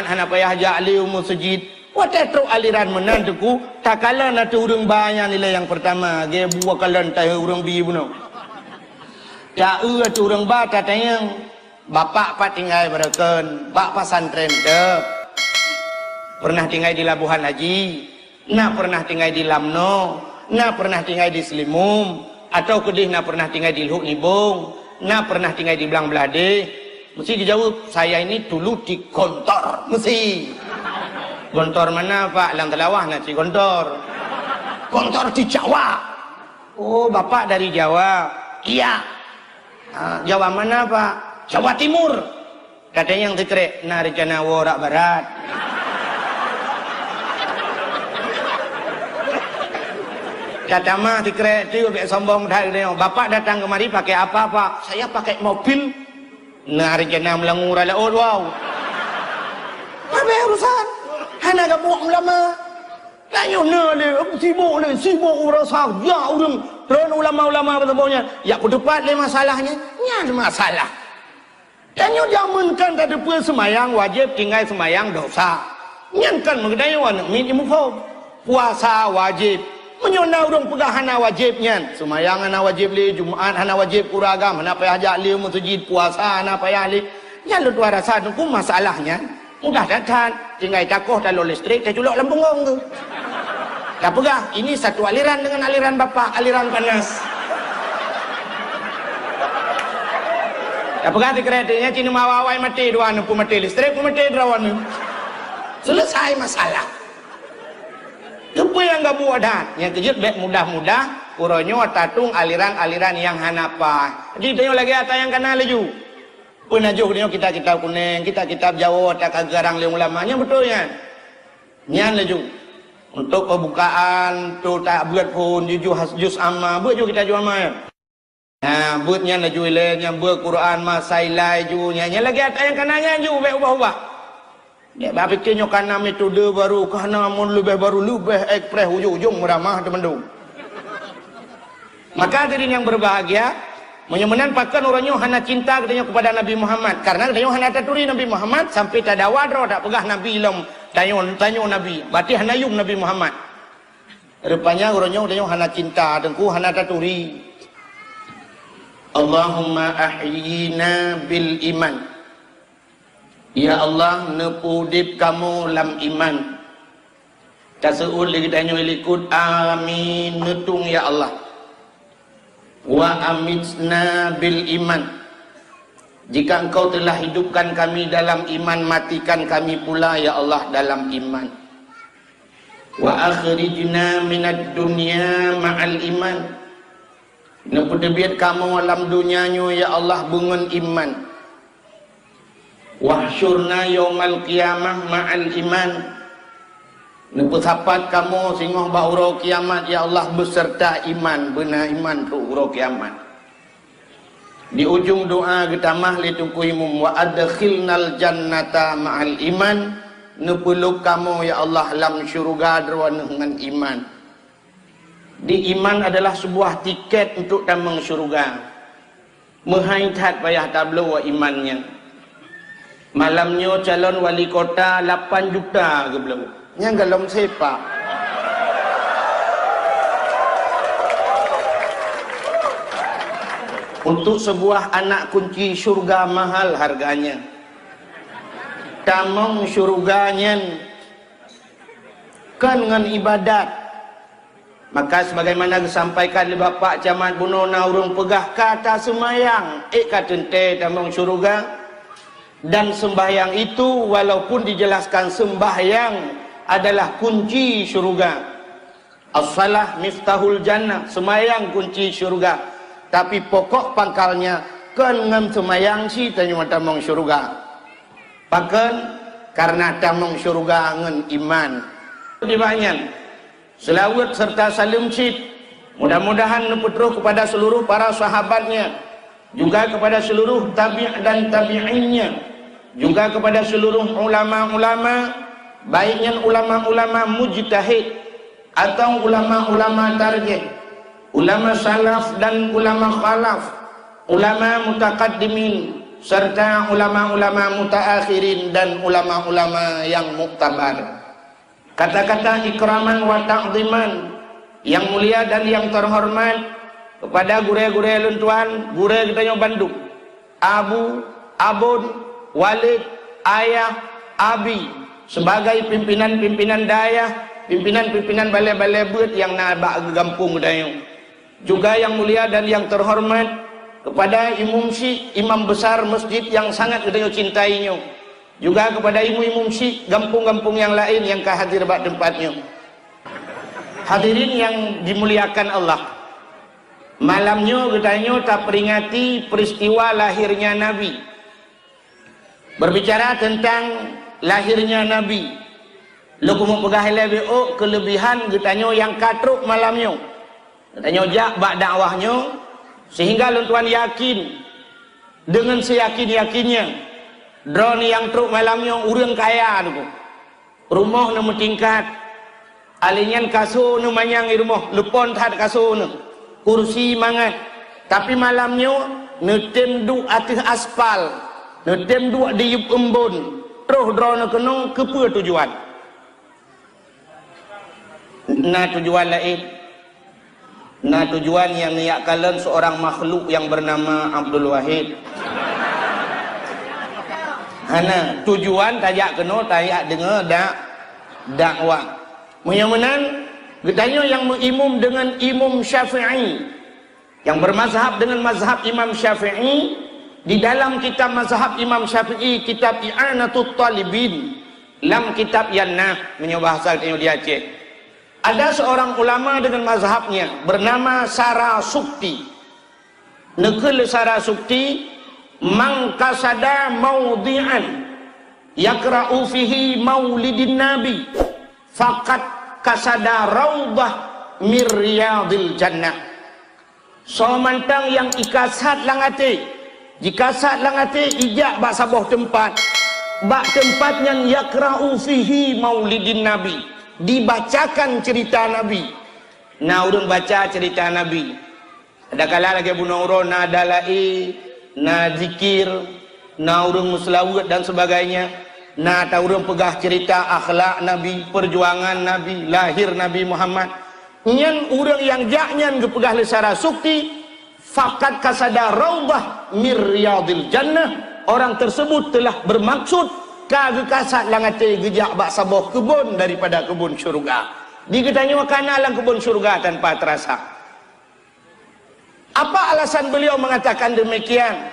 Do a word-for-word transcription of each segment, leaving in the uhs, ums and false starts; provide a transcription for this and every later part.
Hana payah jak lé u meuseujid. Watée trok aliran meunan teungku, takalon ateueh ureuëng ba nyan ilée nyang peurtama, geubu kalon tahe ureuëng bi bunoe. Taeu ateueh ureuëng ba tatanyong, "Bapak pat tinggai barokon, bak pesantren teuh? Pernah tinggai di Labuhan Haji? Na pernah tinggai di Lamno? Na pernah tinggai di Seulimum? Atau keudeh na pernah tinggai di Lhok Nibong? Na pernah tinggai di Blang Bladeh?" Meusti geujaweueb, "Saya ini dulu di Gontor." Meusti. "Gontor mana, Pak?" "Lam Teulawah na cit Gontor." "Gontor di Jawa." "Oh, Bapak dari Jawa?" "Iya." "Ah, Jawa mana, Pak?" "Jawa Timur." Tatanyong sikrek, "Na rencana woe rot barat?" Tatamah sikrek teuk, bék sombong that geutanyoe. "Bapak datang kemari pakai apa, Pak?" "Saya pakai mobil." "Na rencana meulangue rot laôt?" "Wow." Habéh urusan. Hana gabuk ulama. Tanyoe na lé, sibok lé, sibok urasa, jak ureuëng. Tron ulama-ulama beutôi nyan, jak peuteupat lé masalah nyan. Nyan masalah. Tanyoe jameun kan tateupeue seumayang wajéb, tinggai seumayang dosa. Nyan kan meugeutanyoe aneuëk miet imuphom. Puasa wajéb. Meunyoe na ureuëng peugah hana wajéb nyan, seumayang hana wajéb lé, Jumat hana wajéb, keu ureuëng agam hana payah jak lé meuseujid, puasa hana payah lé. Nyan lôn tuan rasa teungku masalah nyan mudah that-that. Tinggai takoh talon listrik, taculok lam punggong tu. Tapeugah, "Ini satu aliran dengan aliran bapak, aliran panas." Tapeugah sikrek teuk nyan, "Cit na awai-awai maté dua nyoe, peumaté listrik, peumaté droeneuh." Selesai masalah. Keupeue nyang gabuk that? Nyang keujeuet bék mudah-mudah, uroe nyoe tatong aliran-aliran nyang hana paih. Jadi tanyoe lagée ata nyang kana laju. Peunajoh nyoe kitab-kitab kunéng, kitab-kitab Jawoe takageugarang lé ulama, nyan beutôi nyan. Nyan laju. Untuk pembukaan, tu tak buet phon, jujur has-, juz amma, buet ju kitab juz amma nyan. Ha, buet nyan laju ilée, nyan buet Quran, masa ilai ju, nyan, nyan lagée ata nyang kana nyan ju, bék ubah-ubah. Bék bak pike nyoe kana metode baru, kana mun leubeh baru, leubeh ekspres, ujong-ujong meuramah teumandum. Maka hadirin yang berbahagia, meunyoe meunan pakon uroe nyoe hana cinta geutanyoe kepada Nabi Muhammad, karena geutanyoe hana taturi Nabi Muhammad sampai tadawa droe tapeugah Nabi lom, tanyoe, tanyoe Nabi, berarti hana yuem Nabi Muhammad. Rupanya uroe nyoe geutanyoe hana cinta, teungku hana taturi. Allahumma ahyina bil iman. Ya Allah, neupeuudeb kamoe lam iman. Taseuôt lé geutanyoe likot, amin, neutueng ya Allah. Wa amitna bil iman. Jika Engkau telah hidupkan kami dalam iman, matikan kami pula ya Allah dalam iman. Wa akhrijna minad dunya ma'al iman. Neupeuteubiet kamoe lam donya nyoe ya Allah beungon iman. Wahsyurna yaumal qiyamah ma'al iman. Neupeusapat kamoe singoh bak uroe kiamat ya Allah beuseurta iman, beuna iman keu uroe kiamat. Di ujong doa geutamah lé Teungku Imum, "Wa adkhilnal jannata ma'al iman," neupeulhok kamoe ya Allah lam syeuruga Droeneueh ngon iman. Di iman adalah sebuah tiket untuk tamong syeuruga. Meuhai that payah tabloe iman nyan. Malam nyoe calon wali kota lapan juta geubloe. Nyang golom sepa. Untuk sebuah anak kunci syurga mahal harganya. Tamong syurga nyan kon ngon ibadat. Maka sebagaimana geusampaikan lé Bapak Camat bunoe na ureuëng peugah ka taseumayang, ék ka teuntée tamong syeuruga. Dan sembahyang itu walaupun dijelaskan sembahyang adalah kunci syeuruga. As-salah miftahul jannah, seumayang kunci syeuruga. Tapi pokok pangkalnya kon ngon seumayang cit tanyoe tamong syeuruga. Pakon? Karena tamong syeuruga ngon iman. Di banyan. Seulaweuet serta saleuem cit, mudah-mudahan neupeutroh kepada seluruh para sahabatnya, juga kepada seluruh tabi' dan tabi'innya, juga kepada seluruh ulama-ulama, baik nyan ulama-ulama mujtahid atau ulama-ulama tarjih, ulama salaf dan ulama khalaf, ulama mutaqaddimin, serta ulama-ulama mutaakhirin dan ulama-ulama yang muktabar. Kata-kata ikraman wa ta'ziman, yang mulia dan yang terhormat kepada gurée-gurée lôn tuan, gurée geutanyoe bandum, abu, abon, walid, ayah, abi, sebagai pimpinan-pimpinan dayah, pimpinan-pimpinan balée-balée beuet nyang na bak gampông geutanyoe. Juga yang mulia dan yang terhormat kepada Imum Syik, imam besar masjid yang sangat geutanyoe cintai nyoe. Juga kepada imum-imum Syik gampông-gampông yang laén nyang ka hadir bak teumpat nyoe. Hadirin yang dimuliakan Allah, malam nyoe geutanyoe taperingati peristiwa lahirnya Nabi. Berbicara tentang lahirnya Nabi, lôn keumeung peugah ilée beuôk keulebihan geutanyoe nyang ka trok malam nyoe. Geutanyoe jak bak dakwah nyoe, sehingga lôn tuan yakin, deungon siyakin-yakinnya, droeneuh nyang trok malam nyoe ureuëng kaya teungku. Rumoh neumeutingkat. Alinyan kaso neumanyang i rumoh, leupon that kaso neuh. Kursi mangat. Tapi malam nyoe neutem duek ateueh aspal, neutem duek di yueb eumbon. Troh droeneuh keunoe keupeue tujuan? Na tujuan laén. Na tujuan nyang neujak kalon seorang makhluk yang bernama Abdul Wahid. Hana, tujuan tajak keunoe tajak deungoe dak dakwah. Meunyoe meunan, geutanyoe nyang meuimum deungon Imum Syafi'i, nyang bermazhab deungon mazhab Imam Syafi'i, di dalam kitab mazhab Imam Syafi'i, kitab I'anatut Talibin, lam kitab Yannah, meunyoe bahasa geutanyoe di Aceh. Ada seorang ulama dengan mazhabnya bernama Sarasukti. Neukheun lé Sarasukti, "Man qasada maudhi'an yakra'u fihi maulidin nabi, faqad qasada raudhah min riyadil jannah." Soe mantong nyang ikasat lam até, jikasat lam até ijak bak saboh teumpat, bak teumpat nyan yakra'u fihi maulidin nabi, dibacakan cerita Nabi. Na ureuëng baca cerita Nabi. Adakala lagée bunoe uroe na dalaé, na zikir, na ureuëng meuseulaweuet dan sebagainya, na ta ureuëng peugah cerita akhlak Nabi, perjuangan Nabi, lahir Nabi Muhammad. Nyan ureuëng nyang jak nyan geupeugah lé Sarasukti, "Faqad qasada raudhah min riyadil jannah." Orang tersebut telah bermaksud ka geukasat lam até geujak bak saboh keubon daripada keubon syeuruga. Di geutanyoe kana lam keubon syeuruga tanpa terasa. Apa alasan beliau mengatakan demikian?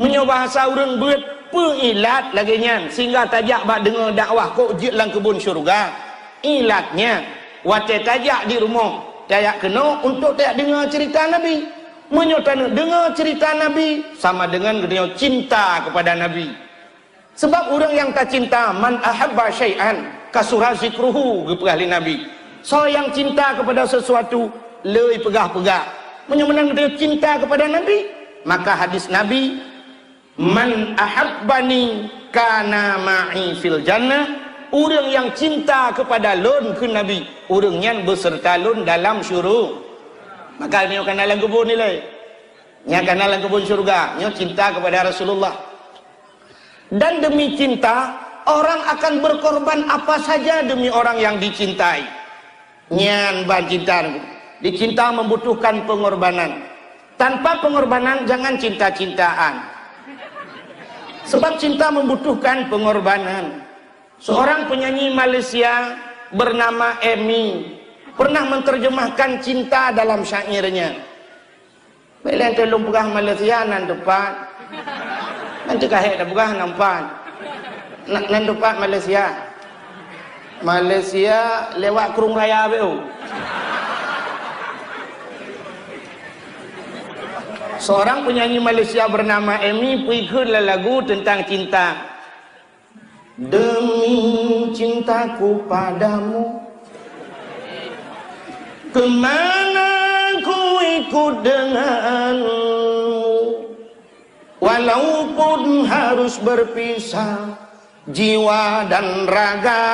Meunyoe bahasa ureuëng beuet, peue ilat lagée nyan sehingga tajak bak deungoe dakwah kok jeuet lam keubon syeuruga? Ilatnya, watée tajak di rumoh, tajak keunoe untuk tajak deungoe cerita Nabi. Meunyoe taneuk deungoe cerita Nabi, sama deungon geutanyoe cinta kepada Nabi. Sebab ureuëng nyang tacinta, "Man ahabba syai'an kasura zikruhu," geupeugah lé Nabi. Soe nyang cinta kepada sesuatu, lé ipeugah-peugah. Meunyoe meunan geutanyoe cinta kepada Nabi, maka hadis Nabi, "Man ahabbani kana ma'i fil jannah," ureuëng nyang cinta kepada lôn, kheun Nabi, ureuëng nyan beuseureuta lôn dalam syuru-, maka nyoe kana lam keubon ilée. Nyan kana lam keubon syeuruga, nyoe cinta kepada Rasulullah. Dan demi cinta, orang akan berkorban apa saja demi orang yang dicintai. Nyan ban cinta. Dicinta membutuhkan pengorbanan. Tanpa pengorbanan, jangan cinta-cintaan. Sebab cinta membutuhkan pengorbanan. Seorang penyanyi Malaysia bernama Emi pernah menerjemahkan cinta dalam syairnya. Bèk lé teuh lôn peugah Malaysia nan teupat. Nanti ka hék tapeugah nan pat. Na-, nan teupat Malaysia. Malaysia lewat Krueng Raya beu. Seorang penyanyi Malaysia bernama Emi peikheun lagu tentang cinta. Demi cintaku padamu, kemana ku ikut denganmu, walaupun harus berpisah jiwa dan raga.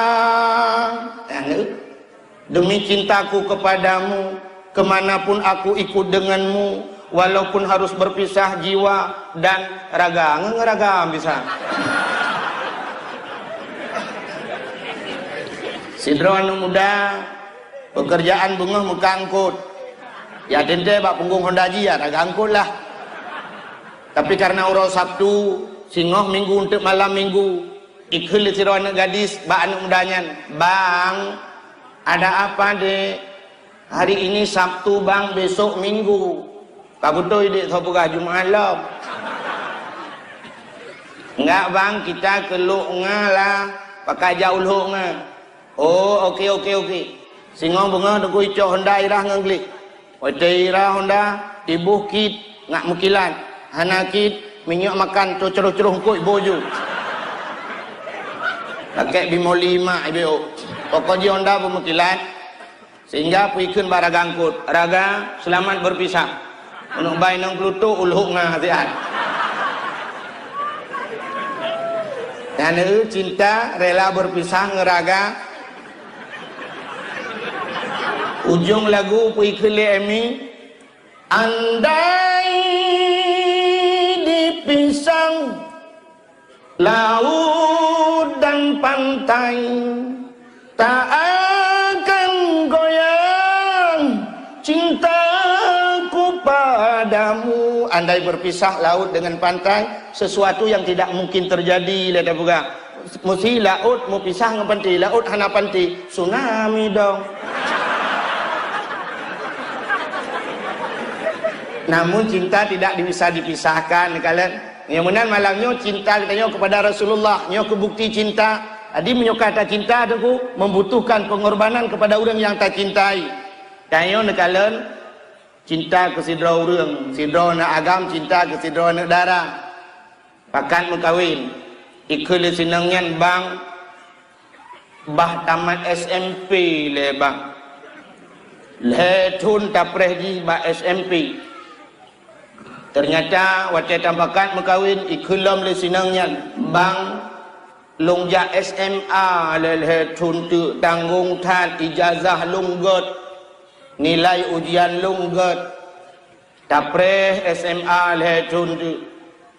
Demi cintaku kepadamu, kemanapun aku ikut denganmu, Walaupun harus berpisah jiwa dan raga, ngon raga bisa. Sidroe aneuk muda, pekerjaan beungoh meuka angkot. Ya teuntèe bak punggong honda jih ya raga angkot lah. Tapi karena uroe Sabtu, singoh Minggu eunteuk malam Minggu, ikheun lé sidroe aneuk gadis bak aneuk muda nyan, "Bang, ada apa, Dek?" "Hari ini Sabtu, Bang, besok Minggu." "Ka beutôi, Dek, soe peugah Jumat lom?" "Enggak, Bang, kita keu Lhok Nga lah, pakai jak u Lhok Nga." "Oh, oke, oke, oke." Singoh beungoh Teungku icok honda irah ngon gleh. Watèe irah honda, tiboh kit ngat meukilat, hana kit, minyeuk makan, cocroh-croh eungkôt boh ju. Lakèe bimoli mak ibeuk. Pokok jih honda beumeukilat. Sehingga peue ikheun bak raga angkot, "Raga, selamat berpisah." Meunyoe bai nang peuleutôk u Lhok Nga siat. Nyan, eh, cinta rela berpisah ngon raga. Ujong lagu peue ikheun lé Emi, "Andai dipisah laut dan pantai, tak akan goyang cintaku padamu." Andai berpisah laut dengan pantai, sesuatu yang tidak mungkin terjadi, lé tapeugah. Meusi laôt meupisah ngon panté, laôt hana panté, tsunami dong. Namun cinta tidak bisa dipisahkan, kalon. Nyang meunan malam nyoe cinta geutanyoe kepada Rasulullah, nyoe keu bukti cinta. Jadi meunyoe ka tacinta Teungku, membutuhkan pengorbanan kepada ureuëng nyang tacintai. Tanyoe neukalon cinta keu sidroe ureuëng, sidroe aneuk agam cinta keu sidroe aneuk dara. Pakat meukawen, ikheun lé sinong nyan bang, bah tamat S M P lé bang. Lhée thon tapreh jih bak S M P. Teunyata watée tapakat meukawen, ikheun lom lé sinong nyan, bang, lôn jak S M A lé lhée thon teuk, tanggong that, ijazah lôn gét, nilai ujian lôn gét. Tapreh S M A lhée thon teuk.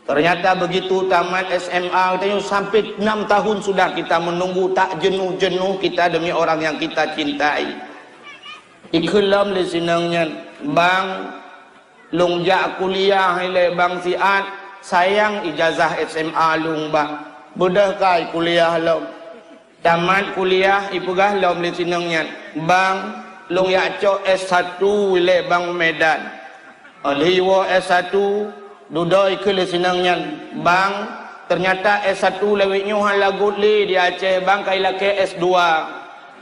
Ternyata begitu tamat S M A, katanya sampai enam tahun sudah kita menunggu, tak jenuh-jenuh kita demi orang yang kita cintai. Ikheun lom lé sinong nyan, bang, lôn jak kuliah ilée bang siat, sayang ijazah S M A lôn bang. Beudôh kai kuliah lom. Tamat kuliah, ipeugah lom lé sinong nyan, bang, lôn jak cok S satu ilée bang Medan. Óh lheueh iwoe S satu, dudoe ikheun lé sinong nyan, bang, ternyata S satu lawét nyoe hana lagot lé di Aceh, bang, ka ilakée S dua.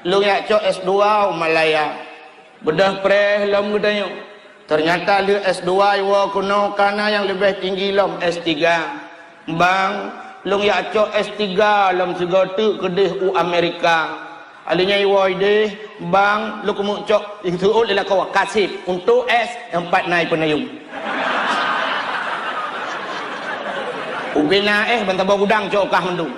Lôn jak cok S dua u Malaya. Beudôh preh lom geutanyoe. Ternyata lheueh S dua iwoe keunoe kana nyang leubeh tinggi lom S tiga. Bang, lôn jak cok S tiga lom sigoe teuk keudeh u Amerika. Alheuh nyan iwoe ideh, bang, lôn keumeuk cok, iseuôt lé lakoe kaseb untuk S empat nai peunayong. Ubena eh ban saboh gudang cok kah mandum.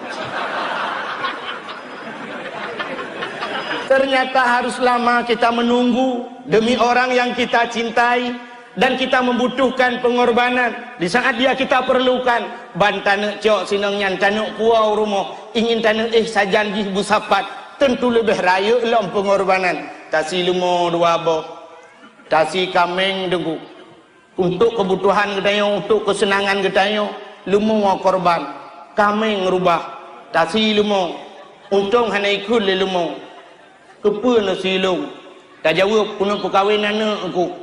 Ternyata harus lama kita menunggu demi orang yang kita cintai dan kita membutuhkan pengorbanan di saat dia kita perlukan. Ban taneuk cok sinong nyan, taneuk puwoe u rumoh, ingin taneuk éh sajan jih beusapat, tentu leubeh rayeuk lom pengorbanan. Tasi leumo dua boh, tasi kaméng deungon. Untuk keubutuhan geutanyoe, untuk keuseunangan geutanyoe, leumo korban, kaméng reubah, tasi leumo, untông hana ikheun lé leumo. Keupeue neusilông? Tajaweueb, keuneuk peukawen aneuk ku.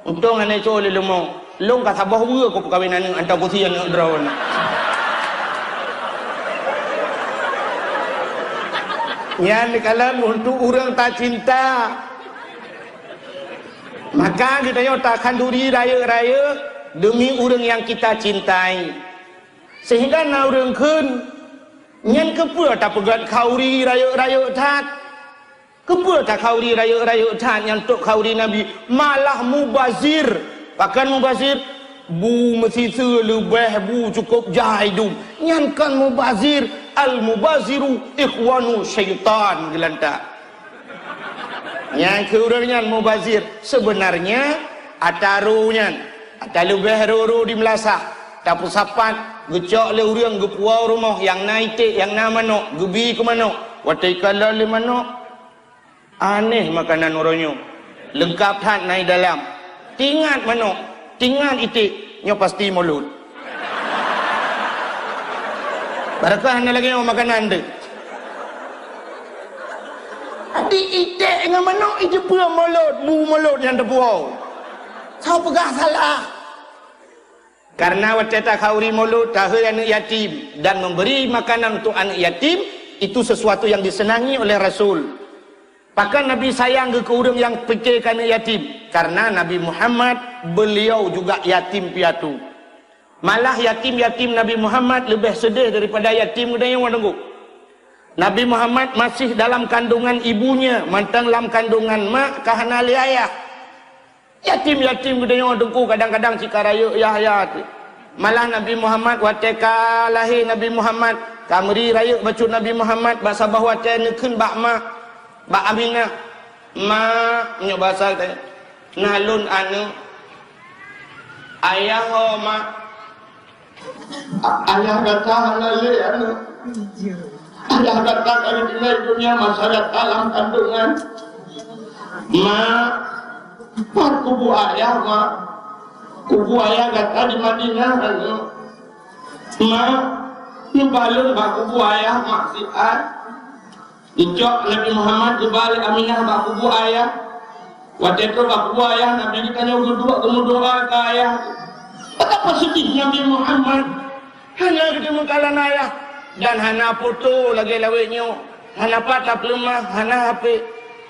Untông hana isoe lé leumo. Lông ka saboh weue ku peukawen aneuk, anta kusi aneuk droe. Nyan dikalon untuk ureuëng tacinta. Maka geutanyoe takhanduri rayeuk-rayeuk demi ureuëng nyang kita cintai. Sehingga na ureuëng kheun, "Nyan keupeue tapeugét khanduri rayeuk-rayeuk that? Keupeue takhanduri rayeuk-rayeuk that nyan, tok khanduri Nabi? Malah mubazir." Pakon mubazir? Bu meusiseue leubeh bu cukôp jai dum. Nyan kon mubazir. Al-mubaziru ikhwanu syaitan geulantak. Nyang keu ureuëng nyan mubazir. Sebenarnya, ata roe nyan, Taleubeh ro-ro di meulasah, tapeusapat, geucok lé ureuëng geupuwoe rumoh nyang na iték, nyang na manok, geubi keu manok. Watée ikalon lé manok, aneh makanan uroe nyoe. Leungkab that na i dalam. Tingat manok, tingat iték, nyoe pasti mulod. Barokah hana lagée nyoe makanan teuh. Di iték ngon manok ijeupeue mulod, bu mulod nyang teupuwoe. Soe peugah salah? Karena watée takhauri mulod, tahôi aneuëk yatim, dan memberi makanan untuk aneuëk yatim, itu sesuatu yang disenangi oleh Rasul. Pakon Nabi sayang geuh keu ureuëng nyang pike keu aneuëk yatim? Karena Nabi Muhammad, beliau juga yatim piatu. Malah yatim-yatim Nabi Muhammad leubeh seudeh daripada yatim geutanyoe, Teungku. Nabi Muhammad masih dalam kandungan ibunya, mantong lam kandungan mak ka hana lé ayah. Yatim-yatim geutanyoe, Teungku, kadang-kadang cit ka rayeuk yah-yah teuh. Malah Nabi Muhammad watée ka lahé Nabi Muhammad, ka meuri rayeuk bacut Nabi Muhammad bak saboh watée neukheun bak mak, bak Aminah, "Mak," meunyoe basa geutanyoe, "na lôn aneuëk." "Ayah ho, Mak?" "A-, ayah gata hana lé, aneuëk. Ayah gata ka geutinggai donya masa gata lam kandungan." "Mak, pat kubu ayah, Mak? Kubu ayah gata di Madinah, aneuëk." "Mak, neuba lôn bak kubu ayah, Mak, siat." Geucok Nabi Muhammad geuba lé Aminah bak kubu ayah. Watée trok bak kubu ayah, Nabi geutanyoe geuduek geumeudoa keu ayah. Betapa sedih Nabi Muhammad. Hana geuteumeukalon ayah dan hana poto lagée lawét nyoe. Hana pat tapeuleumah, hana H P.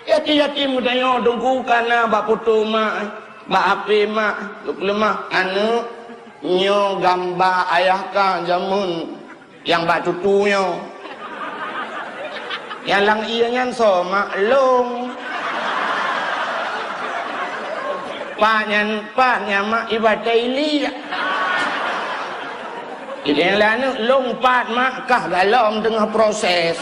Yatim-yatim geutanyoe, Teungku, ka na bak poto mak, bak H P mak, tapeuleumah. "Aneuëk, nyoe gamba ayah ka jameun." Nyang bak tutu nyoe. Nyang lam ié nyan soe, Mak? Lôn. Pat nyan, pat nyan, Mak, ibatai liek. Nyang lé aneuëk, lôn pat, Mak, kah galom teungoh proses.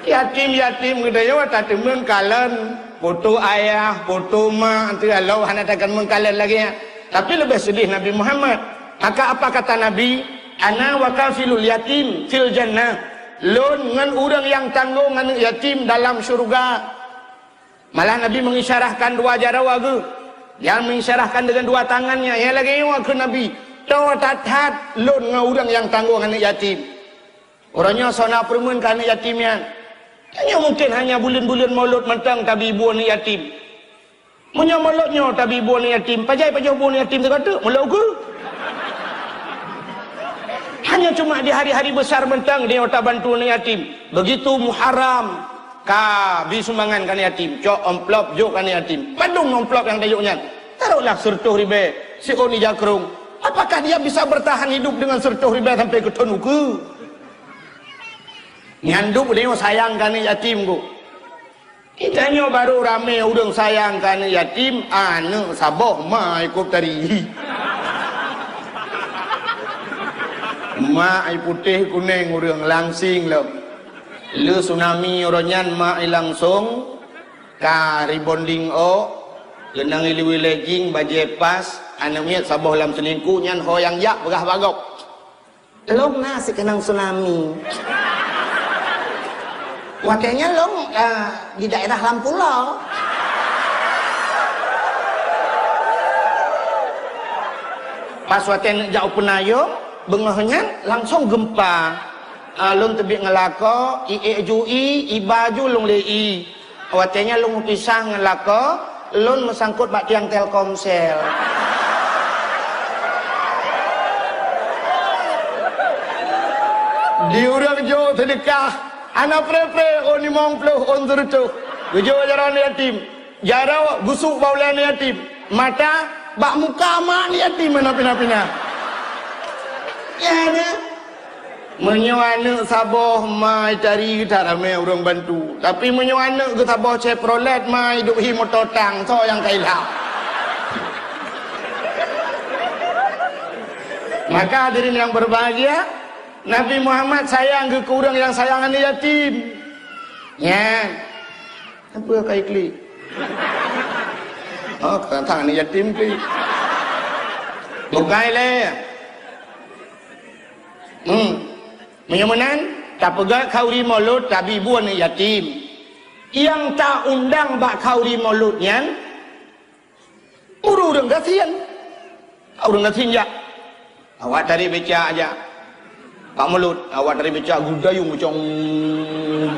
Yatim-yatim geutanyoe tateumeung kalon poto ayah, poto mak, teuh lom hana takalon meukalon lagée nyan. Tapi leubeh seudeh Nabi Muhammad. Maka apa kata Nabi? "Ana wa kafilul yatim fil jannah." Lôn ngon ureuëng nyang tanggong aneuëk yatim dalam syeuruga. Malah Nabi mengisyarahkan dua jaroe geuh. Dia mengisyarahkan dengan dua tangannya. Nyang lagée nyoe kheun Nabi, "Toe that-that lôn ngon ureuëng nyang tanggong aneuëk yatim." Uroe nyoe soe na peureumeun keu aneuëk yatim nyan? Tanyoe mungken hanya buleuen-buleuen Maulud mantong tabi bu aneuëk yatim. Meunyoe Maulud nyoe tabi bu aneuëk yatim, pajan pajoh bu aneuëk yatim teuka teuk, Maulud ukeue? Hanya cuma di hari-hari besar mantong tanyoe tabantu aneuëk yatim. Begitu Muharram, ka bi sumbangan keu aneuëk yatim, cok amplop jok keu aneuëk yatim. Padum amplop nyang tajok nyan? Taroklah sireutôh ribée, siôn ija krông. Apakah dia bisa bertahan hidup dengan sireutôh ribée sampai keu thon ukeue? Nyan dum tanyoe sayang keu aneuëk yatim, Bu. Geutanyoe barô ramé ureuëng sayang keu aneuëk yatim, aneuëk saboh ma ikôb tari. Ma ai putéh kunéng ureuëng langsing lom. Le tsunami uroe nyan ma ai langsong ka rebonding ôk, geunang ileue legging, bajée pas, aneuëk miet saboh lam seulingku nyan ho nyang jak peugah bak gob. Lôn na sikeunong tsunami. Watée nyan lôn, eh, di daerah Lampulo. Pas watée neuk jak u Peunayong, beungoh nyan langsong geumpa. Ah, lôn teubiet ngon lakoe, iék ju ié, iba ju lôn lé ié. Watée nyan lôn meupisah ngon lakoe, lôn meusangkot bak tiang Telkomsel. Di ureuëng jok seudeukah, hana pré-pré ôn limong ploh, ôn sireutôh. Geujok jaroe aneuëk yatim. Jaroe geusuk bak ulée aneuëk yatim. Mata bak muka mak aneuëk yatim hana pina-pina. Ya, na? Meunyoe aneuëk saboh ma ai tari, that ramé ureuëng bantu. Tapi meunyoe aneuëk geusaboh Chevrolet ma ai duek hi moto tang, soe nyang ka ilham? Maka hadirin yang berbahagia, Nabi Muhammad sayang geuh keu ureuëng nyang sayang aneuëk yatim. Nyan. Apa ka iklik? Oh, tang-tang aneuk yatim pi. Bukai lé. Hmm. Meunyoe meunan, tapeugah khauri mulod tabi bu aneuk yatim. Nyang taundang bak khauri mulod nyan, ureuëng-ureuëng gasien. Ureuëng gasien jak. Awak tarék becak jak. Bak mulod, awak tarék becak geudayong macam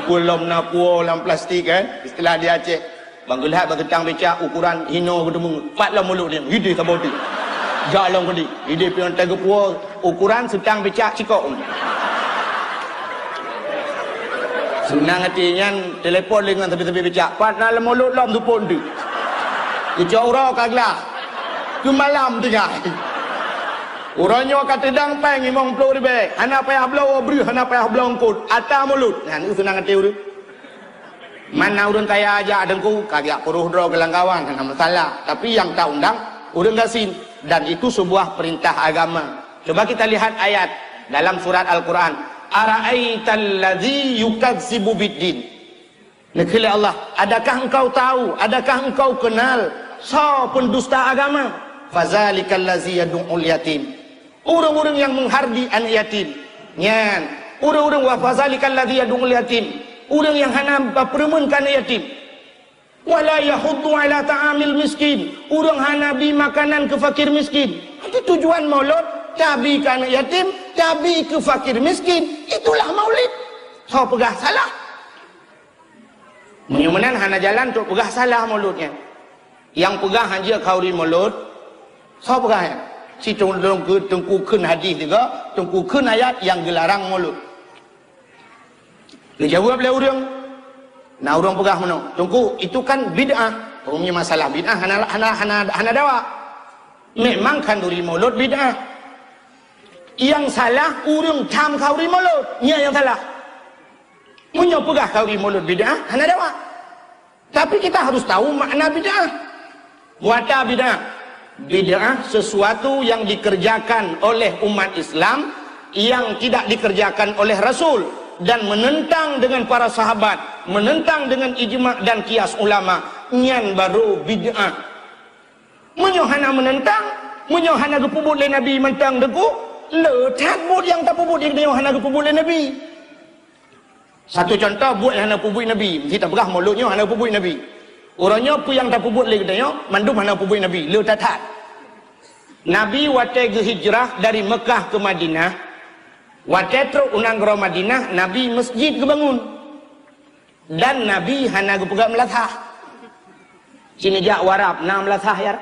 peulom na puwoe lam plastik, kan? Istilah di Aceh. Bang geulhat bak geutang becak ukuran hinoe geuteumé. Pat lom mulod nyan, hideh saboh teuk. Jak lom keudéh. Hideh pion teugeupue ukuran seutang becak cikok. Seunang até nyan telepon lé ngon sabe-sabe becak. Pat na lom mulod lom teupon teuk. Geucok uroe ka glah. Keu malam tinggai. Uroe nyoe ka teudang péng limong ploh ribée. Hana payah bloe breuh, hana payah bloe eungkot. Ata mulod. Nyan seunang até ureuëng. Mana ureuëng kaya jak teungku, ka geujak peuroh droe geulanggawan, hana masalah. Tapi nyang taundang ureuëng gasien. Dan itu sebuah perintah agama. Coba kita lihat ayat dalam surat Al-Quran. Ara'aital ladzi yukadzibu biddin. Neukheun lé Allah, adakah engkau tahu, adakah engkau kenal soe pendusta agama? Fadzalikal ladzi yadu'ul yatim. Ureuëng-ureuëng nyang menghardi aneuk yatim. Nyan, ureuëng-ureuëng wa fadzalikal ladzi yadu'ul yatim. Ureuëng nyang hana bapeurumeun keu aneuk yatim. Wala yahuddu ala ta'amil miskin. Ureuëng hana bi makanan keu fakir miskin. Jadi tujuan mulod, tabi keu aneuk yatim, tabi keu fakir miskin. Itulah maulid. Soe peugah salah? Meunyoe meunan hana jalan trok peugah salah mulod nyan. Nyang peugah hanjeuet khauri mulod, soe peugah nyan? Si teungku, teungku kheun hadis juga, teungku kheun ayat nyang geularang mulod. Geujaweueb lé ureuëng, na ureuëng peugah meunoe, "Teungku, itu kan bid'ah." Ureuëng nyan masalah bid'ah hana, hana, hana, hana dawa. Memang khanduri mulod bid'ah. Nyang salah ureuëng tham khauri mulod, nyan nyang salah. Meunyoe peugah khauri mulod bid'ah, hana dawa. Tapi kita harus tahu makna bid'ah. Buata bid'ah. Bid'ah sesuatu yang dikerjakan oleh umat Islam yang tidak dikerjakan oleh Rasul dan menentang dengan para sahabat, menentang dengan ijma dan qiyas ulama, nyan baru bid'ah. Meunyoe hana menentang, meunyoe hana geupeubuet lé Nabi mantong teungku, le that buet nyang tapeubuet di dunia hana geupeubuet lé Nabi. Satu contoh buet nyang hana peubuet Nabi, mesti tapeugah mulod nyoe hana peubuet Nabi. Uroe nyoe peue nyang tapeubuet lé geutanyoe, mandum hana peubuet Nabi, le that-that. Nabi watée geuhijrah dari Mekah ke Madinah, watée trok u nanggroe Madinah, Nabi masjid geubangun. Dan Nabi hana geupeugah meulasah. Sini jak warab, na meulasah ya?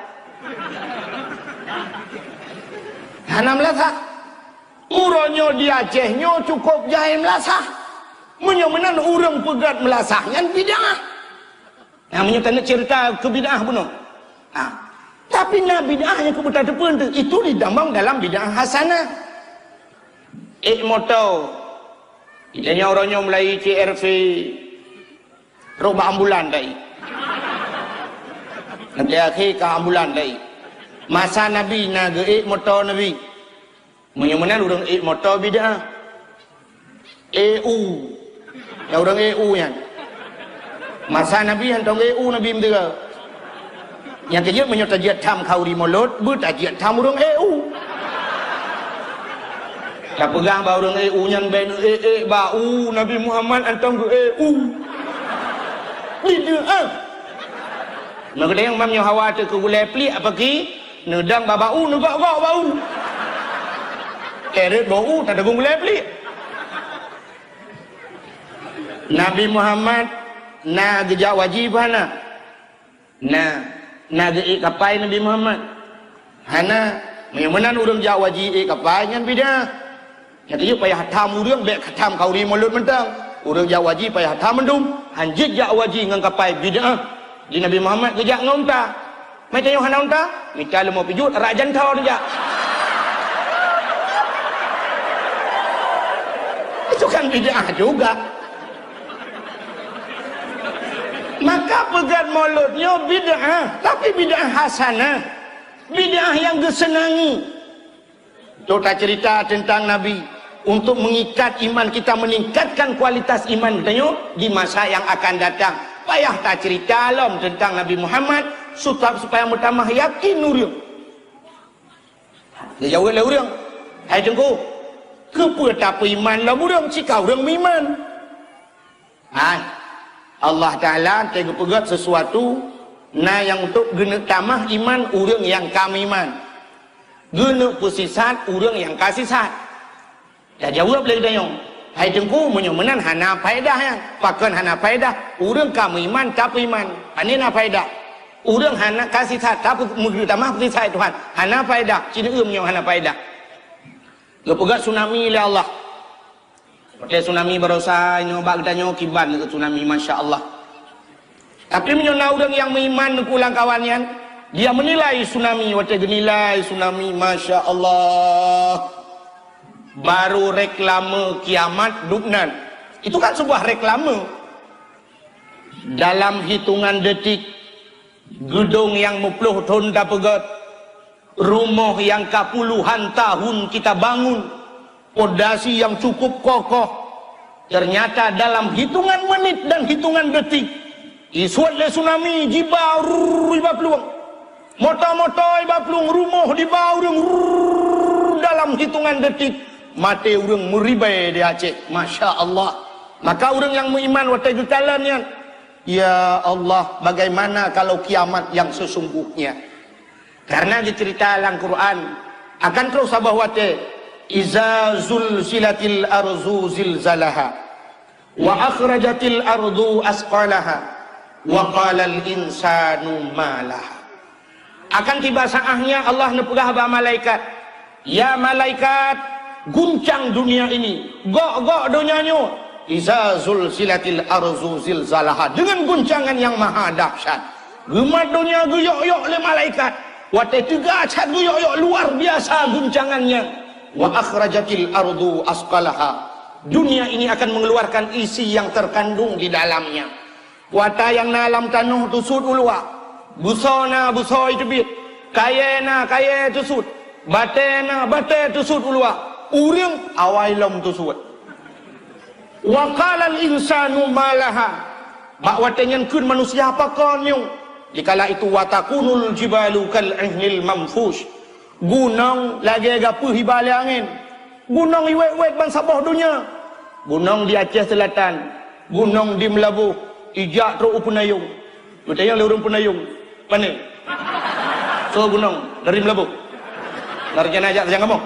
Hana meulasah. Uroe nyoe di Aceh nyoe cukup jai meulasah. Meunyoe meunan ureuëng peugét meulasah nyan bid'ah. Nah, meunyoe taneuk cerita keu bid'ah bunoe. Nah, tapi na bid'ah nyang keubeutateupeu teuh, itu didamong dalam bid'ah hasanah. Ék moto. Geutanyoe uroe nyoe mulai C R V. Trok bak ambulan dai. Nanti akhé ka ambulan dai. Masa Nabi na geuék moto Nabi. Meunyoe meunan ureuëng ék moto bid'ah. E U. Ya ureuëng E U nyan. Masa Nabi hana tong E U Nabi meuteugah. Nyang keujeuet meunyoe tajeuet tham khauri mulod, beu tajeuet tham ureuëng E U. Tapeugah bak ureuëng E U nyan bèk neuék-ék bak u Nabi Muhammad hana tong geu E U. Bid'ah. Meukeudéng mam nyoe hawa teuh keu gulèe pliek apa ki? Neudang bak bak u, neugok-gok bak u. Keret bak u, tadeungon gulèe pliek. Nabi Muhammad na geujak waji peu hana? Na, na geuék kapai Nabi Muhammad? Hana. Meunyoe meunan ureuëng jak waji ék kapai nyan bid'ah. Nyang keujeuet payah tham ureuëng bèk ka tham khauri mulod mantong. Ureuëng jak waji payah tham mandum, hanjeuet jak waji ngon kapai bid'ah. Di Nabi Muhammad geujak ngon unta. Meutanyoe hana unta, mita leumo pijuet, rak janto neujak. Itu kan bid'ah juga. Maka peugét mulod nyoe bid'ah, tapi bid'ah hasanah. Bid'ah nyang geuseunangi. Untuk tacerita tentang Nabi, untuk mengikat iman kita, meningkatkan kualitas iman geutanyoe di masa yang akan datang. Payah taceurita lom teuntang Nabi Muhammad, sutab-, supaya meutamah yakin ureuëng. Geujaweueb lé ureuëng, "Hai Teungku, keupeue tapeuiman lom ureuëng, cit ka ureuëng meuiman?" Hai, Allah Taala teuh geupeugét sisuatu, na nyang untuk geuneuk tamah iman ureuëng nyang ka meuiman, geuneuk peusisat ureuëng nyang ka sisat. Tajaweueb lé geutanyoe, "Hai Teungku, meunyoe meunan hana faedah nyan." Pakon hana faedah? Ureuëng ka meuiman tapeuiman, pane na faedah? Ureuëng hana ka sisat tapeu-, meugeutamah peusisat Tuhan, hana faedah. Ci neueu meunyoe hana faedah. Geupeugét tsunami lé Allah. Watée tsunami barosa nyoe bak geutanyoe kiban keu tsunami, masya Allah. Tapi meunyoe na ureuëng nyang meuiman keu lamkawan nyan, dia menilai tsunami, watée geunilai tsunami, masya Allah, baru reklame kiamat dubnan. Itu kan sebuah reklame. Dalam hitungan detik, geudong nyang meuploh thon tapeugét, rumoh nyang ka puluhan tahun kita bangun, pondasi nyang cukup kokoh, ternyata dalam hitungan menit dan hitungan detik, isuet lé tsunami, jiba rrrr, iba plueng. Moto-moto iba plueng, rumoh diba ureuëng rrrr, dalam hitungan detik, maté ureuëng meuribée di Aceh. Masya Allah. Maka ureuëng nyang meuiman watée geukalon nyan, "Ya Allah, bagaimana kalau kiamat yang sesungguhnya?" Karena dicerita dalam Quran, akan troh saboh watée, "Iza zulzilatil ardu zilzalaha, wa akhrajatil ardu asqalaha, wa qalal insanu ma laha." Akan tiba saatnya Allah neupeugah bak malaikat, "Ya malaikat, guncang dunia ini, gok-gok donya nyoe, iza zulzilatil ardu zilzalaha, dengan guncangan yang maha dahsyat." Geumat donya geuyok-yok lé malaikat. Watée teuga that geuyok-yok, luar biasa guncangannya. "Wa akhrajatil ardu asqalaha." Dunia ini akan mengeluarkan isi yang terkandung di dalamnya. Kuata nyang na lam tanoh teusut u luwa. Beusoe na beusoe teubiet. Kayée na kayée teusut. Batée na batée teusut u luwa. Ureuëng awai lom teusut. "Wa qalal insanu ma laha." Bak watée nyan kheun manusia, "Pakon nyoe?" Dikala itu, "Wa takunul jibalu kal ihnil manfush." Gunong lagée gapeuh iba lé angén. Gunong iwét-wét bansaboh donya. Gunong di Aceh Selatan, gunong di Meulaboh, ijak trok u Peunayong. Geutanyong lé ureuëng Peunayong, "Pane soe gunong dari Meulaboh? Na rencana jak tajak kamoe?"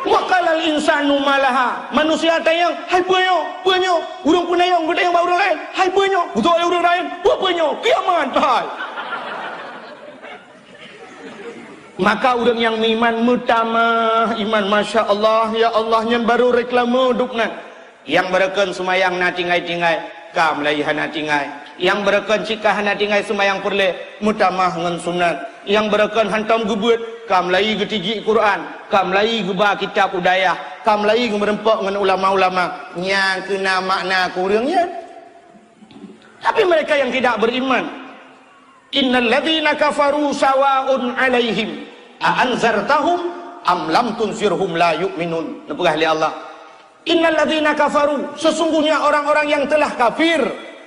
"Wa qalal insanu ma laha." Manusia tanyong, "Hai peue nyoe? Peue nyoe?" Ureuëng Peunayong geutanyong bak ureuëng laén, "Hai peue nyoe?" Geutanyong lé ureuëng laén, "Peue, peue nyoe? Kiamat, hai." Maka ureuëng nyang meuiman meutamah iman, masya Allah, ya Allah, nyan baru reklame dubnan. Nyang beureukeun seumayang na tinggai-tinggai, ka meulayi hana tinggai. Nyang beureukeun cit ka hana tinggai seumayang peureulée, meutamah ngon sunat. Nyang beureukeun hantom geubeuet, ka meulayi geutijik Quran, ka meulayi geuba kitab u dayah, ka meulayi geumeureumpok ngon ulama-ulama. Nyang keuh na makna keu ureuëng nyan. Tapi mereka yang tidak beriman, "Innal ladzina kafaru sawaun 'alaihim a anzartahum am lam tunzirhum la yu'minun." Neupeugah lé Allah, "Innal ladzina kafaru," sesungguhnya orang-orang yang telah kafir,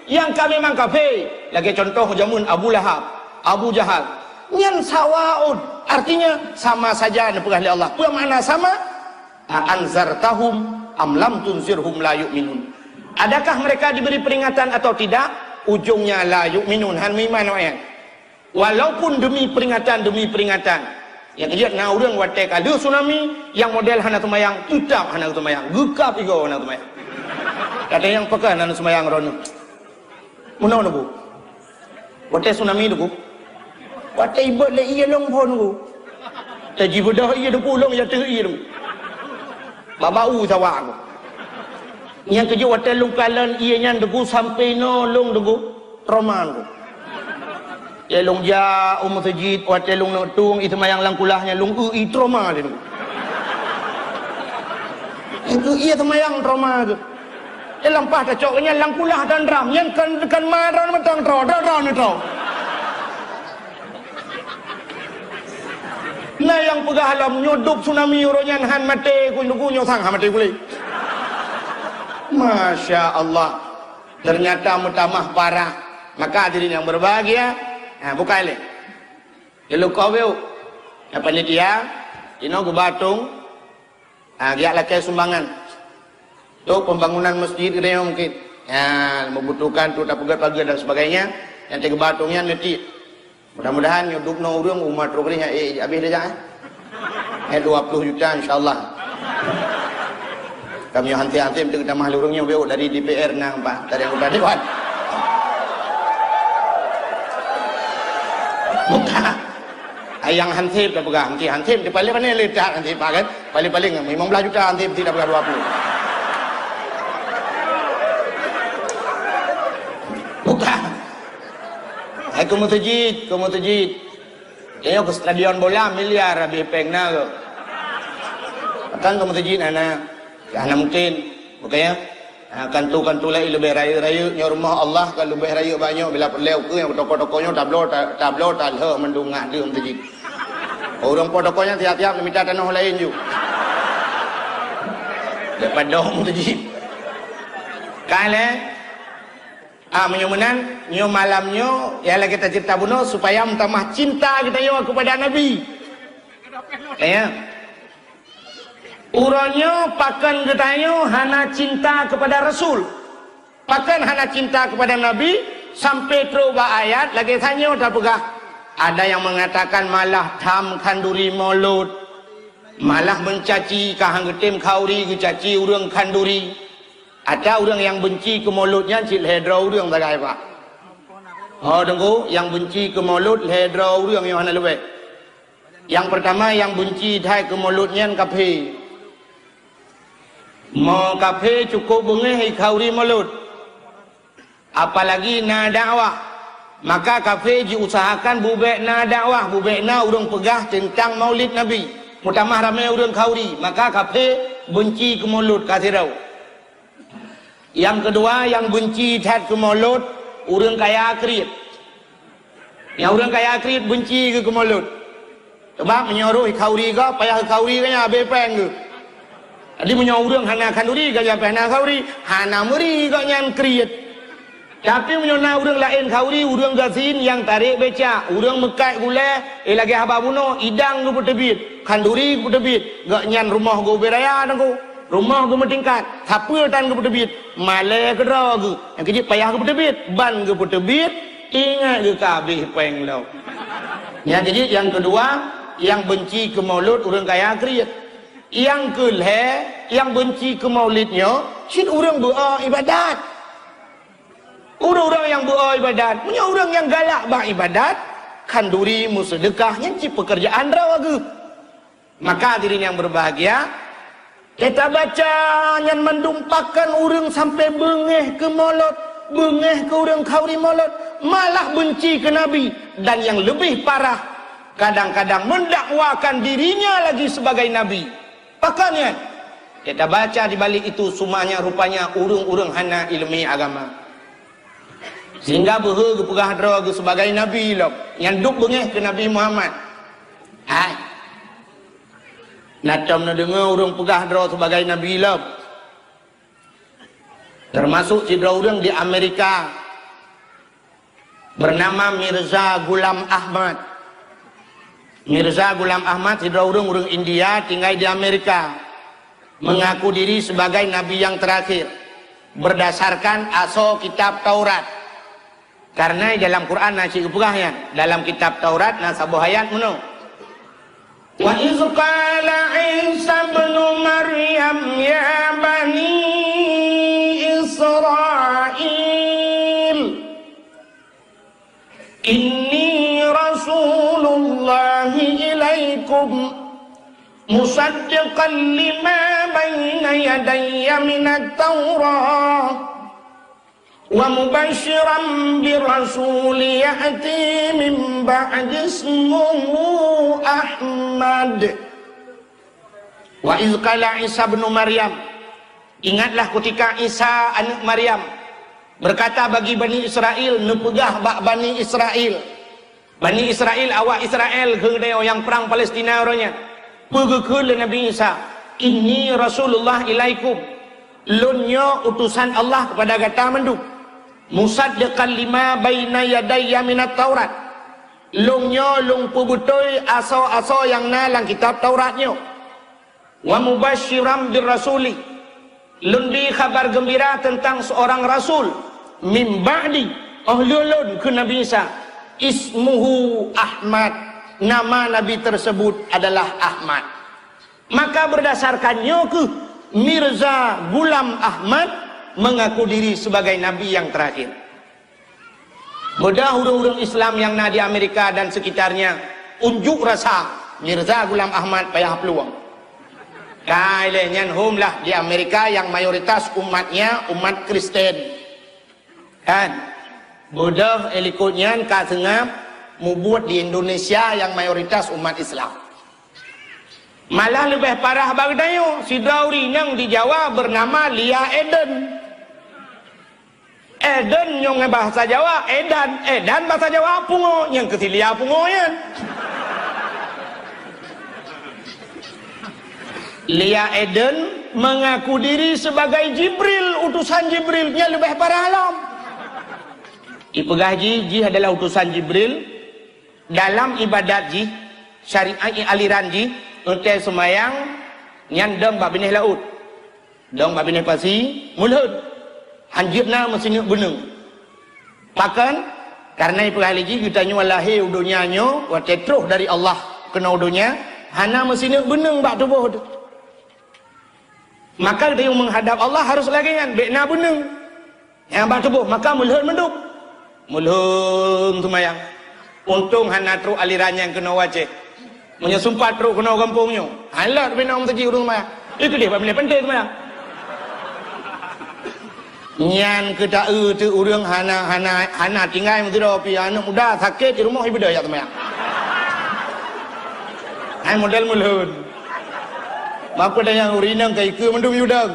yang ka memang kafé, lagée contoh jameun Abu Lahab, Abu Jahal, nyan sawaun, artinya sama saja, neupeugah lé Allah. Peue makna sama? "A anzartahum am lam tunzirhum la yu'minun." Adakah mereka diberi peringatan atau tidak? Ujungnya la yu'minun, han meuiman awaknyan. Walaupun demi peringatan, demi peringatan. Nyang keujeuet na ureuëng watée ka lheueh tsunami, nyang model hana seumayang, teutap hana seumayang. Geukab igoe hana seumayang. Kadang nyang peugah hana seumayang droeneuh. Meunoe neubu. Watée tsunami neubu. Watée ibot lé ié lông phon neubu. Teujibeudôh ié neubu lông ya teuh ié neubu. Babau sawa neubu. Nyang keujeuet watée lông kalon ié nyan neubu sampoe inoe lông neubu. Trauma neubu. Ya lông jak u meuseujid watée lông neuk tueng ié seumayang lam kulah nyan lông eu ié trauma lé neubu. Itu ié seumayang trauma tu. Eh, lampah tacok nyan lam kulah dan ram. Nyan kan, kan ma droe mantong droe, droe, droe ni droe. Na nyang peugah lom nyoe dub tsunami uroe nyan han maté ku, ku nyoe sang han maté kulé. Masya Allah. Ternyata meutamah parah. Maka hadirin yang berbahagia, ha, bukai lé. Dilukoe beuh. Ya, panitia, inoe geuba tueng, ha, geujak lakée sumbangan untuk pembangunan masjid geutanyoe mungkin. Ya, membutuhkan tu tapeugét pageue dan sebagainya, nyang teugeubah tueng nyan neutiek. Mudah-mudahan nyoe dub noe ureuëng uma trok nyan, eh, habéh dah jak, eh. Eh, dua puluh juta, insya Allah. Kamoe hansép-hansép teuka tamah lé ureuëng nyoe beuh dari D P R nang, Pak, dari anggota dewan. Bukan. Ayang hansép dah peugah, hansép, hansép, di paling-paling letak hansép, Pak, kan? Paling-paling lima belas juta hansép, tidak peugah dua puluh. Bukan. Hai, keu meuseujid, keu meuseujid. Nyoe keu stadion bola miliar habéh péng na keu. Kan keu meuseujid hana, hana mungkin. Bukan ya? Ha, kantu-kantu laén leubeh rayeuk-rayeuk, nyoe rumoh Allah ka leubeh rayeuk bak nyoe, bila peureulée ukeue nyang toko-toko nyoe tabloe, ta-, tabloe talheueh mandum ngat deuh meuseujid. Ureuëng po toko nyan tiap-tiap mita tanoh laén ju. Daripada meuseujid. Kan lé? Ah, meunyoe meunan, nyoe malam nyoe, ya lagée taceurita bunoe, supaya meutamah cinta geutanyoe keupada Nabi. Ya. Uroe nyoe pakon geutanyoe hana cinta keupada Rasul. Pakon hana cinta keupada Nabi, sampai trok bak ayat lagée tanyoe tapeugah. Ada yang mengatakan malah tham khanduri Maulud. Malah meucaci, ka han geutem khauri geucaci ureuëng khanduri. Ata ureuëng nyang beunci keu Maulud nyan cit lhée droe ureuëng sagai, Pak. Ho, Teungku, nyang beunci keu Maulud lhée droe ureuëng nyoe hana leubeh. Nyang peurtama nyang beunci that keu Maulud nyan kafé. Mo kafé cukup beungéh jikhauri Maulud. Apalagi na dakwah, maka kafé jiusahakan bubek na dakwah, bubek na ureuëng peugah teuntang Maulid Nabi. Meutamah ramé ureuëng khauri, maka kafé beunci keu Maulud ka sidroe. Nyang keudua, nyang beunci that keu Maulud, ureuëng kaya kriet. Nyang ureuëng kaya kriet beunci geuh keu Maulud. Sebab meunyoe roh khauri gob, payah khauri geuh nyan habéh péng geuh. Jadi meunyoe ureuëng hana khanduri, geuh nyan payah na khauri, hana meuri geuh nyan kriet. Tapi meunyoe na ureuëng laén khauri, ureuëng gasien nyang tarek becak, ureuëng meukat gulée, eh, lagée haba bunoe, idang geupeuteubiet, khanduri geupeuteubiet, geuh nyan rumoh geuh ubé raya Teungku. Rumoh geumeutingkat, sapeue tan geupeuteubiet, malée keudroe geuh, nyang keujeuet payah geupeuteubiet, ban geupeuteubiet, ingat geuh ka habéh péng lom. Nyang keujeuet nyang keudua, nyang beunci keu Maulud ureuëng kaya kriet. Nyang keulhée, nyang beunci keu Maulid nyoe, cit ureuëng beu-o iébadat. Ureuëng-ureuëng nyang beu-o iébadat, meunyoe ureuëng nyang galak bak iébadat, khanduri meuseudeukah nyan cit peukeurjaan droe geuh. Maka hadirin yang berbahagia, kita baca nyan mandum pakon ureuëng sampai beungéh keu Maulud, beungéh keu ureuëng khauri Maulud, malah beunci keu Nabi, dan yang lebih parah, kadang-kadang mendakwakan dirinya lagi sebagai Nabi. Pakon nyan? Kita baca di balik itu semuanya rupanya ureuëng-ureuëng hana iéleumé agama. Sehingga beuhe geupeugah droe geuh sebagai nabi lom, nyang duek beungéh keu Nabi Muhammad. Hai. Na tom neudeungoe ureuëng peugah droe sebagai nabi lom. Termasuk sidroe ureuëng di Amerika bernama Mirza Ghulam Ahmad. Mirza Ghulam Ahmad sidroe ureuëng, ureuëng India tinggai di Amerika, mengaku diri sebagai nabi yang terakhir berdasarkan asoe kitab Taurat. Karena dalam Quran na cit geupeugah nyan, dalam kitab Taurat na saboh ayat meunoe. Wa iz qala Isa ibnu Maryam ya bani Israil inni rasulullahi ilaikum musaddiqan lima baina yadayya minat Taurah wa mubasyiran bi rasulin ya'ti min ba'di ismuhu Ahmad. Wa iz qala Isa ibnu Maryam, ingatlah ketika Isa aneuëk Maryam berkata bagi Bani Israel, neupeugah bak Bani Israel. Bani Israel, awak Israel, keu geutanyoe nyang prang Palestina uroe nyan. Peue geukheun lé Nabi Isa, "Inni Rasulullah ilaikum." Lôn nyoe utosan Allah keupada gata mandum, musaddiqan lima baina yadayya minat Taurat. Lôn nyoe lôn peubeutôi asoe-asoe nyang na lam kitab Taurat nyoe. Wa mubasyiran birrasuli, lôn bri khabar geumbira teuntang seurang rasul, min ba'di, óh lheueh lôn, kheun Nabi Isa, ismuhu Ahmad, nama nabi tersebut adalah Ahmad. Maka berdasarkan nyoe kheueh Mirza Ghulam Ahmad mengaku diri sebagai nabi yang terakhir. Mudah ureuëng-ureuëng Islam nyang na di Amerika dan sekitarnya unjuk rasa Mirza Ghulam Ahmad payah peuluwang. Kai lé nyan hom lah di Amerika nyang mayoritas umatnya umat Kristen. Kan? Bodoh, eh, likot nyan ka seungab mubuet di Indonesia nyang mayoritas umat Islam. Malah leubeh parah bak geutanyoe, sidroe ureuëng inong di Jawa bernama Lia Eden. Eden nyoe ngon bahasa Jawa, edan, edan bahasa Jawa pungo, nyang keusilia pungo nyan. Lia Eden mengaku diri sebagai Jibril, utusan Jibril, nyan leubeh parah lom. Ipeugah jih, jih adalah utusan Jibril dalam ibadat jih, syariat aliran jih, eunteuk seumayang nyan dong bak binéh laôt. Dong bak binéh pasi, mulhon. Hanjeuet na meusineuk beuneueng. Pakon? Kareuna ipeugah lé jih geutanyoe lahé u donya nyoe watée troh dari Allah keunoe u donya, hana meusineuk beuneueng bak tuboh teuh. Maka geutanyoe meuhadab Allah harôh lagée nyan, bék na beuneueng. Nyang bak tuboh, maka mulhon mandum. Mulhon seumayang. Untông hana trok aliran nyang keunoe u Aceh. Meunyoe sumpat trok keunoe gampông nyoe, hana lé binoe meuseujid ureuëng seumayang. Itu deh bak binéh panté seumayang. Nyan keuh taeu teuk ureuëng hana, hana, hana tinggai meusidroe pih aneuëk muda sakét di rumoh ibeudôh jak seumayang. Hai model mulhon. Maka dah nyang ureuëng inong ka ikeue mandum yudang.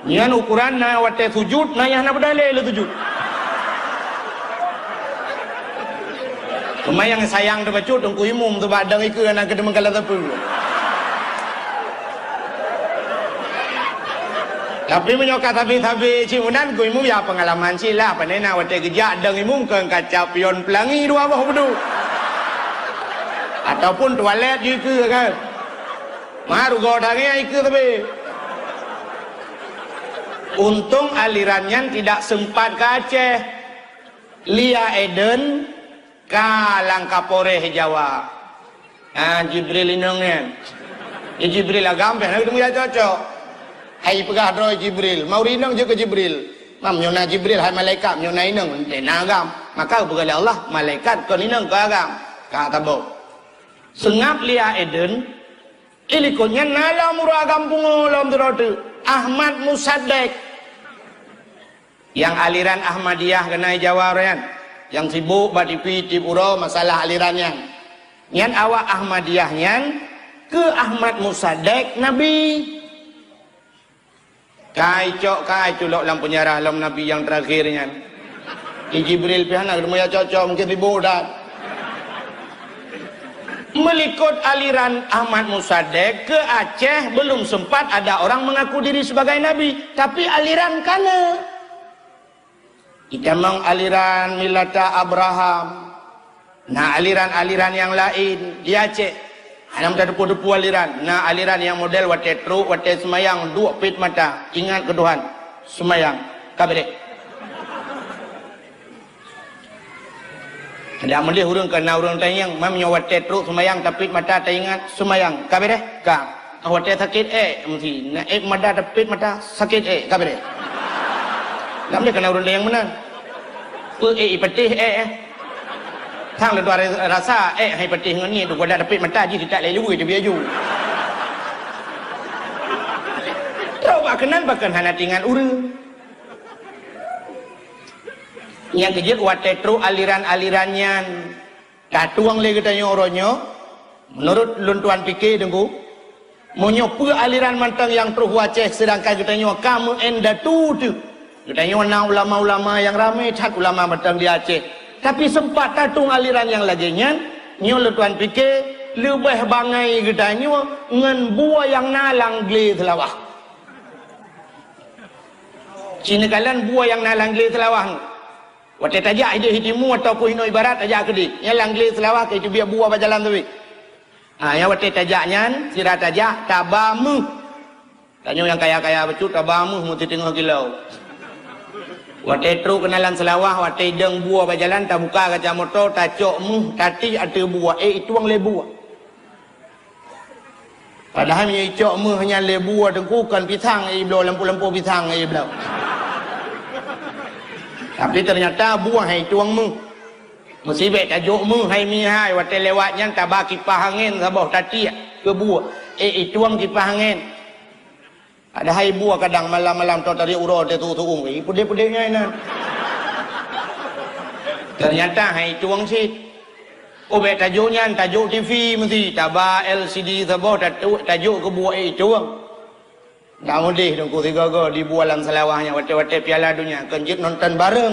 Nyan ukuran na watée sujud, na nyang hana beudalée lé sujud. Cuma nyang sayang teuh bacut teungku imum teuh bak dang ikeue na keudeungon kala teupeu. Tapi meunyoe ka sabe-sabe cit meunan, teungku imum ya peungalaman cit lah. Pane na watée geujak dang imum keu kaca pion peulangi dua boh beudôh. Ataupun tualet jih ikeue kan. Meurugoe tangai ikeue sabe. Untông aliran nyan tidak sempat ke Aceh. Lia Eden ka lam Kapolres Jawa. Ah, Jibril inong nyan. Di Jibril agam pih na geuteumu ya cocok. Hai peugah droe Jibril, mau inong jeuet keu Jibril. Mam nyoe na Jibril hai malaikat, nyoe na inong, na agam. Maka peugah lé Allah, malaikat kon inong kon agam. Ka tabok. Seungab Lia Eden, ilikot nyan na lom ureuëng agam pungo lom sidroe teuk, Ahmad Musaddiq. Nyang aliran Ahmadiyah keunan Jawa nyan, nyang sibok bak T V tieb uroe masalah aliran nyan. Nyan awak Ahmadiyah nyan keu Ahmad Musaddiq nabi. Kai cok kai culok lam peunjara lom nabi nyang terakhir nyan. Di Jibril pih hana geuteumu ya cocok mungkin sibok dan. Meulikot aliran Ahmad Musaddiq ke Aceh belum sempat ada orang mengaku diri sebagai nabi, tapi aliran kana. Itamong aliran milata Abraham. Na aliran-aliran nyang laén di Aceh. Hana meutateupeue-teupeue aliran. Na aliran nyang model watée trok, watée seumayang, duek pet mata, ingat keu Tuhan. Seumayang. Ka beureh. Dak meuleh ureuëng keu na ureuëng tanyong, mam nyoe watée trok seumayang tapet mata taingat seumayang. Ka beureh? Ka. Ah, watée sakét ék meusi, na ék mata tapet mata sakét ék. Ka beureh? Dak meuleh keu na ureuëng tanyong meunan. Peue ék ipatéh ék, eh? Sang leutuan rasa ék hai patéh ngon ngieng tu goda tapet mata jih sitak lé luweue teubiet ju. Trok bak keunan pakon hana teuingat ureuëng. Nyang keujeuet watée trok aliran-aliran nyan, tatueng lé geutanyoe uroe nyoe, meunurot lôn tuan pike Teungku, meunyoe peue aliran mantong nyang troh u Aceh seudangkan geutanyoe ka meu-indatu teuh. Geutanyoe na ulama-ulama nyang ramé that ulama mantong di Aceh. Tapi seumpat tatueng aliran nyang lagée nyan, nyoe lôn tuan pike leubeh bangai geutanyoe ngon bue nyang na lam glé Seulawah. Ci neukalon bua nyang na lam glé Seulawah nyoe. Watée tajak idéh i timu ataupun inoe i barat tajak keudéh, nyang lam glé Seulawah ka iteubiet bua bak jalan sabe. Ha, nyang watée tajak nyan, sira tajak, taba méuh. Tanyoe nyang kaya-kaya bacut taba méuh meuteungoh kilo. Watée trok keunan lam Seulawah, watée idong bua bak jalan, tabuka kaca moto, tacok méuh, tatiek ateueh bua, ék itueng lé bua. Padahai meunyoe icok méuh nyan lé bua teungku kon pisang, ék ibloe lampôh-lampôh pisang, ék ibloe. Tapi teunyata bua hai itueng méuh. Meusibék tajok méuh hai mihai, watée lewat nyan taba kipah angén saboh tatiek keu bua, ék itueng kipah angén. Padahai bua kadang malam-malam toh tariek uroe teuh tueng-tueng, ih, peudeh-peudeh nyan inan. Teunyata hai itueng cit. Oh, bék tajok nyan, tajok T V meusti, taba L C D saboh, tajok keu bua ék itueng. Ka meudeh teungku sigoe-goe di bua lam Seulawah nyan watée-watée Piala Dunia, kon jeuet nonton bareng.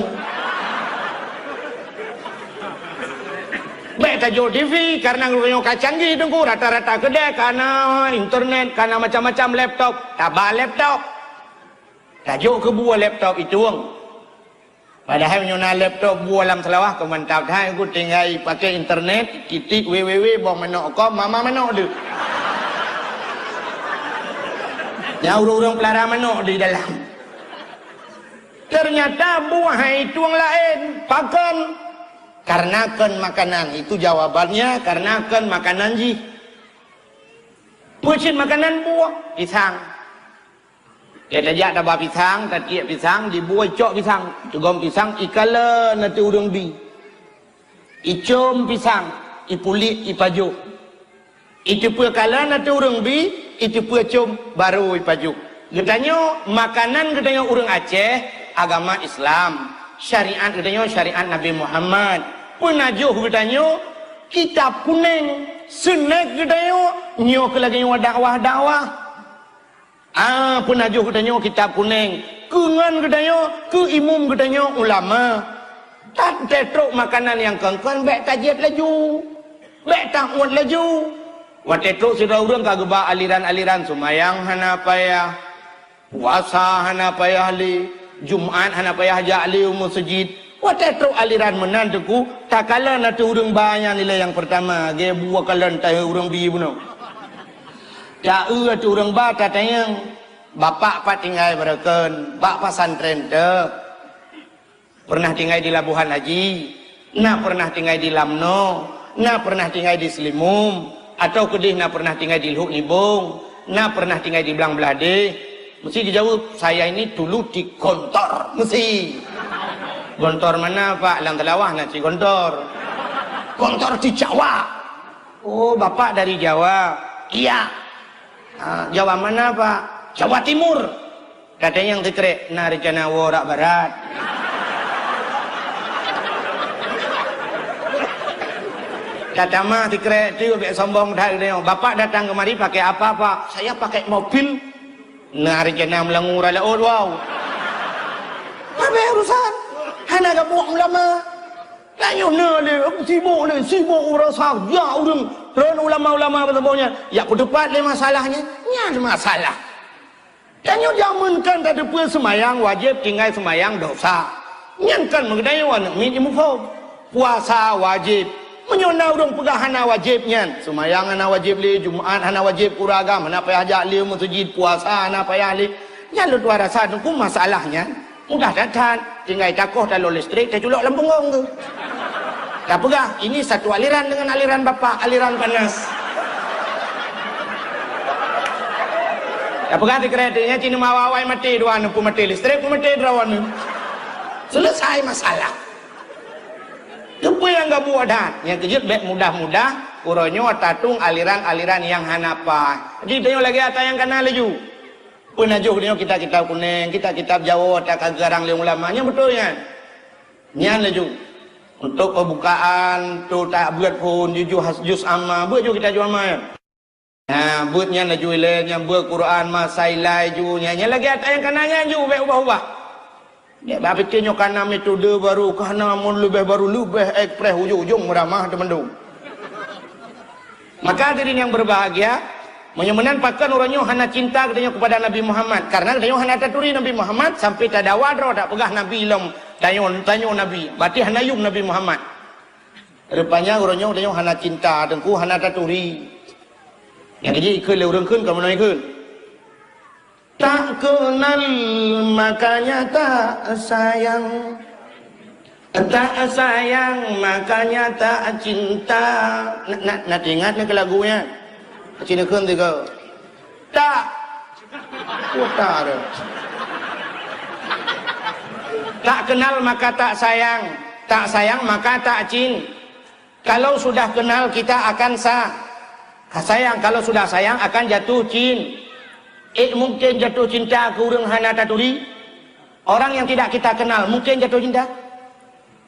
Bék tajok T V, karena geutanyoe ka canggih teungku, rata-rata keudè ka na internet, ka na macam-macam laptop, taba laptop. Tajok keu bua laptop itueng. Padahai meunyoe na laptop bua lam Seulawah, keu mantap that, ku tinggai pakai internet, ketik www boh manok com, mama manok deuh. Nyan ureuëng-ureuëng peulara manok di dalam. Teunyata bua hai itueng laén, pakon? Karena kon makanan, itu jawabannya, karena kon makanan jih. Peue cit makanan bua? Pisang. Tajak taba pisang, tatiek pisang, di bua icok pisang, teugom pisang, ikalon ateueh ureuëng bi. Icom pisang, ipulék, ipajok. Iteupeue kalon ateueh ureuëng bi, iteupeue com, barô ipajok. Geutanyoe, makanan geutanyoe ureuëng Aceh, agama Islam. Syariat geutanyoe syariat Nabi Muhammad. Peunajoh geutanyoe kitab kunéng. Snack geutanyoe nyoe keuh lagée nyoe dakwah-dakwah. Ah, peunajoh geutanyoe kitab kunéng, keu ngon geutanyoe, keu imum geutanyoe ulama. That teutrok makanan nyang kon-kon bék tajiet laju, bék taôt laju. Watée trok sidroe ureuëng ka geuba aliran-aliran seumayang hana payah, puasa hana payah lé, Jumat hana payah jak lé u meuseujid. Watée trok aliran meunan teungku, takalon ateueh ureuëng ba nyan ilée nyang peurtama, gée bua kalon tahe ureuëng bi bunoe. Taeu ateueh ureuëng ba tatanyong, "Bapak pat tinggai barokon, bak pesantren teuh? Pernah tinggai di Labuhan Haji? Na pernah tinggai di Lamno? Na pernah tinggai di Seulimum? Atau keudeh na pernah tinggai di Lhok Nibong? Na pernah tinggai di Blang Blahdeh?" Meusti geujaweueb, "Saya ini dulu di Gontor." Meusti. "Gontor mana, Pak?" "Lam Seulawah na cit Gontor." "Gontor di Jawa." "Oh, Bapak dari Jawa?" "Iya." "Ah, Jawa mana, Pak?" "Jawa Timur." Tatanyong sikrek, "Na rencana woe rot barat?" Tatamah sikrek, "Tu bék sombong that," geutanyong. "Bapak datang kemari pakai apa, Pak?" "Saya pakai mobil." "Na rencana meulangue rot laôt?" "Wow." Habéh urusan. Hana gabuk ulama. Tanyoe na lé, sibok lé, sibok urasa, ya ureuëng. Ron ulama-ulama bak saboh nyan, ya peuteupat lé masalah nyan. Nyan masalah. Tanyoe jameun kan tateupeue seumayang wajéb, tinggai seumayang dosa. Nyan kan meugeutanyoe aneuëk miet jimuphom. Puasa wajéb. Meunyoe na ureuëng peugah hana wajéb nyan, seumayang hana wajéb lé, Jumat hana wajéb, keu ureuëng agam hana payah jak lé meuseujid, puasa hana payah lé. Nyan lôn tuan rasa teungku masalah nyan. Mudah that-that, tinggai takoh talon listrik, taculok lam punggong tu. Tapeugah, "Ini satu aliran dengan aliran bapak, aliran panas." Tapeugah sikrek, "Nyan cit neuma awai maté dua, neupeumaté listrik, peumaté droeneuh." Selesai masalah. Keupeue nyang gabuk that? Nyang keujeuet bék mudah-mudah, uroe nyoe tatong aliran-aliran nyang hana paih. Jadi, tanyoe lagée ata nyang kana laju. Peunajoh nyoe kitab-kitab kunéng, kitab-kitab Jawoe, ata ka geukarang lé ulama, nyan beutôi nyan. Nyan laju. Untuk pembukaan, tu tak buet phon, jujur has-, juz amma, buet ju kitab juz amma nyan. Ha, buet nyan laju ilée, nyan buet Quran, masa ilai ju, nyan, nyan lagée ata nyang kana nyan ju, bék ubah-ubah. Bék bak pike nyoe kana metode baru, kana mun leubeh baru, leubeh ekspres ujong-ujong meuramah teumandum. Maka hadirin yang berbahagia, Meunyoe meunan, pakon uroe nyoe hana cinta geutanyoe keupada Nabi Muhammad? Karena geutanyoe hana taturi Nabi Muhammad, sampai tadawa droe tapeugah Nabi lom, tanyoe, tanyoe Nabi, berarti hana yuem Nabi Muhammad. Rupanya uroe nyoe geutanyoe hana cinta, teungku, hana taturi. Nyang keujeuet ikheun lé ureuëng kheun, kamoe ikheun. Tak kenal makanya tak sayang. Tak sayang makanya tak cinta. Na, na, na teuingat nyoe keu lagu nyan? Cit kheun tiga. Tak. Kuta tu. Tak kenal maka tak sayang. Tak sayang maka tak cin. Kalau sudah kenal kita akan sa-, sayang, kalau sudah sayang akan jatuh cin. Eh, mungkin jatuh cinta keu ureuëng hana taturi? Orang yang tidak kita kenal mungkin jatuh cinta?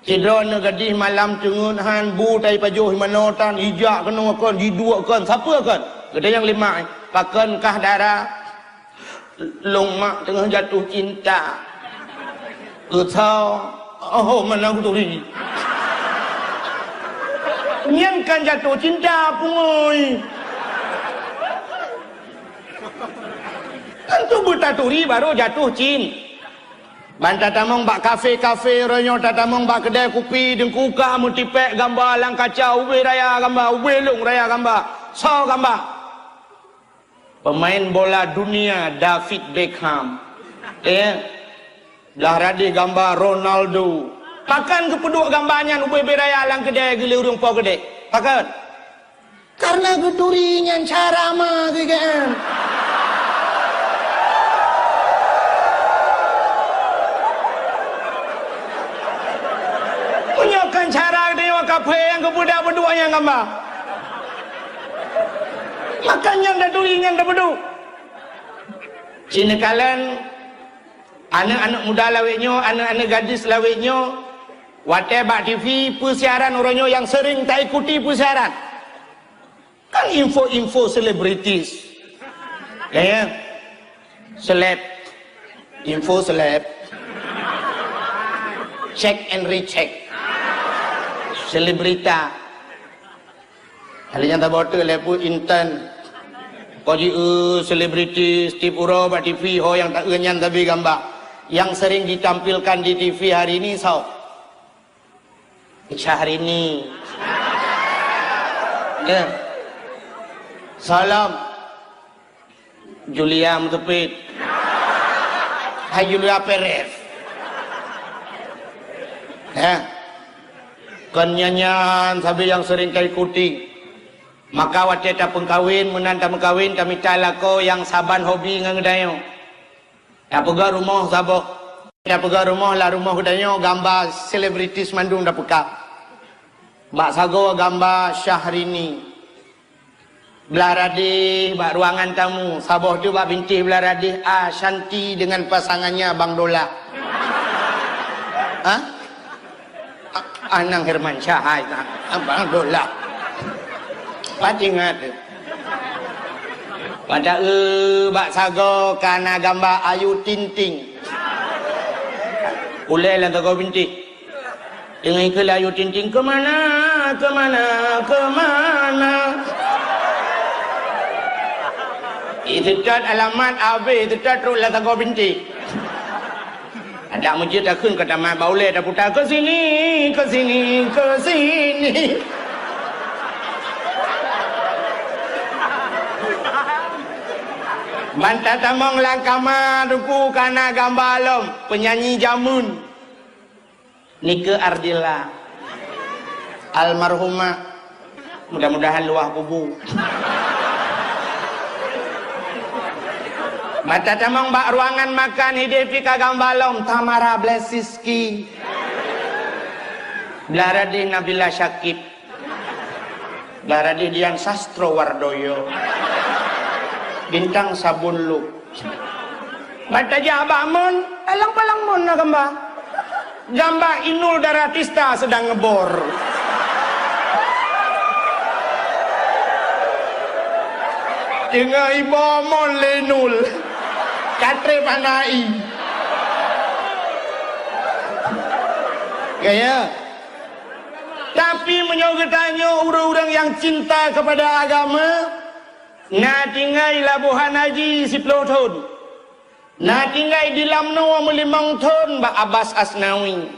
Sidroe aneuk gadih malam teungeut han, bu tai pajoh manoe tan, ijak keunoe kon, jiduek kon, sapeue kon? Gata nyang lemak, eh, pakon kah dara? Lôn mak teungoh jatuh cinta. Keu soe? Oh, mana kuturi. Nyan kan jatuh cinta, pungoe. Kan tu beutaturi baru jatuh cin. Ban tatamong bak kafe-kafe, uroe nyoe tatamong bak keudè kupi, deungkuka meutipék gamba lam kaca, ubé raya gamba, ubé lôn raya gamba. Soe gamba? Pemain bola dunia David Beckham. Eh, blah radeh gamba Ronaldo. Pakon geupeuduek gamba nyan ubé-bé raya lam keudè geulé ureuëng po keudè? Pakon? Karena geuturi nyan cara ma geugaan. Meunyoe kon cara geutanyoe kaphé nyang geupeudak peuduek nyang gamba. Maka nyan taturi nyan tapeuduek. Cit neukalon aneuk-aneuk muda lawét nyoe, aneuk-aneuk gadis lawét nyoe, watée bak T V peusiaran uroe nyoe nyang sering taikuti peusiaran. Kan info-info selebritis. Ya, ya. Seleb. Info seleb. Check and recheck. Selebrita. Hari nyang taboh teuk lé peue intan. Ko ji, eh, selebriti tiep uroe bak T V, ho nyang taeu nyan tabi gamba. Yang sering ditampilkan di T V hari ini soe? Syahrini. Ya. Salam. Julia Mutepit. Hai Julia Perez. Ya. Kon nyan-nyan sabe nyang sering taikuti. Maka watée tapeukawén, meunan tameukawén, tamita lakoe nyang saban hobi ngon geutanyoe. Tapeugah rumoh saboh. Tapeugah rumoh, lam rumoh geutanyoe gamba selebritis mandum tapeuka. Bak sagoe gamba Syahrini. Blah radeh bak ruangan tamu, saboh tu bak bintéh blah radeh Ashanti dengan pasangannya Bang Dola. Hah? A-, Anang Hermansyah hai ta. Abang Dola. Pat ingat tu. Pada, eh, bak sagoe ka na gamba Ayu Ting Ting. Ulée lam sagoe bintéh. Deungon ikeu Ayu Ting Ting, "Kemana, kemana, kemana?" Iteutôt alamat abéh, iteutôt trok lam sagoe bintéh. Adak meujeuet takheun ka tamat bak ulée taputa, "Ke sini, ke sini, ke sini." Ban tatamong lam kama, Teungku, ka na gamba lom penyanyi jameun. Nike Ardilla. Almarhumah. Mudah-mudahan luwah kubu. Ban tatamong bak ruangan makan, idéh pih ka gamba lom Tamara Blesiski. Blah radeh Nabila Syakib. Blah radeh Dian Sastrowardoyo. Bintang Sabun Lup. Ban tajak bak mon, alang-palang mon na gamba. Gamba Inul Daratista sedang ngebor. Teungoh iboh mon lé Inul. Ka trép hana i. Gaya. Tapi meunyoe geutanyoe ureuëng-ureuëng nyang cinta kepada agama, Na tinggai Labuhan Haji siploh thon. Na tinggai di Lamno meulimong thon bak Abbas Asnawi.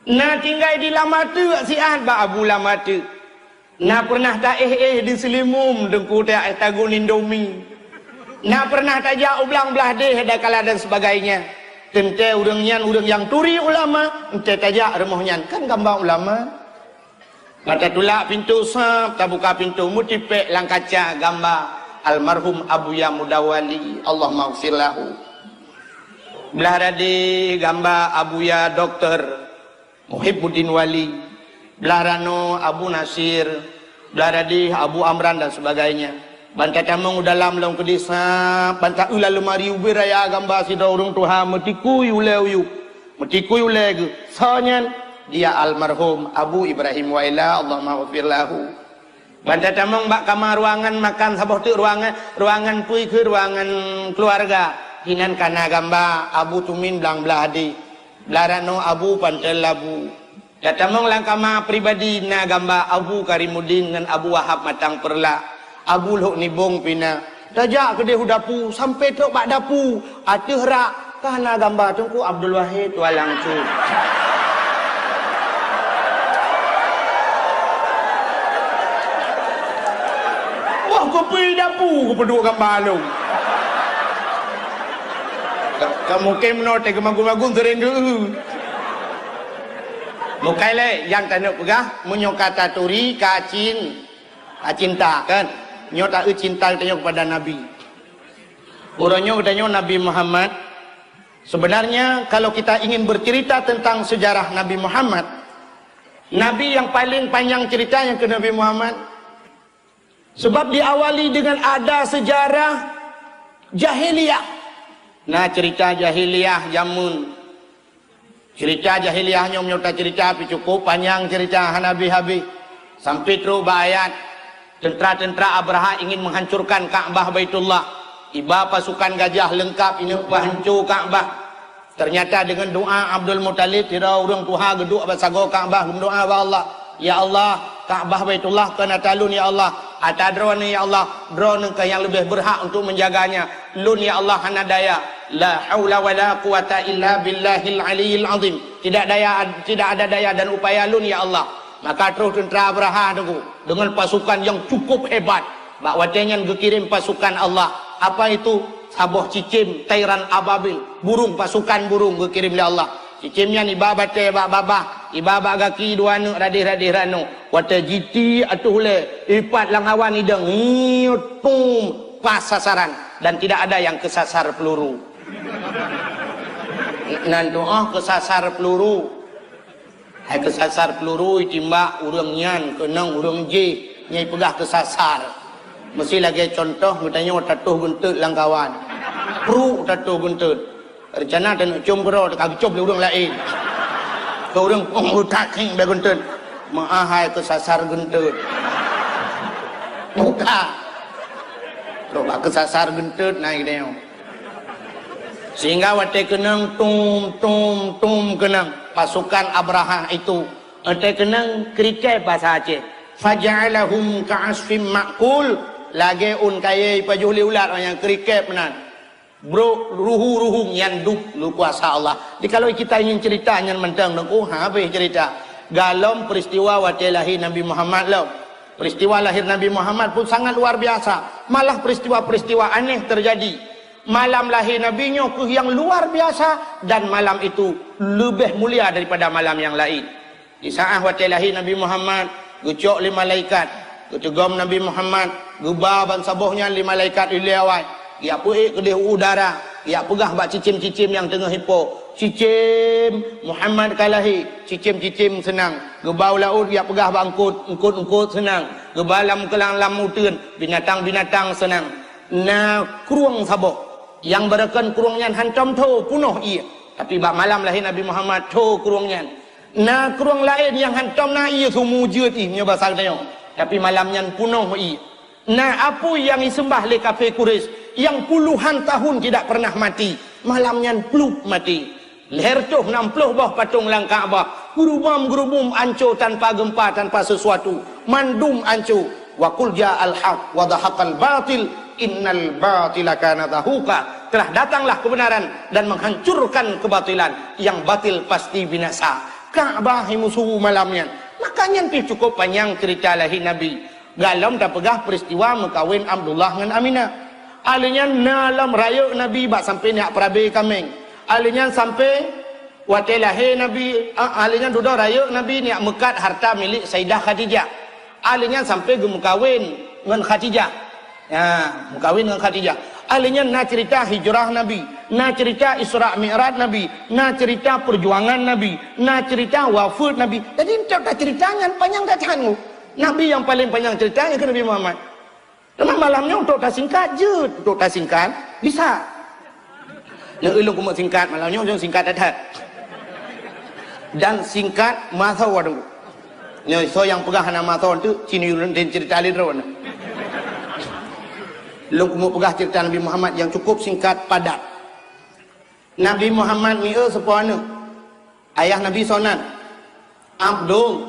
Na tinggai di Lamateuk siat bak Abu Lamateuk. Na pernah taéh-éh di Seulimum Teungku, taéh tagun Indomie. Na pernah tajak u Blang Blahdeh, Dakala dan sebagainya. Teuntée ureuëng nyan ureuëng nyang turi ulama, entée tajak rumoh nyan kan gamba ulama. Mata tulak pintoe sab, tabuka pintoe, meutipék lam kaca gamba almarhum Abuya Mudawali, Allahumma ghfir lahu. Blah radé gamba Abuya Doktor Muhibbuddin Wali, blah ranoe Abu Nasir, blah radé Abu Amran dan sebagainya. Ban tatamong u dalam lom keudéh sab, ban taeu lam leumari ubé raya gamba sidroe ureuëng tuha meutikui ulée uyueb. Meutikui ulée geuh, soe nyan? Dia almarhum Abu Ibrahim Waila, Allahumma ghfir lahu. Ban tatamong bak kama ruangan makan saboh teuk ruangan, ruangan peue keuh, ruangan keuluwarga. Hinan ka na gamba Abu Tumin Blang Blahdeh, blah ranoe Abu Panten Labu. Tatamong lam kama pribadi na gamba Abu Karimuddin ngon Abu Wahab Matang Peurlak. Abu Lhok Nibong pih na. Tajak keudéh u dapu, sampoe trok bak dapu, ateueh rak ka na gamba Teungku Abdul Wahid Tualang Cut. Wah, kupi dapu kupeuduek gamba lom. Ka, ka mungken meunoe teuh geumagun-magun seuring geu. Mukai lé nyang taneuk peugah, meunyoe ka taturi, ka cin-, ka cinta, kan? Nyoe taeu cinta geutanyoe kepada Nabi. Uroe nyoe geutanyoe Nabi Muhammad. Sebenarnya, kalau kita ingin bercerita tentang sejarah Nabi Muhammad, Nabi yang paling panjang ceritanya ke Nabi Muhammad. Sebab diawali dengan ada sejarah jahiliyah. Nah, cerita jahiliyah jameun. Cerita jahiliyah nyoe meunyoe tacerita pih cukup panyang cerita hana habéh-habéh. Sampai trok bak ayat, tentara-tentara Abrahah ingin menghancurkan Ka'bah Baitullah. Iba pasukan gajah leungkap ineuk peuhanco Ka'bah. Ternyata deungon doa Abdul Muthalib, sidroe ureuëng tuha geuduek bak sagoe Ka'bah, geudoa bak Allah, "Ya Allah, Ka'bah Baitullah kon ata lôn, ya Allah. Ata Droeneuh, ya Allah. Droeneuh keuh nyang leubeh beurhak untuk menjaganya. Lôn, ya Allah, hana daya. La haula wala quwata illa billahil aliyil azim. Tidak daya, tidak ada daya dan upaya lôn, ya Allah." Maka troh tentara Abrahah, Teungku, dengan pasukan yang cukup hebat. Bak watée nyan geukirém pasukan Allah. Apa itu? Saboh cicém, tairan ababil, burung, pasukan burung geukirém lé Allah. Cicém nyan iba batée bak babah, iba bak gaki dua aneuk radeh-radeh ranoe. Watée jitiek ateueh ulée, ipat lam hawa idong, ngiut, tum, pas sasaran dan tidak ada yang kesasar peluru. Nan doa kesasar peluru. Hai keusasar peuluru itimbak ureuëng nyan keunong ureuëng jih nyang ipeugah keusasar. Meusi lagée cuntoh geutanyoe tatoh geunteut lam kawan. Pruk tatoh geunteut. Reuncana taneuk com keudroe teuka geucom lé ureuëng laén. Keu ureuëng pong utak keng bak geunteut. Meuah hai keusasar geunteut. Buka. Trok bak keusasar geunteut na geutanyoe. Sehingga watée keunong tum, tum, tum keunong pasukan Abrahah itu, watée keunong kriket basa Aceh, faja'alahum ka'asfim ma'kul, lagée ôn kayée ipajoh lé ulat nyang kriket meunan. Brok ruhu-ruhu nyan dub lukuasa Allah. Jadi kalau kita ingin cerita nyan mantong, oh, habéh cerita. Galom peristiwa watée lahé Nabi Muhammad lom. Peristiwa lahir Nabi Muhammad pun sangat luar biasa. Malah peristiwa-peristiwa aneh terjadi. Malam lahé Nabi nyoe keuh nyang luar biasa dan malam itu leubeh mulia daripada malam nyang laén. Di saat watée lahé Nabi Muhammad, geucok lé malaikat, geuteugom Nabi Muhammad, geuba bansaboh nyan lé malaikat ilée awai. Geujak peuék keudeh u udara, geujak peugah bak cicém-cicém nyang teungoh ipo, "Cicém, Muhammad ka lahé." Cicém-cicém seunang. Geuba u laôt geujak peugah bak eungkôt, eungkôt-eungkôt seunang. Geuba lam keulang lam uteuen, binatang-binatang seunang. Na krueng saboh. Nyang beureukan krueng nyan hantom tho peunoh ié. Tapi bak malam lahé Nabi Muhammad tho krueng nyan. Na krueng laén nyang hantom na ié, seumu jeuet ié meunyoe basa geutanyoe. Tapi malam nyan peunoh ié. Na apui nyang iseumbah lé kafé Quraisy nyang puluhan tahun tidak pernah mati, malam nyan plup mati. Lhèe reutôh nam ploh boh patong lam Ka'bah, geurubom-geurubom anco tanpa geumpa, tanpa sesuatu, mandum anco. "Wa qul ja'al haq wa zahaqal batil, innal batila kana zahuqa." Telah datanglah kebenaran dan menghancurkan kebatilan, yang batil pasti binasa. Ka'bah musuh malam nyan. Maka nyan pih cukup panyang cerita lahé Nabi. Galom tapeugah peristiwa meukawen Abdullah ngon Aminah. Ahli nyan na lom rayeuk Nabi bak sampai neujak peurabe kaméng. Ahli nyan sampai watée lahé Nabi, ah, ahli nyan dudoe rayeuk Nabi neujak meukat harta milék Saidah Khadijah. Ahli nyan sampai geumeukawen ngon Khadijah. Ya, meukawen ngon Khadijah. Ahli nyan na cerita hijrah Nabi, na cerita Isra Mi'raj Nabi, na cerita perjuangan Nabi, na cerita wafat Nabi. Jadi, enteuk tacerita nyan panyang that that. Nabi nyang paleng panyang cerita nyan keuh Nabi Muhammad. Teuma malam nyoe untuk tasingkat jeuet, untuk tasingkat bisa. Nyoe ulôn keumeung singkat malam nyoe, nyoe singkat that that. Dan singkat masa waduh. Nyoe soe nyang peugah hana masa tu, cini ulôn den cerita lé droe. Lôn keumeung peugah cerita Nabi Muhammad nyang cukup singkat padat. Nabi Muhammad mieu seupôt aneuk. Ayah Nabi soe nan? Abdul,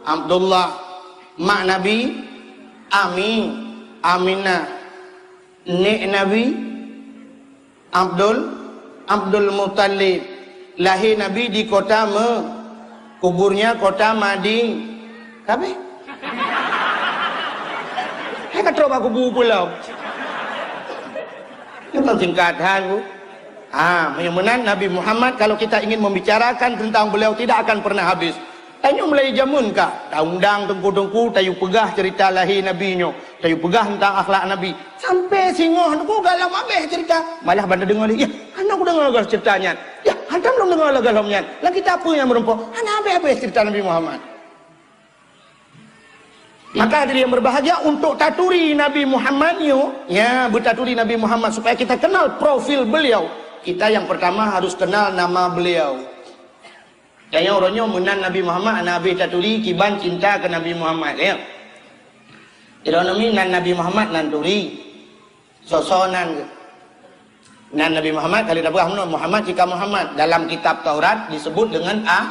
Abdullah. Mak Nabi, Ami, Aminah. Nek Nabi, Abdul, Abdul Muttalib. Lahé Nabi di kota Me-, kuburnya kota Madi-, Kabeh. Hai ka trok bak kubu pulo. Nyoe kan singkat that, Bu. Ha, meunyoe meunan Nabi Muhammad, kalau kita ingin membicarakan tentang beliau, tidak akan pernah habis. Tanyoe mulai jameun ka, taundang teungku-teungku, tayue peugah cerita lahé Nabi nyoe, tayue peugah tentang akhlak Nabi. Sampai singoh teungku galom habéh cerita. Malah banda deungoe lé, "Yah, hana kudeungoe lagèe cerita nyan. Yah, hantom lôn deungoe lagèe lom nyan. Lam kitab peue nyang meurumpok?" Hana habéh-habéh cerita Nabi Muhammad. Maka hadirin yang berbahagia, untuk taturi Nabi Muhammad nyoe, ya, beutaturi Nabi Muhammad supaya kita kenal profil beliau, kita yang pertama harus kenal nama beliau. Tanyoe uroe nyoe meunan Nabi Muhammad hana habéh taturi kiban cinta keu Nabi Muhammad, ya. Droeneuh mi nan Nabi Muhammad nan turi. Soe-soe nan geuh. Nan Nabi Muhammad, ka lheueh tapeugah meunoe, Muhammad cit ka Muhammad. Dalam kitab Taurat disebut dengan Ah-,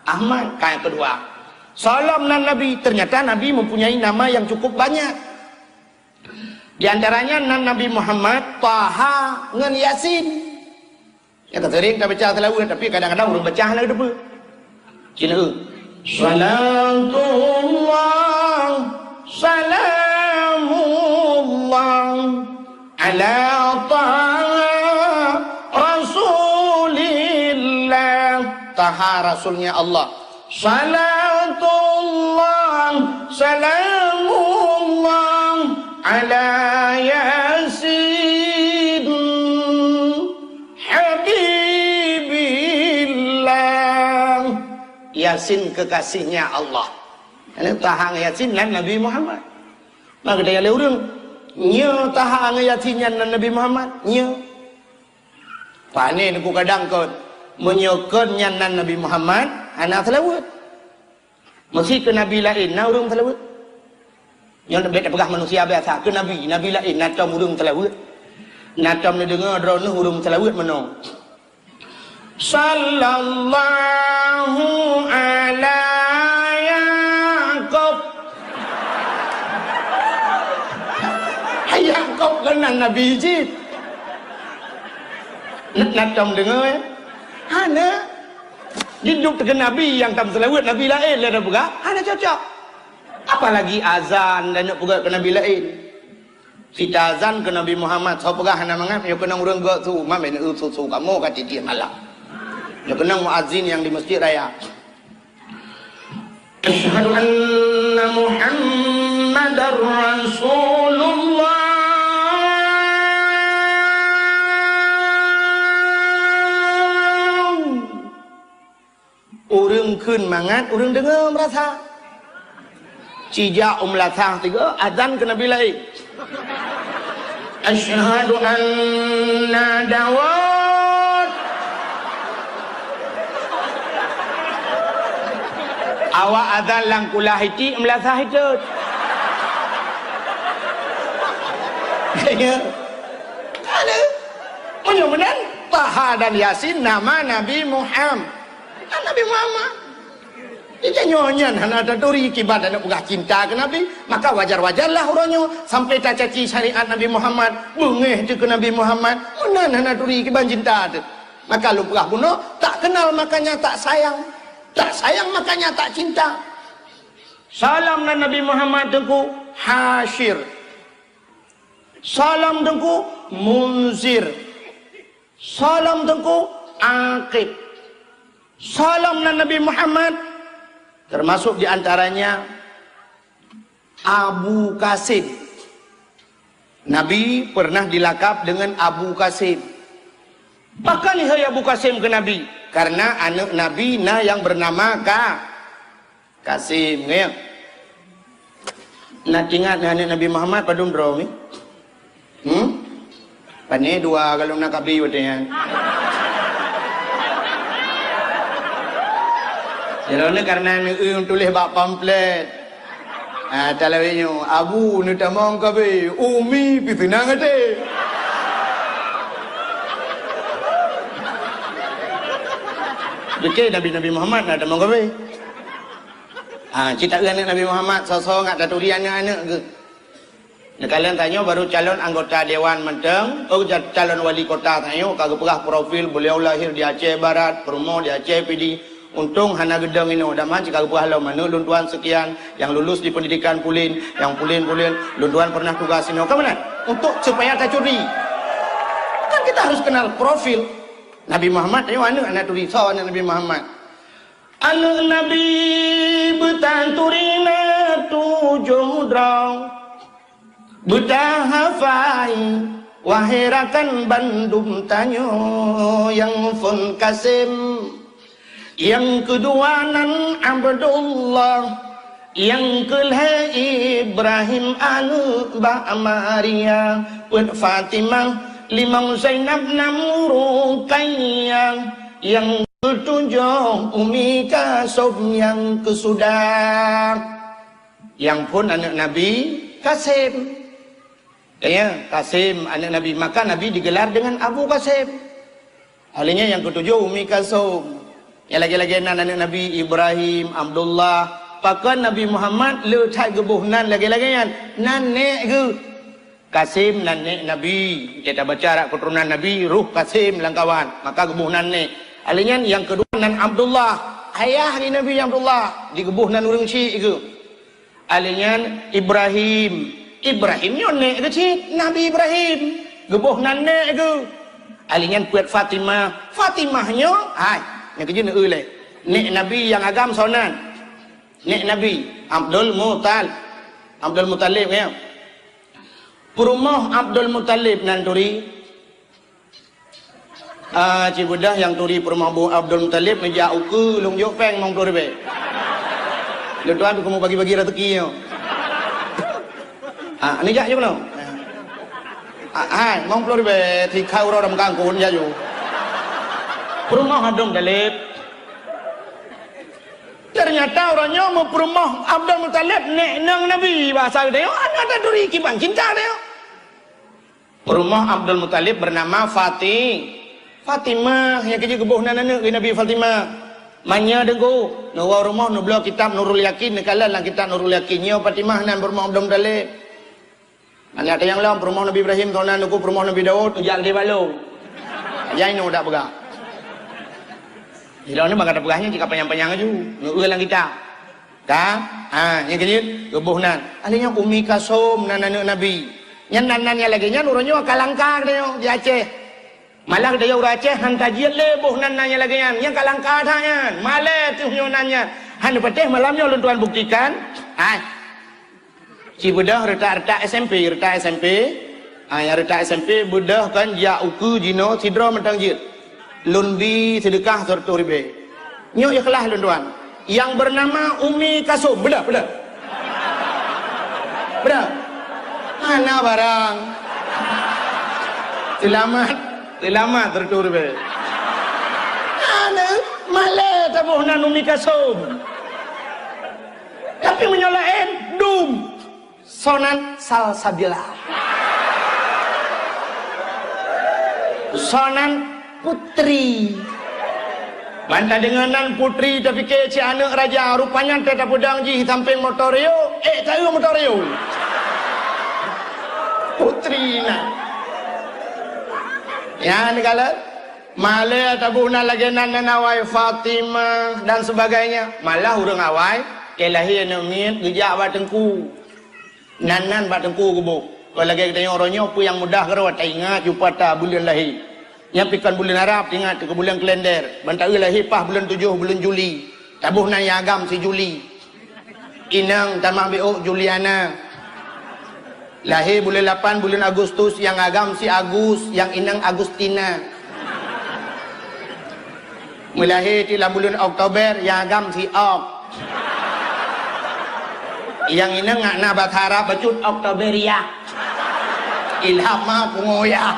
Ahmad. Ka nyang keudua. Soe lom nan Nabi, ternyata Nabi mempunyai nama yang cukup banyak. Di antaranya nan Nabi Muhammad, Taha ngon Yasin. Nyang ka sering tabaca seulaweuet, tapi kadang-kadang ureueng baca hana geuteupeue. Cina, "Salatullah, salamullah, ala Taha Rasulillah." Taha Rasulnya Allah. Salatullah, salamullah, ala Yasin. Habibillah. Yasin kekasihnya Allah. Ini Taha ngon Yasin nan Nabi Muhammad. Maka geutanyong lé ureueng, "Nyo Taha ngon Yasin nyan nan Nabi Muhammad?" "Nyo." Pane neuk kadang kon, meunyoe kon nyan nan Nabi Muhammad, hana seulaweuet. Meusé keu nabi laén na ureueng seulaweuet. Nyoe bèk tapeugah manusia biasa, keu nabi, nabi laén na tom ureueng seulaweuet. Na tom neudeungoe droeneuh ureueng seulaweuet meunoe. Sallallahu ala Yakub. Yakub keunan nabi cit. Na, na tom deungoe? Hana. Jiduek teuh keu nabi nyang tam seulaweuet nabi laén lé tapeugah, hana cocok. Apalagi azan dan neuk peugah keu nabi laén. Sita azan keu Nabi Muhammad, soe peugah hana mangat, nyoe keunong ureueng gok su, ma bèk neu su-su kamoe ka tiep-tiep malam. Nyoe keunong muazin nyang di Masjid Raya. Asyhadu anna Muhammadar Rasulullah. Ureueng kheun mangat, ureueng deungoe meurasa. Cijak u meulasah tiga, azan keu nabi laén. Asyhadu anna Dawud. Awak azan lam kulah itik, meulasah itot. Ya. Ada. Meunyoe meunan, Taha dan Yasin nama Nabi Muhammad. Nabi Muhammad. Jadi nyoe nyan hana taturi kiban tapeugah cinta keu Nabi, maka wajar-wajarlah uroe nyoe sampai tacaci syariat Nabi Muhammad, beungéh teuh keu Nabi Muhammad, meunan hana turi kiban cinta teuh. Maka lôn peugah bunoe, tak kenal makanya tak sayang, tak sayang makanya tak cinta. Salam nan Nabi Muhammad Teungku Hasyir. Salam Teungku Munzir. Salam Teungku Aqib. Salam nan Nabi Muhammad, termasuk di antaranya Abu Qasim. Nabi pernah dilakab dengan Abu Qasim. Pakon lheueh Abu Qasim keu Nabi? Karena aneuk Nabi na nyang bernama Ka-, Qasim, ya. Na ingat aneuk Nabi Muhammad padum droe ni? Hmm? Pane dua kalau na kabi watée nyan. Jinoe karena neueu tuléh bak pamflet. Ah, talawe nyoe, Abu neutamong kabi, Umi pih seunang até. Beutôi Nabi-Nabi Muhammad na tamong kabi. Ah, cit taeu aneuk Nabi Muhammad, soe-soe ngat taturi aneuk-aneuk geuh. Neukalon tanyoe baru calon anggota dewan mantong, oh, ja-, calon wali kota tanyoe ka geupeugah profil beliau lahir di Aceh Barat, peurumoh di Aceh Pidie. Untông hana geudong inoe, daman cit ka geupeugah lom aneuk lôn tuan sekian, yang lulus di pendidikan pulen, yang pulen-pulen, lôn tuan pernah tugas inoe. Ka meunan? Untuk supaya tacuri. Kan kita harus kenal profil. Nabi Muhammad, ayo aneuk hana turi, soe aneuk Nabi Muhammad. Aneuk Nabi beutaturi na tujoh droe. Beutahafai, wahai rakan bandum tanyoe, nyang phôn Qasim, nyang keudua nan Abdullah, nyang keulhée Ibrahim aneuk bak Maria, peuet Fatimah, limong Zainab, nam Ruqayyah, nyang keutujoh Umi Kalsum, nyang keusudah. Nyang phôn aneuk Nabi Qasim. Ya, Qasim aneuk Nabi, maka Nabi digelar dengan Abu Qasim. Ahlinya nyang keutujoh Umi Kalsum. Nyang lagée-lagée nan aneuk Nabi Ibrahim, Abdullah. Pakon Nabi Muhammad le that geuboh nan lagée-lagée nyan? Nan nék geuh. Qasim nan nék Nabi. Kita baca rak keturunan Nabi, roh Qasim lam kawan. Maka geuboh nan nék. Ahlinya nyang keudua nan Abdullah. Ayah di Nabi Abdullah. Digeuboh nan ureuëng syik geuh. Ahli nyan Ibrahim. Ibrahim nyoe nék geuh cit, Nabi Ibrahim. Geuboh nan nék geuh. Ahli nyan peuet Fatimah. Fatimah nyoe, hai, nyang keujeuet neueu lé. Nék Nabi nyang agam soe nan? Nék Nabi, Abdul Mutal-, Abdul Muthalib, ya. Peurumoh Abdul Muthalib nan turi. Ah, cibeudoh nyang turi peurumoh Abu Abdul Muthalib neujak ukeue lôn jok péng limong ploh ribée. Lôn tuan keumu bagi-bagi rezeki nyoe. Ah, neujak ju keunoe. Ah, hai, limong ploh ribée, tikai uroe dalam kangkon jak ju. Peurumoh Abdul Muthalib. Ternyata uroe nyoe meupeurumoh Abdul Muthalib nék nong Nabi, bahasa geutanyoe, aneuk taturi kiban cinta tanyoe. Peurumoh Abdul Muthalib bernama Fati-, Fatimah, nyang keujeuet geuboh nan aneuk geuh Nabi Fatimah. Manyang Teungku, neuwoe rumoh neubloe kitab Nurul Yakin, neukalon lam kitab Nurul Yakin, nyoe Fatimah nan peurumoh Abdul Muthalib. Aneuk tanyong lom, peurumoh Nabi Ibrahim, soe nan Teungku, peurumoh Nabi Daud, jak lé balo. Nyang inoe dak peugah. Sidroe ni bak gata peugah nyan cit ka panyang-panyang laju. Neueu lam kitab. Ka? Ha, nyang keujeuet geuboh nan. Ahli nyan Ummi Kalsum nan aneuk Nabi. Nyan nan-nan nyang lagée nyan uroe nyoe ka langka geutanyoe di Aceh. Malah geutanyoe ureuëng Aceh han tajeuet lé boh nan-nan nyang lagée nyan. Nyan ka langka that nyan. Malée teuh nyoe nan nyan. Han neupatéh malam nyoe lôn tuan buktikan. Hai. Cibeudoh reutak-reutak S M P, reutak S M P. Ah, nyang reutak S M P beudoh kan jak ukeue jinoe sidroe mantong jeuet. Lôn bi seudeukah seureutôh ribée. Nyoe ikhlas lôn tuan. Nyang bernama Ummi Kalsum. Beudoh, beudoh. Beudoh. Hana barang. Seulamat, seulamat seureutôh ribée. Hana, malée taboh nan Ummi Kalsum. Tapi meunyoe laén, dum. Soe nan Salsabila. Soe nan Putri. Ban tadeungoe nan putri tapike cit aneuk raja, rupanya teuh tapeudong jih sampéng motor Rio, ék taeu motor Rio. Putri na. Ya, neukalon. Malée taboh nan lagée nan, nan awai Fatimah dan sebagainya. Malah ureuëng awai, keu lahé aneuk miet geujak bak teungku. Nan-nan bak teungku geuboh. Kon lagée geutanyoe uroe nyoe, peue nyang mudah keudroe taingat jumpa ta buleuen lahé. Nyan pih kon buleuen Arab, taingat keu buleuen kalender. Ban taeu lahé paih buleuen tujoh, buleuen Juli. Taboh nan nyang agam si Juli. Inong tamah biôk Juliana. Lahé buleuen lapan buleuen Agustus, nyang agam si Agus, nyang inong Agustina. Meulahé cit lam buleuen Oktober, nyang agam si Ok. Nyang inong ngak na basa Arab bacut Oktoberia. Ilham ma pungo ya.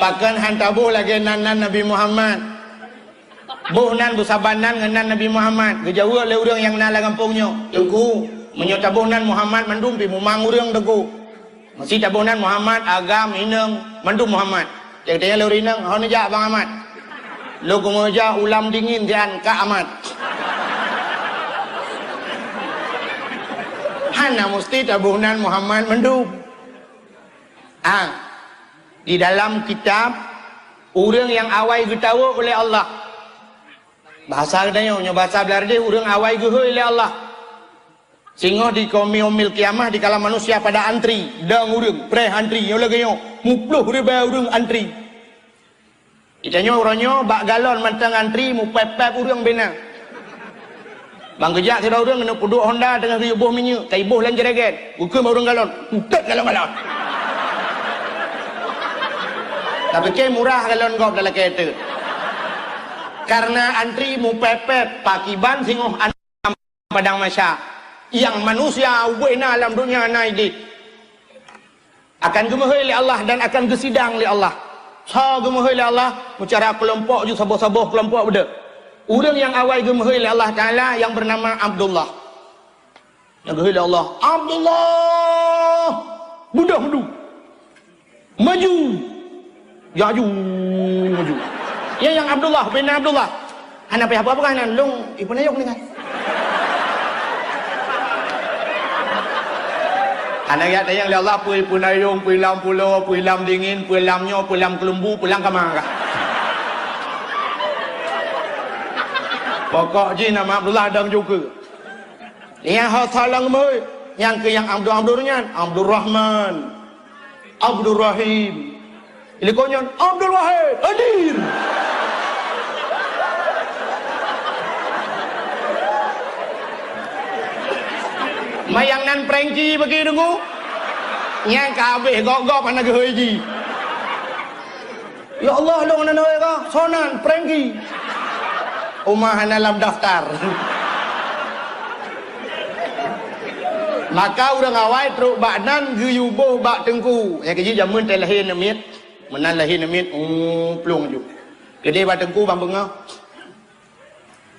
Pakon han taboh lagée nan-nan Nabi Muhammad. Boh nan beusaban nan ngon nan Nabi Muhammad. Geujaweueb lé ureuëng nyang na lam gampông nyoe, "Teungku, meunyoe taboh nan Muhammad mandum pih mumang ureuëng, Teungku." Meusé taboh nan Muhammad, agam, inong, mandum Muhammad. Cit tanyong lé ureuëng inong, "Ho neujak Bang Amat?" "Lôn keumeujak ulam dingin sian Kak Amat." Hana musti taboh nan Muhammad mandum. Ah, di dalam kitab, ureuëng nyang awai geutawök ulée Allah. Bahasa geutanyoe, nyoe bahasa Beurani, ureuëng awai geuhôi lé Allah. Singoh di Yaumil Qiyamah, dikala manusia pada antri, dong ureuëng, preh antri, nyoe lagée nyoe, muploh ribée ureuëng antri. Geutanyoe uroe nyoe bak galon mantong antri, mupép-pép ureuëng bina. Ban geujak sidroe ureuëng keuneuk peuduek honda teungoh geuyue boh minyeuk, ka iboh lam jreget, geukheun bak ureuëng galon, "Utet galon-galon." Tapike murah galon gob lam lakée teuk. Karena antri mupép-pép, pakiban singoh padang mahsyar, nyang manusia ubé na lam donya na idéh, akan geumeuhôi lé Allah dan akan geusidang lé Allah. Soe geumeuhôi lé Allah? Meucara keulompok ju saboh-saboh keulompok beudôh. Ureuëng nyang awai geumeuhôi lé Allah Taala nyang beunama Abdullah. Nyang geuhôi lé Allah, "Abdullah, beudôh meudu." Maju. Jaju maju. Ya, nyang Abdullah, bina Abdullah. Hana payah apa-apa kan, lôn ipeunayong ni kan. Hana ya tayang lé Allah, peue ipeunayong, peue lam pulo, peue lam dingin, peue lam nyoe, peue lam keulumbu, peue lam kama kah. Pokok jih nama Abdullah dang juga. Nyang ho tholong meuh, nyang keu nyang Abdul Abdul nyan, Abdul Rahman. Abdul Rahim. Ilikot nyan, Abdul Wahid, hadir. Mayang nan Prengki bagi deungoe. Nyang ka habéh gok-gok hana geuhôi ji. Ya Allah, lôn hana nawai ka, sonan, Prengki. Uma hana lam daftar. Maka ureuëng awai trok bak nan geuyue boh bak teungku. Nyang keujih jameun teuh lahé aneuk miet. Meunan lahé aneuk miet, um, plueng ju. Keudeh bak teungku ban beungoh.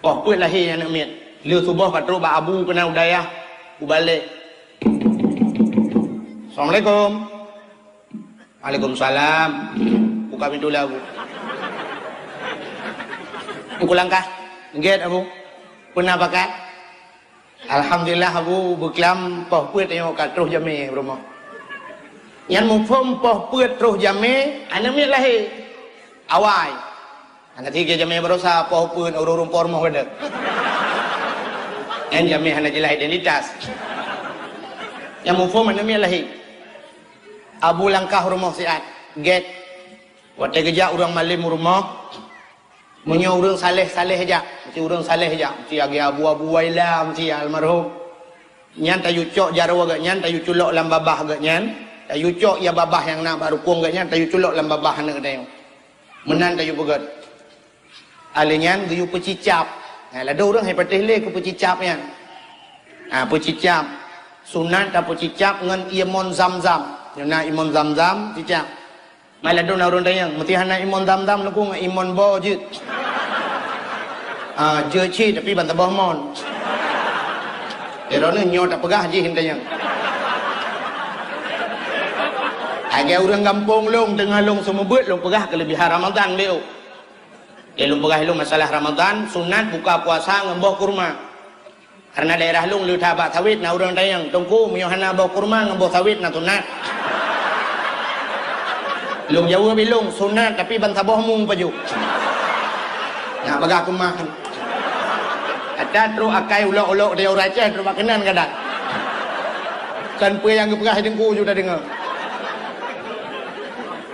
Poh peuet lahé aneuk miet. Lheueh suboh ka trok bak abu keunan u dayah, u balée. Assalamualaikum. Waalaikumsalam. Buka pintu lé abu. Engku langkah. Gét abu. Peuna pakat. Alhamdulillah, abu beuklam poh peuet nyoe ka troh jamé rumoh. Nyan muphom poh peuet troh jamé, aneuk miet lahé. Awai. Hana tiga jamé barosa poh peuet ureuëng rumpor moh geude. Nyan jamé hana jeulaih identitas. Nyan muphom aneuk miet lahé. Abu langkah rumoh siat. Gét. Watée geujak ureuëng malém u rumoh, meunyoe ureuëng saleh-saleh jak, meusti ureuëng saleh jak, meusti lagée Abu Abu Waila, meusti almarhum. Nyan tayue cok jaroe geuh nyan, tayue culok lam babah geuh nyan, tayue cok ya babah nyang na bak rukong geuh nyan, tayue culok lam babah aneuk geutanyoe. Meunan tayue peugét. Alé nyan geuyue peucicab. Nah, ladôm ureuëng hai patéh lé keu peucicab nyan. Ha, peucicab. Sunat tapeucicab ngon imon zam-zam. Nyoe na imon zam-zam, cicab. Mai ladôm na ureuëng tanyong, meusti hana imon zam-zam leuku ngon imon bo jeuet. Ah, jeuet cit tapi ban saboh mon. Droeneuh nyoe tapeugah jih tanyong. Lagèe ureueng gampông lôn, teungoh lôn seumeubeuet, lôn peugah keuleubihan Ramadhan lé. Lé lôn peugah lôn masalah Ramadhan, sunat buka puasa ngon boh kurma. Karena daerah lôn le that bak sawét, na ureueng tanyong, "Teungku, meunyoe hana boh kurma ngon boh sawét na sunat?" Lôn jaweueb ilôn, "Sunat, tapi ban saboh mu pajoh." Nak bagah keumah. Ada trok akai ulok-ulok di ureueng Aceh, trok bak keunan kadang. Kan peue nyang geupeugah teungku ju tadeungoe.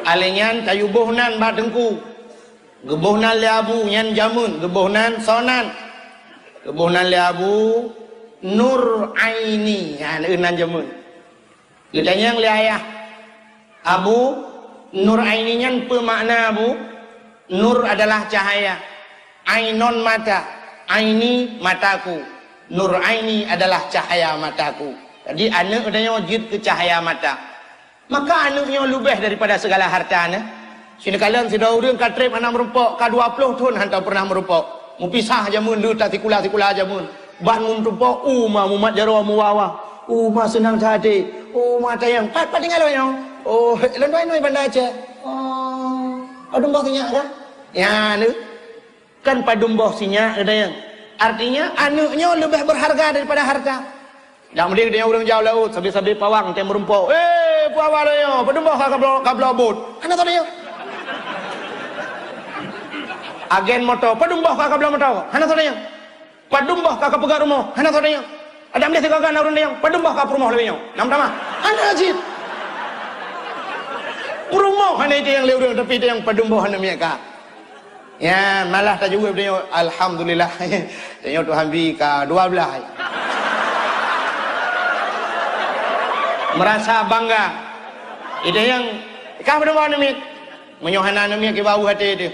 Alèh nyan tayue boh nan bak teungku. Geuboh nan lé Abu, nyan jameun, geuboh nan soe nan. Geuboh nan lé Abu Nur Aini, nyan nan jameun. Geutanyong lé ayah, "Abu, Nur Aini nyan peue makna, Abu?" Nur adalah cahaya, ainon mata, aini mataku. Nur Aini adalah cahaya mataku. Jadi aneuk tanyoe jeuet keu cahaya mata. Maka aneuk nyoe leubeh daripada segala harta nyoe. Sineukala sidroe ureueng ka trép hana meurumpok, ka dua ploh thon hantom pernah meurumpok. Meupisah jameun, le tasikula-sikula jameun. Ban meurumpok, uma mumat jaroe meuwa-wa. Uma seunang that até. Uma tanyong, "Pat, pat tinggai lôn nyoe?" "Oh, lôn dua inong Banda Aceh." "Oh, padum boh sinyak kah?" Nyan. Kan padum boh sinyak, geutanyoe. Artinya, aneuk nyoe leubeh berharga daripada harta. Dak meudeh geutanyoe ureueng jaoe laôt, sabe-sabe pawang teuh meurumpok. "Eh, peue haba lôn nyoe? Padum boh ka kabloe, kabloe bot?" Hana soe tanyong. Agen moto, "Padum boh ka kabloe moto?" Hana soe tanyong. "Padum boh ka kapeugöt rumoh?" Hana soe tanyong. Dak meudeh sigoe-goe na ureueng tanyong, "Padum boh ka peurumoh lagèe nyoe? Na meutamah?" Hana cit. Peurumoh hana itanyong lé ureueng, tapi itanyong padum boh aneuk miet ka. Ya, malah tajaweueb tanyoe, "Alhamdulillah." Tanyoe Tuhan bi ka dua belas. Merasa bangga. Itanyong, "Kah padum boh aneuk miet?" Meunyoe hana aneuk miet, kiban até teuh.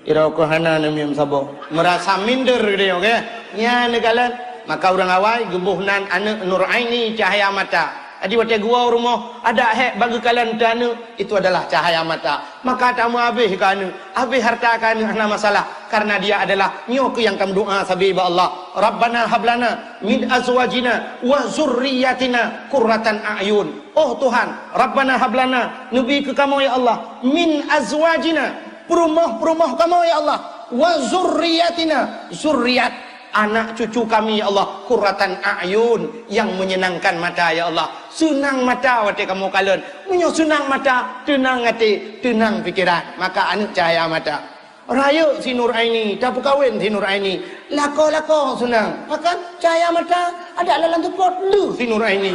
Kira keu hana aneuk miet saboh. Merasa minder tanyoe, ke? Nyan neukalon. Maka ureueng awai geuboh nan aneuk Nur Aini, cahaya mata. Jadi watèe geuwoe rumoh, adak hék bak geukalon teuh aneuk, itu adalah cahaya mata. Maka tameuhabéh keu aneuk, habéh harta keu aneuk hana masalah, karena dia adalah nyoe keuh nyang tameudoa sabe bak Allah, "Rabbana hablana min azwajina wa dzurriyyatina qurratan a'yun." Oh Tuhan, "Rabbana hablana," neubi keu kamoe ya Allah, "min azwajina," peurumoh-peurumoh kamoe ya Allah, "wa dzurriyyatina," zuriat anak cucu kami, ya Allah, qurratan a'yun, yang menyenangkan mata, ya Allah. Seunang mata watèe kamoe kalon. Meunyoe seunang mata, teunang até, teunang pikeran. Maka aneuk cahaya mata. Rayeuk si Nur Aini, tapeukawen si Nur Aini. Lakoe-lakoe seunang. Pakon cahaya mata, adak lam teupot lheueh si Nur Aini.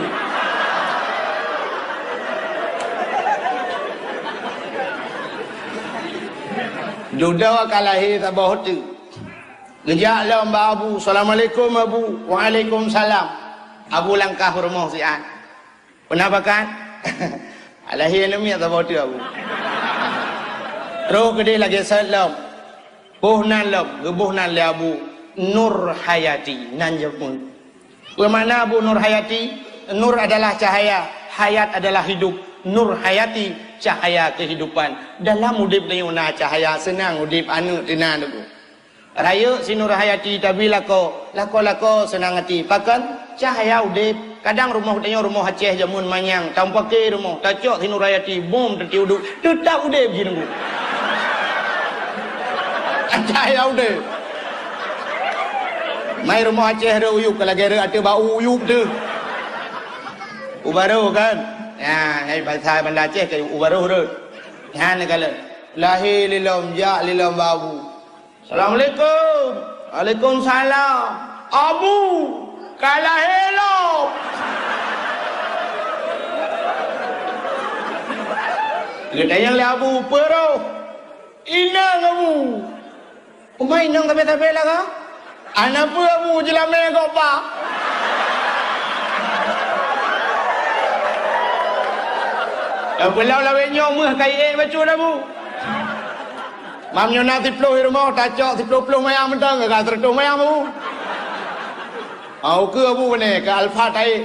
Dudoe ka lahé saboh teuk. Geujak lom bak Abu, "Assalamualaikum, Abu." "Waalaikumsalam." Abu langkah u rumoh siat. "Peue na pakat?" "Alahé aneuk miet saboh teuk, Abu." Troh keudeh lagèe sot lom. Boh nan lom, geuboh nan lé Abu Nur Hayati, nan jameun. Peue makna Abu Nur Hayati? Nur adalah cahaya, hayat adalah hidup. Nur Hayati, cahaya kehidupan. Dalam udép tanyoe na cahaya, seunang udép aneuk teunan teungku. Rayeuk si Nur Hayati tabi lakoe, lakoe-lakoe seunang até. Pakon? Cahaya udép. Kadang rumoh tanyoe rumoh Aceh jameun manyang, tamupaké rumoh, tacok si Nur Hayati, bom teuti udép, teutap udép jih teungku. Cahaya udép. Mai rumoh Aceh rhot u yup, ka lagèe rhot ateueh bak u yup teuh. U barô kan? Ya, hai basa Banda Aceh ka u barô rhot. Nyan neukalon. Lahé lé lom, jak lé lom bak Abu. "Assalamualaikum." "Waalaikumsalam." "Abu, ka lahé lom." Geutanyong lé Abu, "Peue roh?" "Inong, Abu." "Uma inong sabe-sabe lah kah?" "Hana peue, Abu, jeulamé gob ba." "Peue lom lawét nyoe meuh ka iék bacut, Abu." "Mam nyoe na siploh di rumoh, tacok siploh-ploh mayang mantong, ka seureutôh mayang, Abu." "Oh, keu Abu bane, keu Alfa taék."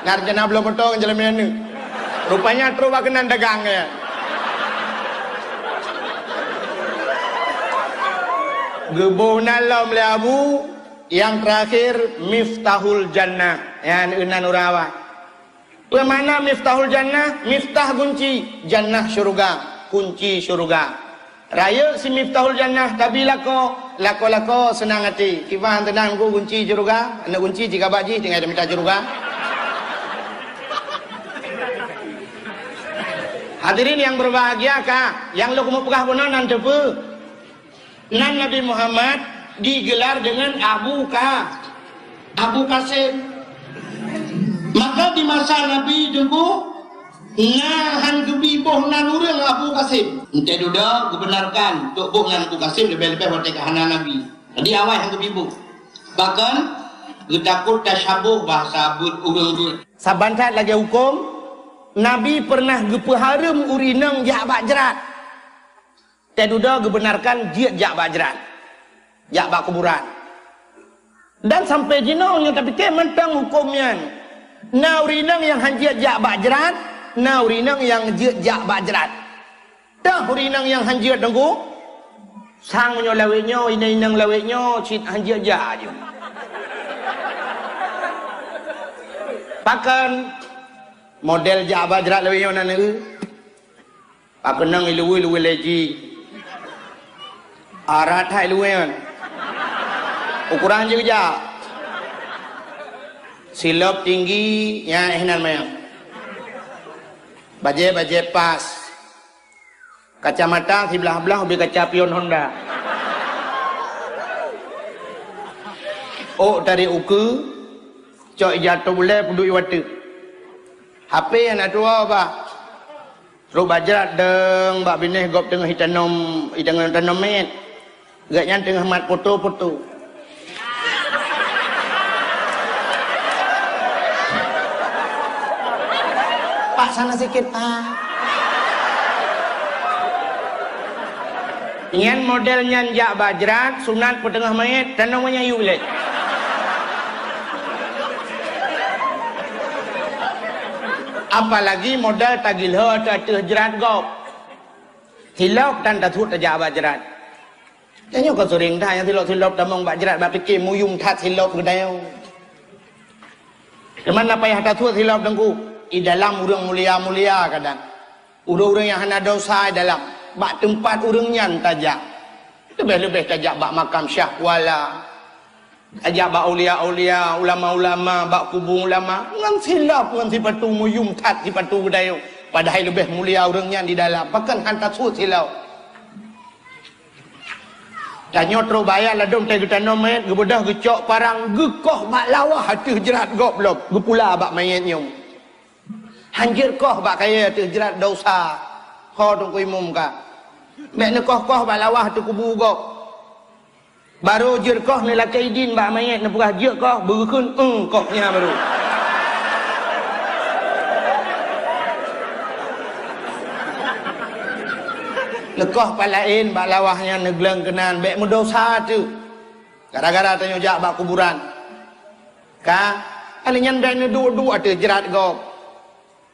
Na rencana bloe moto ngon jalan meunan. Rupanya trok bak keunan dagang, ya. Geuboh nan lom lé Abu, yang terakhir Miftahul Jannah. Nyan nan ureueng awai. Peue makna Miftahul Jannah? Miftah gunci, Jannah syeuruga, kunci syeuruga. Rayeuk si Miftahul Jannah tabi lakoe, lakoe-lakoe seunang até. Kiban teunang ku gunci syeuruga, aneuk gunci cit keu bak jih tinggai tamita syeuruga. Hadirin yang berbahagia, ka nyang lôn keuneuk peugah bunoe nan teupeue. Nan Nabi Muhammad digelar dengan Abu Ka-, Abu Qasim. Maka di masa Nabi teungku, na han geubi boh nan ureuëng Abu Qasim. Entah dudoe geubenarkan untuk boh nan Abu Qasim leubeh-leubeh watée ka hana Nabi. Jadi awai han geubi boh. Bahkan geutakot tasyaboh bahasa buet ureuëng buet. Saban that lagée huköm, Nabi pernah geupeuhareuem ureuëng inong jak bak jrat. Teududoe geubenarkan jeuet jak bak jrat, jak bak kuburan. Dan sampai jinoe nyang tapike mantong huköm nyan. Na ureuëng inong nyang han jeuet jak bak jrat, na ureuëng inong nyang jeuet jak bak jrat. Toh ureuëng inong nyang han jeuet teungku? Sang meunyoe lawét nyoe, inong-inong lawét nyoe cit han jeuet jak aju. Pakon model jak bak jrat lawét nyoe nan neu? Pakeunong iluwi-luwi leji. Arat hai luwi nyan. Ukuran jih jak. Silop tinggi, nyan eh nan mayang. Bajée-bajée pas. Kacamata siblah-blah ubé kaca pion Honda. Ôk tarék ukeue, cok ija top ulée peuduek iwateuk. H P aneuk tuha bah. Trok bak jrat deueng bak binéh gob teungoh itanom, itanom tanom mét. Gobnyan teungoh mat poto-poto. Pak, sana sikit, Pak. Nyan model nyan jak bak jrat, sunat peuteungoh mét, tanom nyan yue lé. Apalagi model tagilho ateueh jrat gob. Silop tan tasuet tajak bak jrat. Tanyoe ka seuring that nyang silop-silop tamong bak jrat bak pike muyum that silop geutanyoe. Teuma na payah tasuet silop teungku, i dalam ureuëng mulia-mulia kadang. Ureuëng-ureuëng nyang hana desya i dalam, bak teumpat ureuëng nyan tajak. Leubeh-leubeh tajak bak makam Syah Kuala. Tajak bak aulia-aulia, ulama-ulama, bak kubu ulama, ngon silop, ngon sipatu muyum that sipatu geutanyoe. Padahai leubeh mulia ureuëng nyan di dalam, pakon han tasuet silop. Tanyoe trok bak ayat ladôm tai geutanom manyét, geubeudôh geucok parang, geukoh bak lawah ateueh jrat gob lom, geupula bak manyét nyoe. Han jeuet koh bak kayée ateueh jrat desya, ho teungku imum ka. Bék neukoh-koh bak lawah ateueh kubu gob. Barô jeuet koh neulakée idin bak manyét neupeugah jeuet koh, beugeukeun, "Eung," koh nyan barô. Neukoh pat laén bak lawah nyan neugleueng keunan, bék meudesya teuh. Gara-gara tanyoe jak bak kuburan. Ka, aneuk nyan bék neuduek-duek ateueh jrat gob.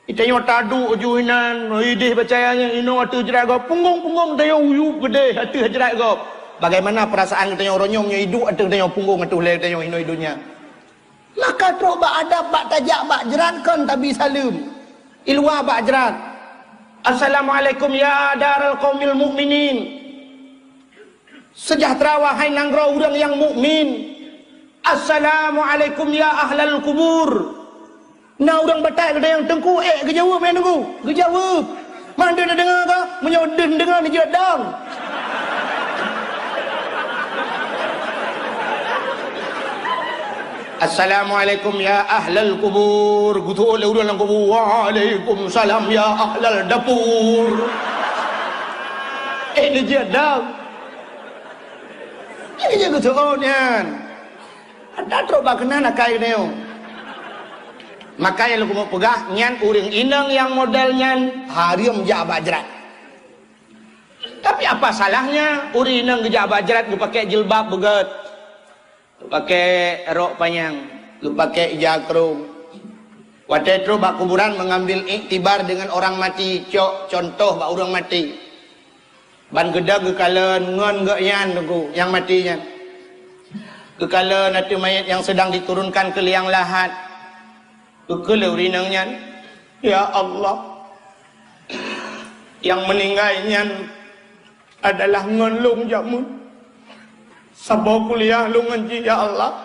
Itanyoe taduek ju inan, ideh peucaya nyan inoe ateueh jrat gob, punggong-punggong tanyoe uyueb keudeh ateueh jrat gob. Bagaimana perasaan geutanyoe uroe nyoe meunyoe iduek ateueh tanyoe punggong ateueh lhée tanyoe inoe i donya? Maka trok bak adab bak tajak bak jrat kon tabi saleuem. I luwa bak jrat. Assalamualaikum ya daral qaumil mukminin. Sejahtera wahai nanggroe ureuëng nyang mukmin. Assalamualaikum ya ahlal kubur. Na ureuëng batai geutanyoe teungku ék geujaweueb mé teungku? Geujaweueb. Mandum neudeungoe ka? Meunyoe deuh neudeungoe neujeuet dong. Assalamualaikum ya ahlal kubur. Geuteuôt lé ureuëng lam kubu. Waalaikumsalam ya ahlal dapur. Ék neujeuet dong. Jadi jeuet geuteuôt nyan. Ada trok bak keunan akai geutanyoe. Maka nyang lôn keumeung peugah nyan ureuëng inong nyang model nyan hareuem jak bak jrat. Tapi apa salahnya ureuëng inong geujak bak jrat geupakée jilbab beugét, geupakée rok panyang, geupakée ija krông. Watée trok bak kuburan mengambil iktibar dengan orang mati, cok contoh bak ureuëng maté. Ban geudong geukalon ngon gobnyan teungku nyang maté nyan. Geukalon ateueh manyét nyang seudang diturunkan keu liang lahat. Geukheun lé ureuëng inong nyan, Ya Allah, nyang meuninggai nyan adalah ngon lôn jameun. Saboh kuliah lôn ngon jih, ya Allah.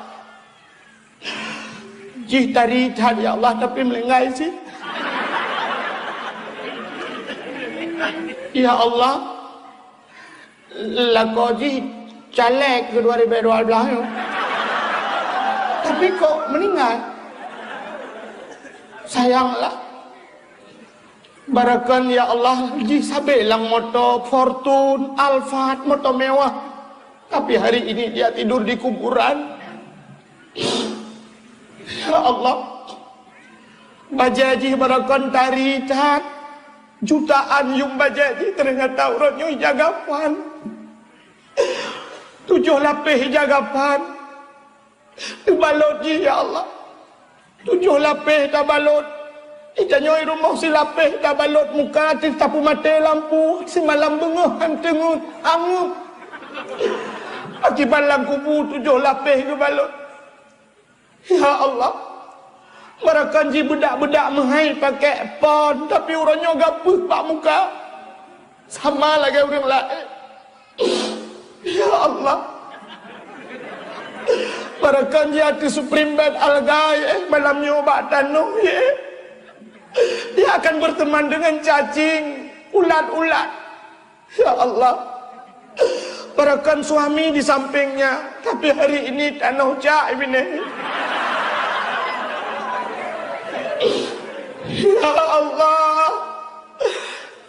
Jih tari that, ya Allah, tapi meuninggai cit. Ya Allah, lakoe jih caleg keu dua ribu dua belas nyoe. Tapi kok meuninggai? Sayang lah. Baroekon, ya Allah, jih sabé lam moto Fortuner, Alphard, moto mewah. Tapi hari ini dia tidur di kuburan. Ya Allah, bajée jih baroekon tari that. Jutaan yuem bajée jih, ternyata uroe nyoe ija gapan. Tujoh lapéh ija gapan. Teubalot jih, ya Allah. Tujoh lapéh tabalot. Ita nyoe rumoh silapéh tabalot muka, teuh tapeumaté lampu, simalam beungoh han teungeut, angeuk. Akiban lam kubu tujoh lapéh geubalot. Ya Allah, baroekon jih beudak-beudak meuhai pakék pon, tapi uroe nyoe gapeuh bak muka. Sama lagée ureuëng laén. Ya Allah. Baroekon jih ateueh Supreme Bed Alga, ya, malam nyoe bak tanoh, ya. Dia akan berteman dengan cacing, ulat-ulat. Ya Allah. Baroekon suami di sampingnya, tapi hari ini tanoh cak binéh. Ya Allah.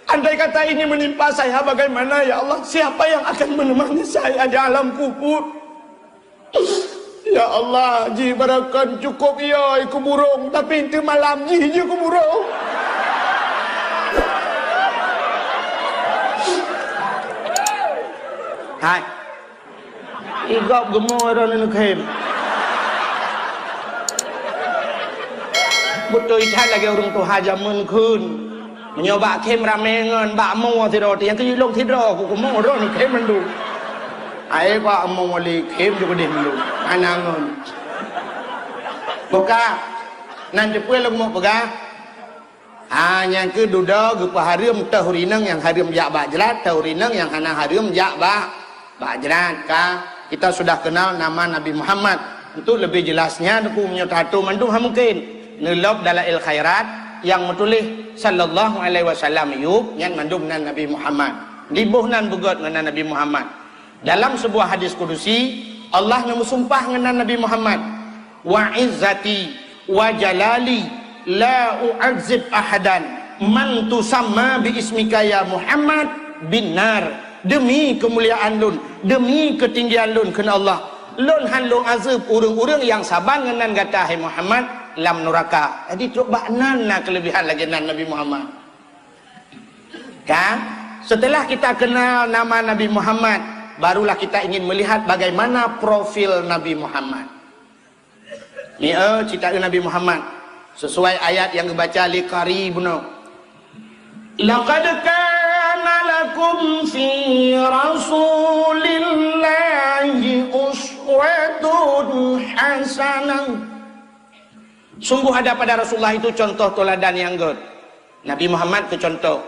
Andai kata ini menimpa saya, bagaimana, ya Allah? Siapa yang akan menemani saya di alam kubur? Ya Allah, jih baroekon cukup yo keu burong, tapi teumalam jih jih keu burong. Hai. Igop geumo droe neukhém. Beutôi that lagée ureuëng tuha jameun kheun. Meunyoe bak khém ramé ngon bak mo sidroe, nyang keu lôn sidroe ku kumo droe neukhém mandum. Ai bak mo lé khém ju keudeh mandum. Hana ngon. Buka. Nan teupeue lôn mo peugah. Ha, nyang keu dudoe geupeuhareuem teuh ureuëng inong nyang hareuem jak bak jrat, teuh ureuëng inong nyang hana hareuem jak bak, bak jrat. Ka, kita sudah kenal nama Nabi Muhammad. Untuk lebih jelasnya, Teungku, meunyoe tato mandum ha mungkin. Neulop Dalail Khairat nyang meutuléh sallallahu alaihi wasallam yub, nyan mandum nan Nabi Muhammad. Diboh nan beugöt ngon nan Nabi Muhammad. Dalam sebuah hadis kudusi, Allah neumeusumpah ngon nan Nabi Muhammad, "Wa izzati wa jalali la u'adzib ahadan man tusamma bi ismika ya Muhammad bin nar." Demi keumuliaan lôn, demi keutinggian lôn, kheun Allah, lôn han lôn azeueb ureuëng-ureuëng nyang saban ngon nan gata, hai Muhammad, lam nuraka. Jadi, trok bak nan na keuleubihan lagée nan Nabi Muhammad. Kan? Setelah kita kenal nama Nabi Muhammad, barulah kita ingin melihat bagaimana profil Nabi Muhammad. Ni, eh, cerita Nabi Muhammad sesuai ayat yang dibaca oleh qari bunoe. "Laqad kana lakum fi Rasulillahi uswatun hasanah." Sungguh ada pada Rasulullah itu contoh teladan yang göt. Nabi Muhammad keu contoh.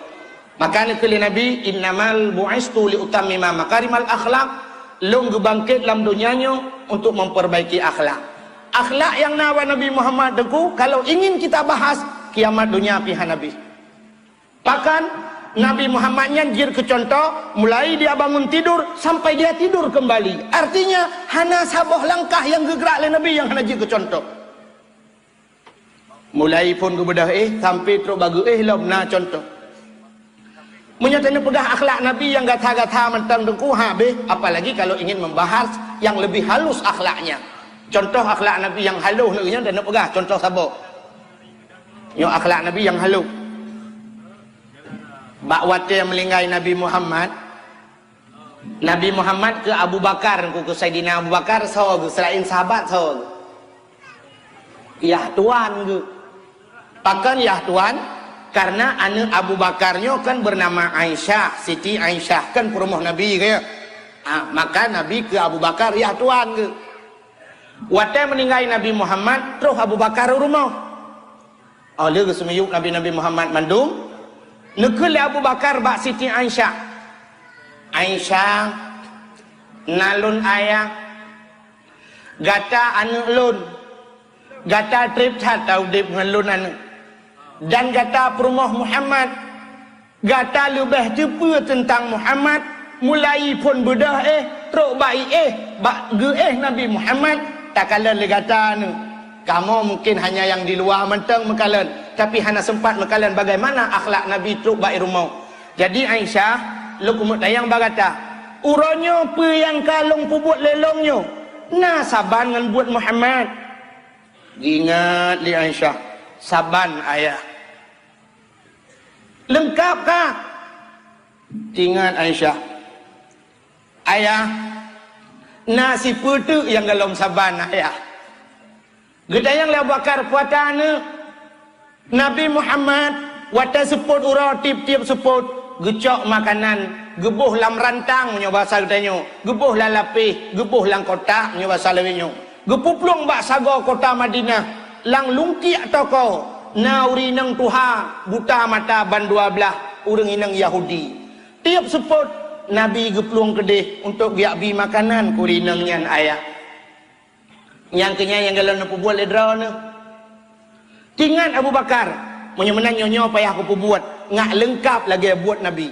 Maka neukheun lé Nabi, "Innamal bu'istu li utammima makarimal akhlak." Lôn geubangket lam donya nyoe untuk memperbaiki akhlak. Akhlak nyang na bak Nabi Muhammad, Teungku, kalau ingin kita bahas, kiamat donya pih hana bih. Bahkan Nabi Muhammad nyan jeuet keu contoh, mulai dia bangun tidur sampai dia tidur kembali. Artinya, hana saboh langkah nyang geugrak lé Nabi nyang hana jeuet keu contoh. Mulai phon geubeudôh éh sampai trok bak geuéh lom na contoh. Meunyoe taneuk peugah akhlak Nabi nyang gata-gata mantong, Teungku, habéh, apalagi kalau ingin membahas yang lebih halus akhlaknya. Contoh akhlak Nabi nyang halus nyoe nyan taneuk peugah, contoh saboh. Nyoe akhlak Nabi nyang halus. Bak watée meuninggai Nabi Muhammad, Nabi Muhammad keu Abu Bakar, Teungku, keu Saidina Abu Bakar soe geuh, seulaén sahabat soe geuh? Yah tuan geuh. Pakon yah tuan? Karena aneuëk Abu Bakar nyoe kan bernama Aisyah, Siti Aisyah, kan peurumoh Nabi geuh. Ah, maka Nabi keu Abu Bakar yah tuan geuh. Watée meuninggai Nabi Muhammad, troh Abu Bakar u rumoh. Oh, lheueh geuseumiyueb Nabi-Nabi Muhammad mandum, neukheun lé Abu Bakar bak Siti Aisyah, "Aisyah, na lôn ayah, gata aneuëk lôn, gata treb that taudeb ngon lôn aneuëk, dan gata peurumoh Muhammad. Gata leubeh teupeue teuntang Muhammad, mulai phon beudôh éh, trok bak iéh, bak geuéh Nabi Muhammad, takalon lé gata nyoe. Kamoe mungken hanya nyang di luwa mantong meukalon, tapi hana seumpat meukalon bagaimana akhlak Nabi trok bak ié rumoh. Jadi Aisyah, lôn keumeung tanyong bak gata, uroe nyoe peue nyang ka lôn peubuet lé lôn nyoe, na saban ngon buet Muhammad?" Geuingat lé Aisyah, "Saban, Ayah." "Leungkab ka?" Teuingat Aisyah, "Ayah, na sipeue teuk nyang gohlom saban, Ayah." Geutanyong lé Abu Bakar, "Peue ata aneuëk?" "Nabi Muhammad, watée seupôt uroe tieb-tieb seupôt, geucok makanan, geuboh lam rantang meunyoe basa geutanyoe, geuboh lam lapéh, geuboh lam kotak meunyoe basa lawét nyoe. Geupeuplueng bak sagoe kota Madinah, lam lungkiek toko, na ureuëng inong tuha, buta mata ban dua blaih, ureuëng inong Yahudi. Tieb seupôt, Nabi geuplueng keudeh untuk geujak bi makanan keu ureuëng inong nyan, Ayah." Nyang keu nyan nyang gohlom neupeubuet lé droeneuh. Teuingat Abu Bakar, meunyoe meunan nyoe-nyoe payah kupeubuet, ngat leungkab lagée buet Nabi.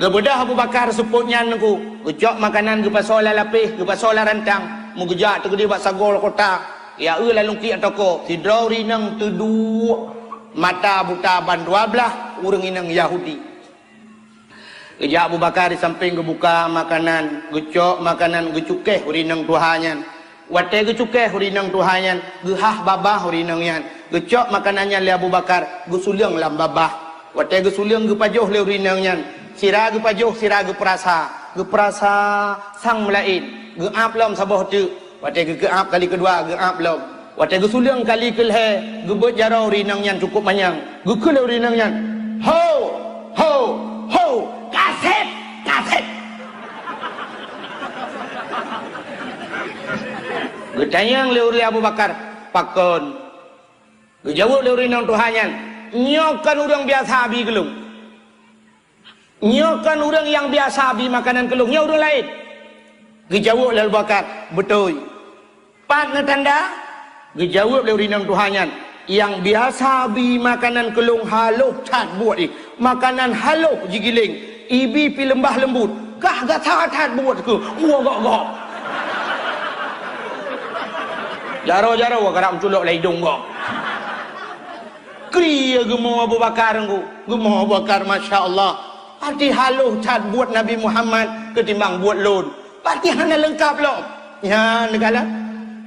Geubeudôh Abu Bakar seupôt nyan Teungku, geucok makanan geupasoe lam lapéh, geupasoe lam rantang, meugeujak teukeudeh bak sagoe kota, ya eu lam lungkiek toko, sidroe ureuëng inong teuduek mata buta ban dua blaih, ureuëng inong Yahudi. Geujak Abu Bakar di sampéng geubuka makanan, geucok makanan geucukéh ureuëng inong tuha nyan. Watée geucukéh ureuëng inong tuha nyan, geuhah babah ureuëng inong nyan. Geucok makanan nyan lé Abu Bakar, geusuleueng lam babah. Watée geusuleueng geupajoh lé ureuëng inong nyan. Sira geupajoh, sira geupeurasa. Geupeurasa sang meulaén, geuab lom saboh teuk. Watée geukeuab kali keudua, geuab lom. Watée geusuleueng kali keulhée, geubeuet jaroe ureuëng inong nyan cukup manyang. Geukheun lé ureuëng inong nyan, "Ho! Ho! Ho! Kaseb! Kaseb!" Geutanyong lé ureuëng Abu Bakar, "Pakon?" Geujaweueb lé ureuëng inong tuha nyan, "Nyoe kon ureuëng biasa bi keu lôn. Nyoe kon ureuëng nyang biasa bi makanan keu lôn, nyoe ureuëng laén." Geujaweueb lé Abu Bakar, "Beutôi." "Pat na tanda?" Geujaweueb lé ureuëng inong tuha nyan, "Nyang biasa bi makanan keu lôn haloh that buet jih, makanan haloh jigiléng, ibi pih leumbah leumbut, kah gata that buet keuh, woe gob-gob." Jaroe-jaroe karab meuculok lam idong gob. Kri geumo Abu Bakar Teungku, geumo Abu Bakar, masya Allah. Até haloh that buet Nabi Muhammad keutimbang buet lôn. Pati hana leungkab lom. Nyan neukalon.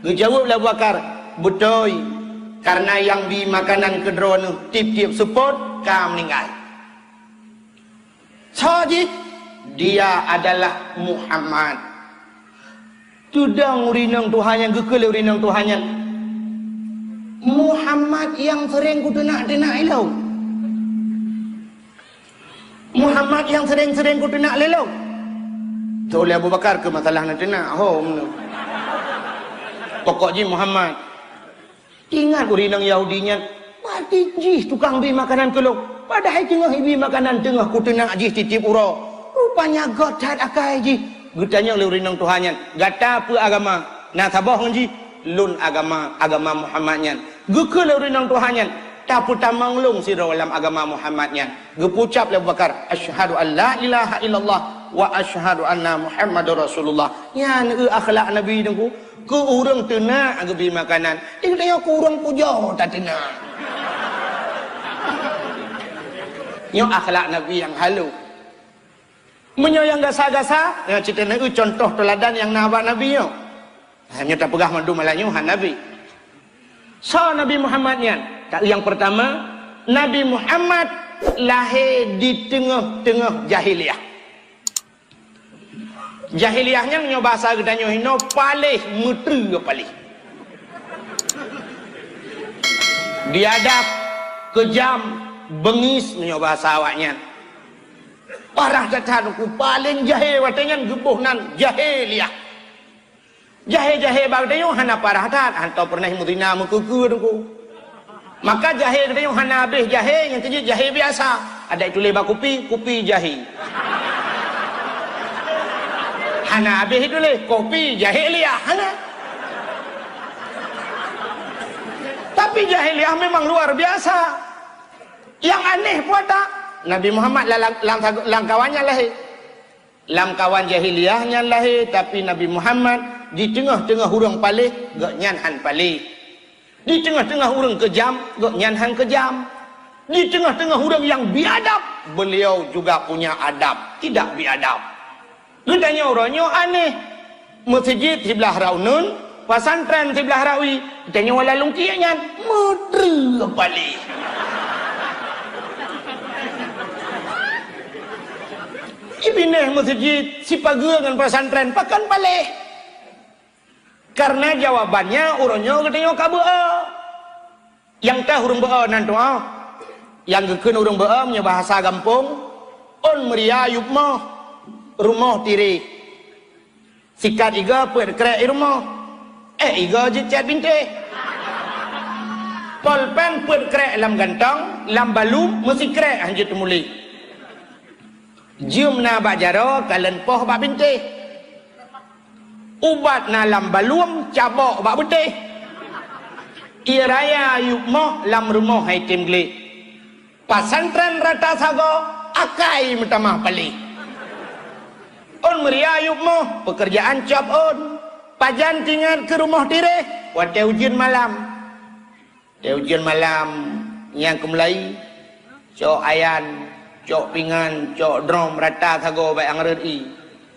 Geujaweueb lé Abu Bakar, "Beutôi, kareuna nyang bi makanan keu droeneuh tieb-tieb seupôt ka meuninggai." Soe jih? Dia adalah Muhammad. Teudong ureuëng inong tuha nyan, geukheun lé ureuëng inong tuha nyan, "Muhammad nyang seuréng kuteunak-teunak ilong. Muhammad nyang seuréng-seuréng kuteunak lé lôn." Tho lé Abu Bakar keu masalah na teunak, ho meunyoe. Pokok jih Muhammad. Ingat ureuëng inong Yahudi nyan, "Pati jih tukang bi makanan keu lôn, padahai teungoh ibi makanan teungoh kuteunak jih tieb-tieb uroe. Rupanya göt that akai jih." Geutanyong lé ureuëng inong tuha nyan, "Gata peue agama?" "Na saboh ngon jih." "Lôn agama, agama Muhammad nyan." Geukheun lé ureuëng inong tuha nyan, "Tapeutamong lôn sidroe lam agama Muhammad nyan." Geupeucab lé Abu Bakar, "Asyhadu an la ilaha illallah wa asyhadu anna Muhammadar Rasulullah." Nyan eu akhlak Nabi Teungku. Keu ureuëng teunak geubi makanan, di geutanyoe keu ureuëng pujoe tateunak. Nyoe akhlak Nabi nyang haloh. Meunyoe nyang gasa-gasa, nyoe cit na eu contoh teuladan nyang na bak Nabi nyoe. Ha, nyoe tapeugah mandum malam nyoe han Nabi. Soe Nabi Muhammad nyan? Taeu nyang peurtama, Nabi Muhammad lahé di teungoh-teungoh jahiliyah. Jahiliyah nyan nyoe basa geutanyoe hinoe paléh, meutreue paléh. Biadab, keujam, beungis meunyoe basa awaknyan. Parah that-that Teungku, paleng jahé watée nyan geuboh nan jahiliyah. Jahé-jahé bak geutanyoe hana parah that, hantom peureunah meuzina meukeue-keue Teungku. Maka jahé geutanyoe hana habéh jahé, nyang keujeuet jahé biasa. Adak tuléh bak kupi, kupi jahé. Hana habéh tuléh, kopi jahé liah, hana. Tapi jahé liah memang luar biasa. Yang aneh pun ada. Nabi Muhammad lam, lam, lam kawan nyan lahé. Lam kawan jahiliyah nyan lahé, tapi Nabi Muhammad di teungoh-teungoh ureuëng paléh, gobnyan han paléh. Di teungoh-teungoh ureuëng keujam, gobnyan han keujam. Di teungoh-teungoh ureuëng nyang biadab, beliau juga punya adab, tidak biadab. Geutanyoe uroe nyoe aneh. Meuseujid siblah rot uneun, pesantren siblah rot wie, geutanyoe lam lungkiek nyan meudreue paléh. Ibinéh meuseujid sipageue ngon pesantren pakon paléh. Karena jawabannya uroe nyoe geutanyoe ka beu-o. Nyang teuh ureuëng beu-o nan tuha. Nyang geukheun ureuëng beu-o meunyoe bahasa gampông, ôn meuria yup moh, rumoh tireh. Sikat iga peuet krek i rumoh. Eh, iga jicet bintéh. Polpen peuet krek lam gantong, lam balum meusikrek hanjeuet teumuléh. Jeuem na bak jaroe, kalon poh bak bintéh. Ubat na lam balum, cabok bak beutéh. Ie raya yup moh, lam rumoh hai tem gleh. Pesantren rata sagoe, akai meutamah paléh. Ôn meuria yup moh, peukeurjaan cop ôn. Pajan tingat keu rumoh tireh, watée ujeuen malam. Watée ujeuen malam, nyang keumeulai, cok ayan, cok pingan, cok drom rata sagoe bak nyang rot ie.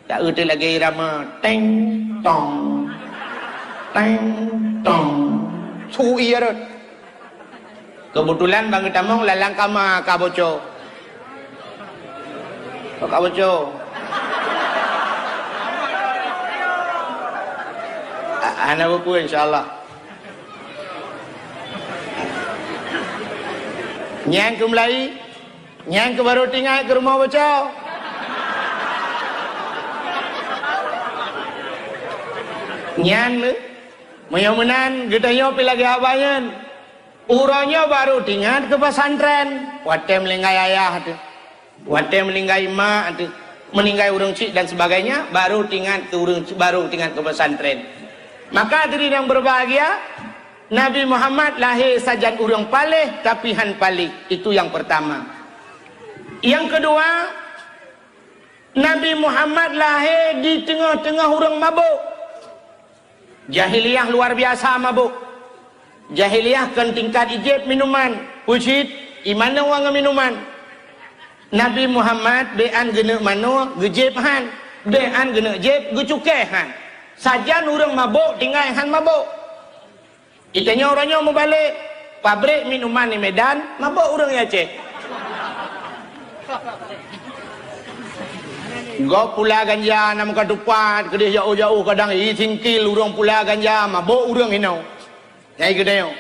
Taeu teuk lagée irama, teng, tong, teng, tong. Su ie rot. Keubeutulan ban geutamong lam kama ka boco. Ka boco. A-, hana peue-peue, insya Allah. Nyang keumeulai, nyang keubaru tingat keu rumoh boco. Nyan lé, meunyoe meunan geutanyoe pih lagée haba nyan. Uroe nyoe baru tingat keu pesantren, watée meuninggai ayah teuh, watée meuninggai mak teuh, meuninggai ureuëng chik dan sebagainya, baru tingat keu ureuëng, baru tingat keu pesantren. Maka hadirin yang berbahagia, Nabi Muhammad lahé sajan ureuëng paléh, tapi han paléh. Itu yang pertama. Yang kedua, Nabi Muhammad lahé di teungoh-teungoh ureuëng mabök. Jahiliyah luar biasa mabök. Jahiliyah kon tingkat ijép minuman, peucit, imanö ngon minuman. Nabi Muhammad bék an geuneuk manoe, geujép han. Bék an geuneuk jép, geucukée han. Sajan ureuëng mabök tinggai han mabök. Geutanyoe uroe nyoe mubalek, pabrik minuman di Medan, mabök ureuëng di Aceh. Gob pula ganja na meuka tupat, keudeh jauh-jauh kadang i singkil ureuëng pula ganja, mabök ureuëng inoe. Nyang geutanyoe.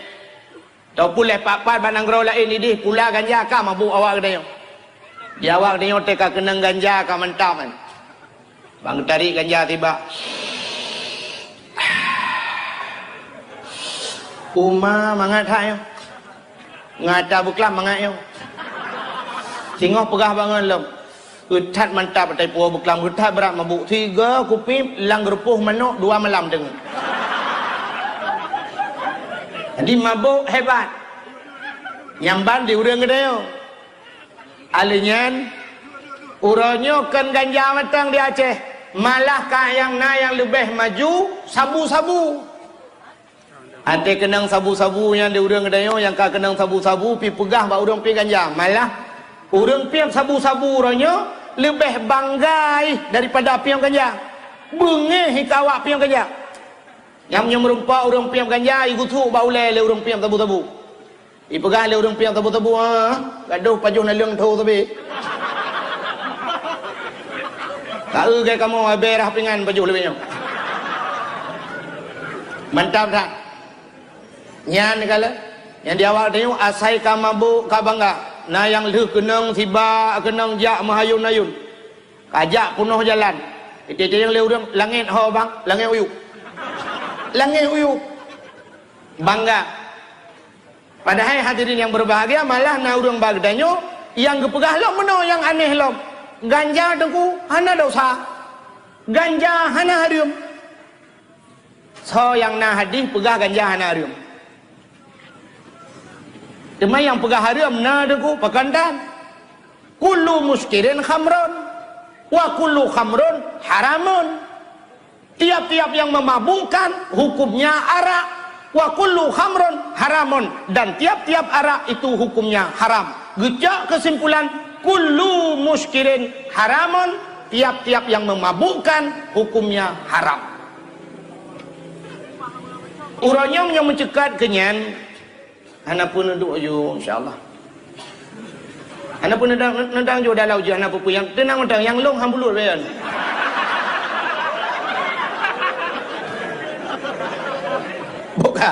Topuleh pat-pat bak nanggroe laén ideh pula ganja ka mabök awak geutanyoe. Di awak geutanyoe teuka keunong ganja ka mantap kan. Bang tarik ganja tiba. Uma mangat hai nyoe. Ngata beuklam mangat nyoe. Singoh peugah bangon lom. Geuthat mantap atai puwoe beuklam, geuthat brat mabök. Tiga kupi lam geurupoh manok dua malam deungon. Jadi mabök hebat. Nyamban di ureuëng geutanyoe. Aleuh nyan, uroe nyoe kon ganja mantong di Aceh, malah ka nyang na nyang leubeh maju sabu-sabu. Até keunong sabu-sabu nyan di ureuëng geutanyoe nyang ka keunong sabu-sabu pi peugah bak ureuëng piep ganja, malah ureuëng piep sabu-sabu uroe nyoe leubeh bangga ih daripada piep ganja. Beungéh ih keu awak piep ganja. Nyang meunyoe meureumpok ureuëng piep ganja, igusuk bak ulée lé ureuëng piep sabu-sabu. Ipeugah lé ureuëng piep sabu-sabu, "Ah, gadôh pajoh naleueng tho sabe." Ka eu gai kamoe abée rah pingan pajoh leubeh nyoe. Mantap that. Nyan kala, nyang di awak tanyoe asai ka mabök ka bangga. Na nyang lheueh keunong siba, keunong jak meuhayôn-hayôn. Ka jak peunoh jalan. Itém-tém lé ureuëng, "Langét ho, Bang, langét uyuek." Langét uyuek. Bangga. Padahai hadirin yang berbahagia, malah na ureuëng bak geutanyoe nyang geupeugah lom meunoe nyang aneh lom. Ganja Teungku hana dosa. Ganja hana hareuem. Soe nyang na hadih peugah ganja hana hareuem? Teuma nyang peugah hareuem na Teungku, pakon tan? Kullu muskirin khamrun, wa kullu khamrun haramun. Tiap-tiap yang memabukkan hukumnya arak, wa kullu khamrun haramun, dan tiap-tiap arak itu hukumnya haram. Geucok kesimpulan, kullu muskirin haramun, tiap-tiap yang memabukkan hukumnya haram. Uroe nyoe nyang meuceukat keu nyan, hana peue neuduek ju, insya Allah. Hana peue neudang, neudang ju dalam ujian, hana peue-peue nyang teunang mantong, nyang lôn han bulut bayan. Buka.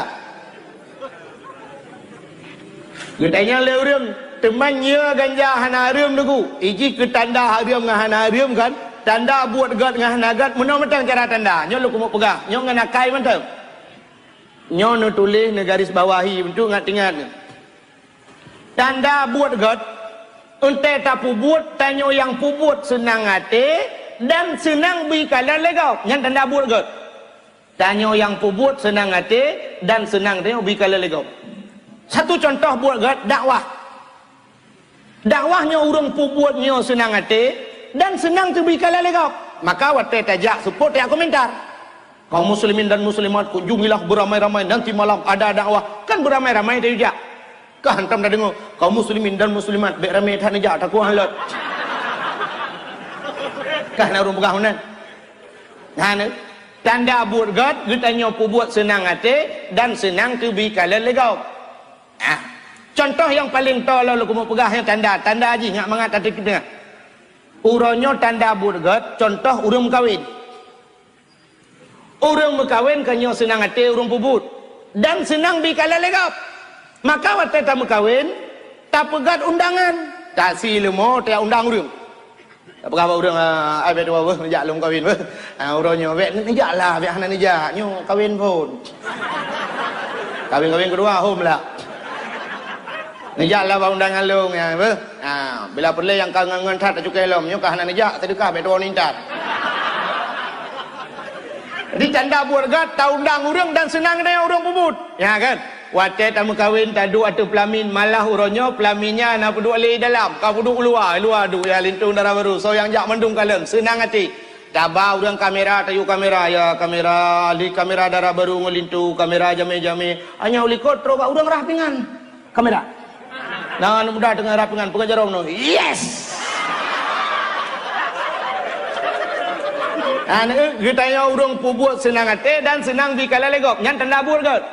Geutanyong lé ureuëng, teuma nyoe ganja hana hareuem Teungku. Iji keu tanda hareuem ngon hana hareuem kan? Tanda buet gét ngon hana gét, meunoe mantong cara tanda. Nyoe lôn keumeung peugah, nyoe ngon akai mantong. Nyoe neutuléh, neugaris bawahi, beutôi ngat-ingat. Tanda buet gét, eunteuk tapeubuet, tanyoe nyang peubuet seunang até dan seunang bri kalon lé gob. Nyan tanda buet gét. Tanyoe nyang peubuet seunang até dan seunang tanyoe bri kalon lé gob. Satu contoh buet gét, dakwah. Dakwah nyoe ureuëng peubuet nyoe seunang até dan seunang teubri kalon lé gob. Maka watée tajak seupôt tajak komentar. Kaum muslimin dan muslimat, kunjungilah beramai-ramai nanti malam ada dakwah. Kan beramai-ramai tajak. Ka hantom tadeungoe, kaum muslimin dan muslimat, bék ramé that neujak, takot han lôt. Ka na ureuëng peugah meunan. Nyan, tanda buet gét, geutanyoe peubuet seunang até dan seunang teubri kalon lé gob. Ah, contoh nyang paleng toe lôn keumeung peugah nyan tanda, tanda jih ngat mangat até geutanyoe. Uroe nyoe tanda buet gét, contoh ureuëng meukawen. Ureuëng meukawen ka nyoe seunang até ureuëng peubuet dan seunang bri kalon lé gob. Maka watée tameukawen, tapeugét undangan, tasi leumo tajak undang ureuëng. Tapeugah bak ureuëng, "Ah, ai bék tuwoe beuh, neujak lôn kawen beuh." Ah, uroe nyoe, "Bék neujak lah, bék hana neujak. Nyoe kawen phon." Kawen-kawen keudua, hom lah. Neujak lah bak undangan lôn nyan beuh. Ah, bila peureulée nyang ka ngon-ngon that tacukai lom, nyoe ka hana neujak, seudeukah bék tuwoe ngon intat. Jadi tanda buet gét, taundang ureuëng dan seunang tanyoe ureuëng peubuet. Ya kan? Watée tameukawen taduek ateueh peulamin, malah uroe nyoe peulamin nyan hana peuduek lé dalam, ka peuduek luwa, luwa duek ya linto dara barô, soe nyang jak mandum kalon, seunang até. Taba ureuëng kamera, tayue kamera, ya kamera, ahli kamera dara barô ngon linto, kamera jamé-jamé, hana u likot trok bak ureuëng rhah pingan. Kamera. Na aneuk muda teungoh rhah pingan, peugah jaroe nyoe. Yes! Aneuk geutanyoe ureuëng peubuet seunang até dan seunang bri kalon lé gob. Nyan tanda buet gét.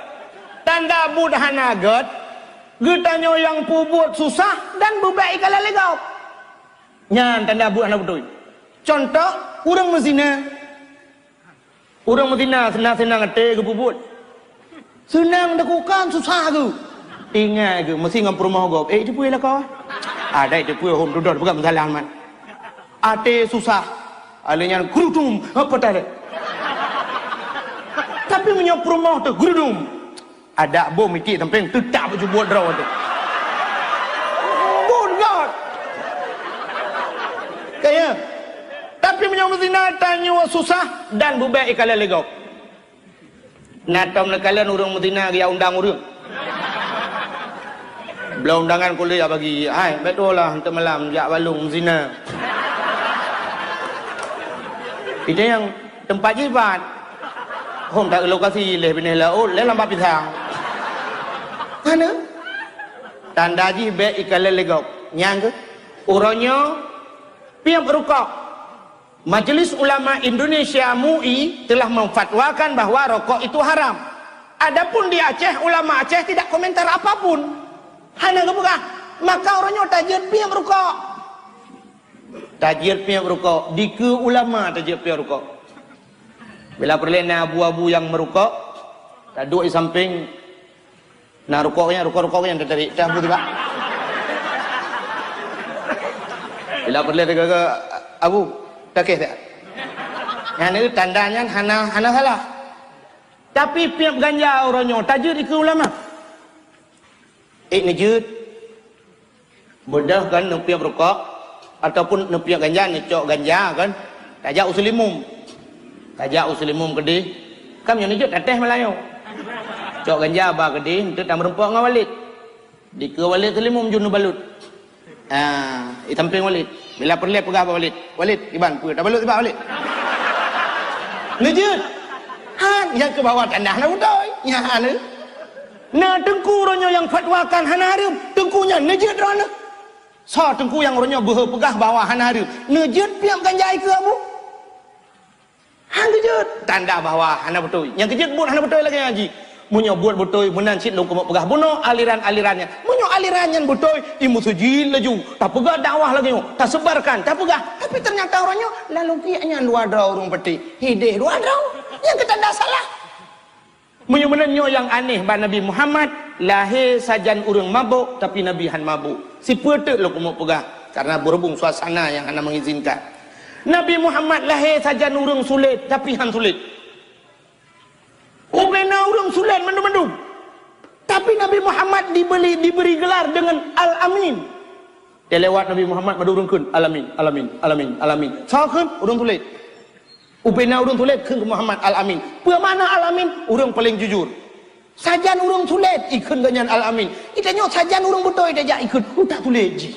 Tanda buet hana gét, geutanyoe nyang peubuet susah dan beubék ikalon lé gob. Nyan tanda buet hana beutôi. Contoh, ureuëng meuzina. Ureuëng meuzina seunang-seunang até geupeubuet. Seunang teukukan susah geuh. Ingat geuh, meusi ngon peurumoh gob. Eh, teupeue lakoe? Ada teupeue hom dudoe peugah meusalah mat. Até susah. Alé nyan gerudum, apa tak ada? Tapi meunyoe peurumoh teuh gerudum, adak bom itik sampéng teutak bak jubot droe teuh. Bom gét. Kaya. Tapi meunyoe meuzina tanyoe susah dan beubék ikalon lé gob. Na tom neukalon ureuëng meuzina geujak undang ureuëng. Bloe undangan kulét bagi, "Hai, bék tuwoe lah, eunteuk malam jak bak lôn meuzina." Itu nyang teumpat jibat. Hom that lokasi lé binéh laôt, lé lam bak pisang. Hana. Tanda jih bék ikalon lé gob. Nyang keuh, uroe nyoe piep rukok. Majelis Ulama Indonesia, MUI, telah memfatwakan bahwa rokok itu haram. Adapun di Aceh, ulama Aceh tidak komentar apapun. Hana geupeugah, maka uroe nyoe tajeuet piep rukok. Tajeuet piep rukok, dikeue ulama tajeuet piep rukok. Bila peureulée na abu-abu nyang meurukok, taduek di sampéng, na rukok nyan, rukok-rukok nyan tatarék, teuh bu tibak. Bila peureulée teuka, "Abu, takeh tak?" Nyan tanda nyan hana, hana salah. Tapi piep ganja uroe nyoe tajeuet dikeue ulama. Ék neujeuet, beudôh kan neupiep rukok ataupun neupiep ganja, neucok ganja kan, tajak u Seulimum. Tajak u Seulimum keudeh, kan nyoe neujeuet tatéh malayo. Cok ganja ba keudeh, eunteuk tameureumpok ngon Walid. Dikeue Walid Seulimum jun neubalut. Ah, di sampéng Walid. Bila peureulée peugah bak Walid, "Walid, kiban peue tabalut sibak Walid?" Neujeuet. Han, nyang keu bawah tanah na beutôi. Nyan. Na teungku uroe nyoe nyang fatwakan hana hareuem, teungku nyan neujeuet droeneuh. Soe teungku nyang uroe nyoe beuhe peugah bahwa hana hareuem, neujeuet piep ganja ikeue abu? Han geujeuet, tanda bahwa hana beutôi. Nyang geujeuet buet hana beutôi lagée nyan jih. Meunyoe buet beutôi, meunan cit lôn keumeung peugah bunoe aliran-aliran nyan. Meunyoe aliran nyan beutôi, imeuseujid laju, tapeugah dakwah lagée nyoe, tasebarkan, tapeugah. Tapi teunyata uroe nyoe lalu piep nyan dua droe ureuëng peutéh, hideh dua droe. Nyang keu tanda salah. Meunyoe meunan nyoe nyang aneh bak Nabi Muhammad, lahé sajan ureuëng mabök, tapi Nabi han mabök. Sipeue teuk lôn keumeung peugah, karena beurhubung suasana nyang hana mengizinkan. Nabi Muhammad lahé sajan ureuëng sulet, tapi han sulet. Ubena ureuëng sulet mandum-mandum. Tapi Nabi Muhammad diberi, diberi gelar dengan Al-Amin. Dilewat Nabi Muhammad mandum ureuëng kheun, "Al-Amin, Al-Amin, Al-Amin, Al-Amin." Soe kheun? Ureuëng sulet. Ubena ureuëng sulet kheun keu Muhammad Al-Amin. Peue makna Al-Amin? Ureuëng paleng jujur. Sajan ureuëng sulet, ikheun geuh nyan Al-Amin. Itanyoe sajan ureuëng beutôi tajak ikheun, utak sulet jih.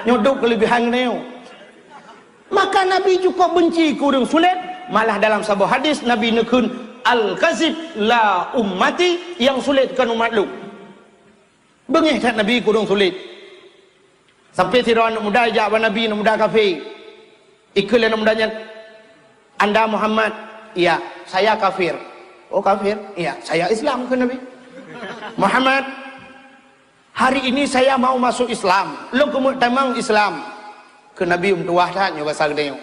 Nyoe dok keulebihan nyoe. Maka Nabi cukup benci keu ureuëng sulet, malah dalam saboh hadis Nabi neukheun, "Al-kazib la ummati," nyang sulet kon umat lôn. Beungéh that Nabi keu ureuëng sulet. Sampai sidroe aneuk muda ijak bak Nabi, aneuk muda kafé. Ikheun lé aneuk muda nyan, "Anda Muhammad?" "Iya." "Saya kafir." "Oh, kafir?" "Iya." "Saya Islam," kheun Nabi. "Muhammad, hari ini saya mau masuk Islam. Lôn keumeung tamong Islam." Kheun Nabi, "Meutuwah that nyoe basa geutanyoe.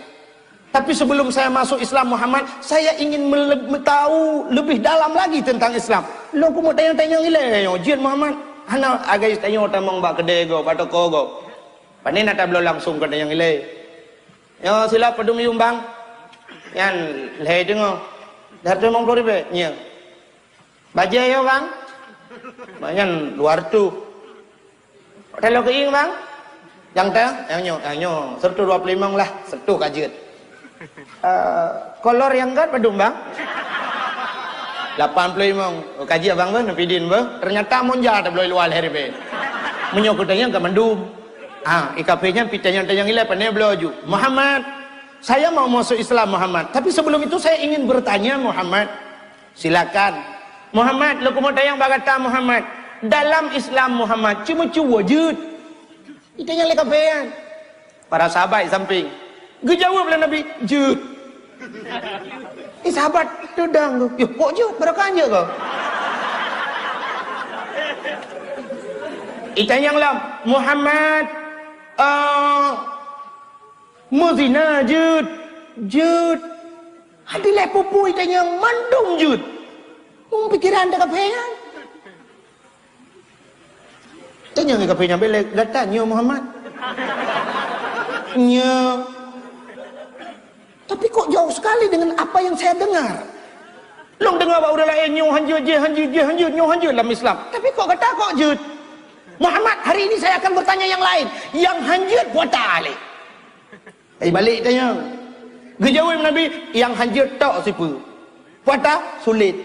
Tapi sebelum saya masuk Islam, Muhammad, saya ingin mele-, tahu lebih dalam lagi tentang Islam." "Lôn keumeung tanyong-tanyong ilée nyoe, jeuet Muhammad." "Hana, agai tanyoe tamong bak keudée gob, bak toko gob. Pane na tabloe langsung keu tanyong ilée." "Nyoe silop padum yuem, Bang?" "Nyan lhée teungoh." "Dua ratus limong ploh ribée?" "Nyoe." "Bajée yo, Bang?" "Nyan dua ratus." "Talo keuieng, Bang?" "Nyang teuh, nyang nyoe, nyang nyoe, seratus dua puluh lima lah, seratus ka jeuet." "Eh, kolor nyang gét padum, Bang?" "Lapan puluh lima." "Oh, ka jeuet, Bang, beuh, neupidin, beuh. Ternyata monja tabloe luwa lhée ribée." Meunyoe keu tanyong ka mandum. Ah, i kafé nyan pi tanyong-tanyong ilée pane bloe ju. "Muhammad, saya mau masuk Islam, Muhammad. Tapi sebelum itu saya ingin bertanya, Muhammad." "Silakan." "Muhammad, lôn keumeung tanyong bak gata, Muhammad. Dalam Islam, Muhammad, ceumeucue jeuet?" Itanyong lé kafé nyan. Para sahabat di sampéng. Geujaweueb lé Nabi, "Jeuet." Eh, sahabat teudong tu, "Yoh, kok jeuet? Barokah jeuet kah?" Itanyong lom, "Muhammad, eh, meuzina jeuet?" "Jeuet." Hati lé peue-peue itanyong mandum jeuet. Hum, pikiran takafé nyan. Tanyong kafé nyan bèk lé gata nyoe Muhammad. Nyoe. Tapi kok jauh sekali dengan apa yang saya dengar. Lôn deungoe bak ureueng laén nyoe hanjeuet, jih hanjeuet, jih hanjeuet, nyoe hanjeuet lam Islam. Tapi kok gata kok jeuet? Muhammad, hari ini saya akan bertanya yang lain. Yang hanjeuet puasa lé. Ai balek tanyong. Geujaweueb Nabi, "Nyang hanjeuet tok sipeue? Puasa sulet.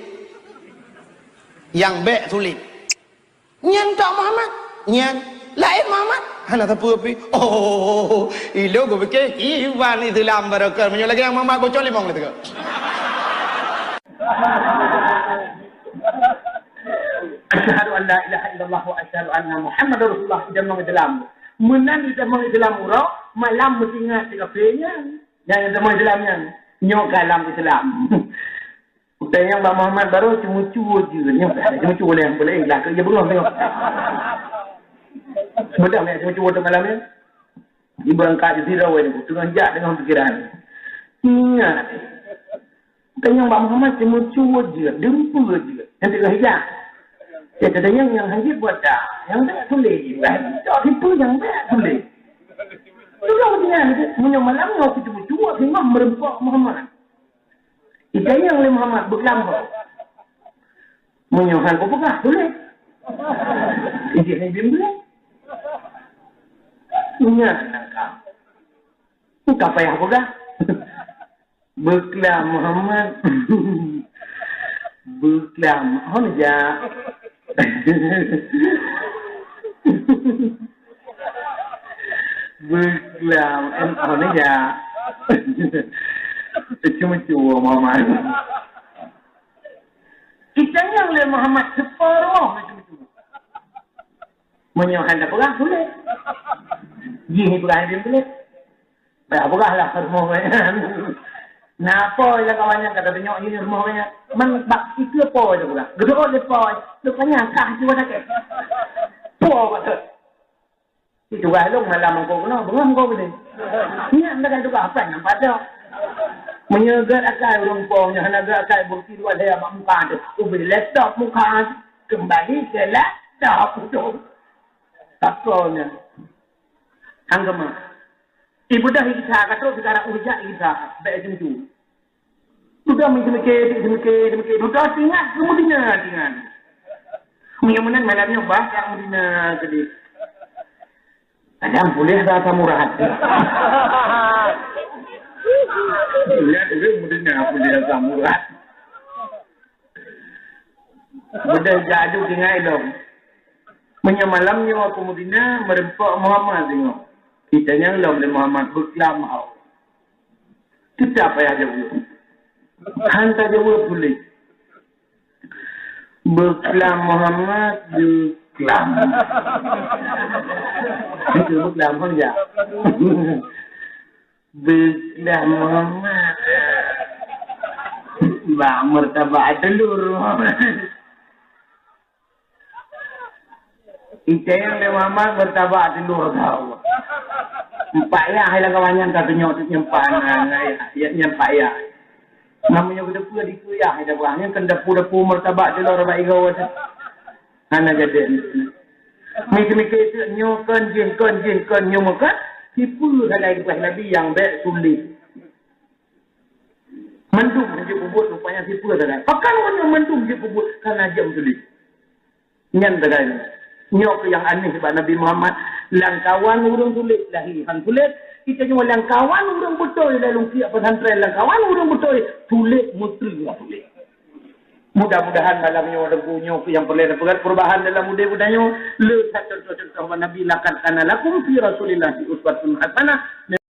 Nyang bèk sulet." "Nyan tok Muhammad?" "Nyan." "Laén Muhammad?" "Hana sapeue pih." "Oh, ilôn kupiké kiban Islam barokah. Meunyoe lagèe nyang Muhammad bocor limong lé teuka." Asyhadu an la ilaha illallah wa asyhadu anna Muhammadar Rasulullah. Itamong Islam. Meunan itamong Islam uroe, malam meusingat si kafé nyan. Nyang itamong Islam nyan. Nyoe ka lam Islam. Utanyong bak Muhammad baroe ceumeucue jeuet. Nyoe ka ceumeucue lé, boleh lah, keu dia beungoh tengok. Beudôh nyan ceumeucue teuk malam nyan. Ibeurangkat di sira wai nyoe, teungoh jak teungoh pikiran. Ingat. Tanyong bak Muhammad ceumeucue jeuet, dumpeue jeuet. Nyang teungoh hijak. Ya, tanyong nyang hanjeuet buet dah. Nyang bèk sulet. Dah, dah, tipu nyang bèk sulet. Tolong dengan, meunyoe malam nyoe kuceumeucue, imam meureumpok Muhammad. Itanyong lé Muhammad, beukeulambok. Meunyoe han kupeugah, tuléh. Ijih hai bim tuléh. Ingat nangka. Ka payah peugah. Beuklam Muhammad. Beuklam. Hon jak. Beuklam. Em, hon jak. Cucu-cucu Muhammad. Itanyong lé Muhammad seupôt rumoh cucu-cucu. Meunyoe hana peugah, tuléh. Jih peugah, dia tuléh. Bah, peugahlah rumoh gobnyan. Na po lam kawan nyan ka tatunyok jih rumoh gobnyan. Man bak itu po itu peugah. Geudoh lé po. Rupanya kah jiwa sakét. Po kata. Itu bah long malam engkau kena, bengah engkau boleh. Nyan dah kan tugas apa nampak dah. Meunyoe gét akai ureueng po, nyoe hana gét akai bukti dua saya bak muka tu. Ubé laptop muka tu. Kembali ke laptop tu. Takon nyan. Anggema. Ibudah Isa ka trok sekarang ujar Isa bèk sentuh. Dudoe meuseumike, seumike, seumike. Dudoe tingat keu Madinah, tingat. Meunyoe meunan malam nyoe bah sak Madinah keudeh. Kadang puléh rasa murah. Lihat ureueng Madinah puléh rasa murah. Beudôh jak aju tingai lom. Meunyoe malam nyoe aku Madinah, meureumpok Muhammad singoh. Itanyong lom lé Muhammad, beuklam hau. Teutab payah jaweueb. Han tajaweueb tuléh. Beuklam Muhammad, beuklam. Itu beuklam hon jak. Beuklam Muhammad. Bak martabak telur Muhammad. Itanyong lé Muhammad martabak telur tau. Empat yah hai lam kawan nyan ka tunyok tu nyempan, nyempat yah. Namanya geudeue dikeue yah hai lam kawan nyan kan dapu-dapu martabak telur bak igoe tu. Hana jadi. Mikir-mikir tu nyoe kon jih, kon jih, kon nyoe kon. Sipeue hana ipeugah Nabi nyang bèk tuléh. Mandum jeuet peubuet rupanya sipeue sagai. Pakon ureueng mandum jeuet peubuet kana jeuet tuléh. Nyan sagai. Nyoe keuh nyang aneh bak Nabi Muhammad. Lam kawan ureueng tuléh, lahé han tuléh. Kita nyoe lam kawan ureueng beutôi lam lungkiek pesantren, lam kawan ureueng beutôi tuléh, meuteuri tuléh. Mudah-mudahan malam nyoe Teungku nyoe keuh nyang peureulèe tapeugah perubahan dalam udép geutanyoe. Le that contoh-contoh bak Nabi, "Laqad kana lakum fi Rasulillahi uswatun hasanah."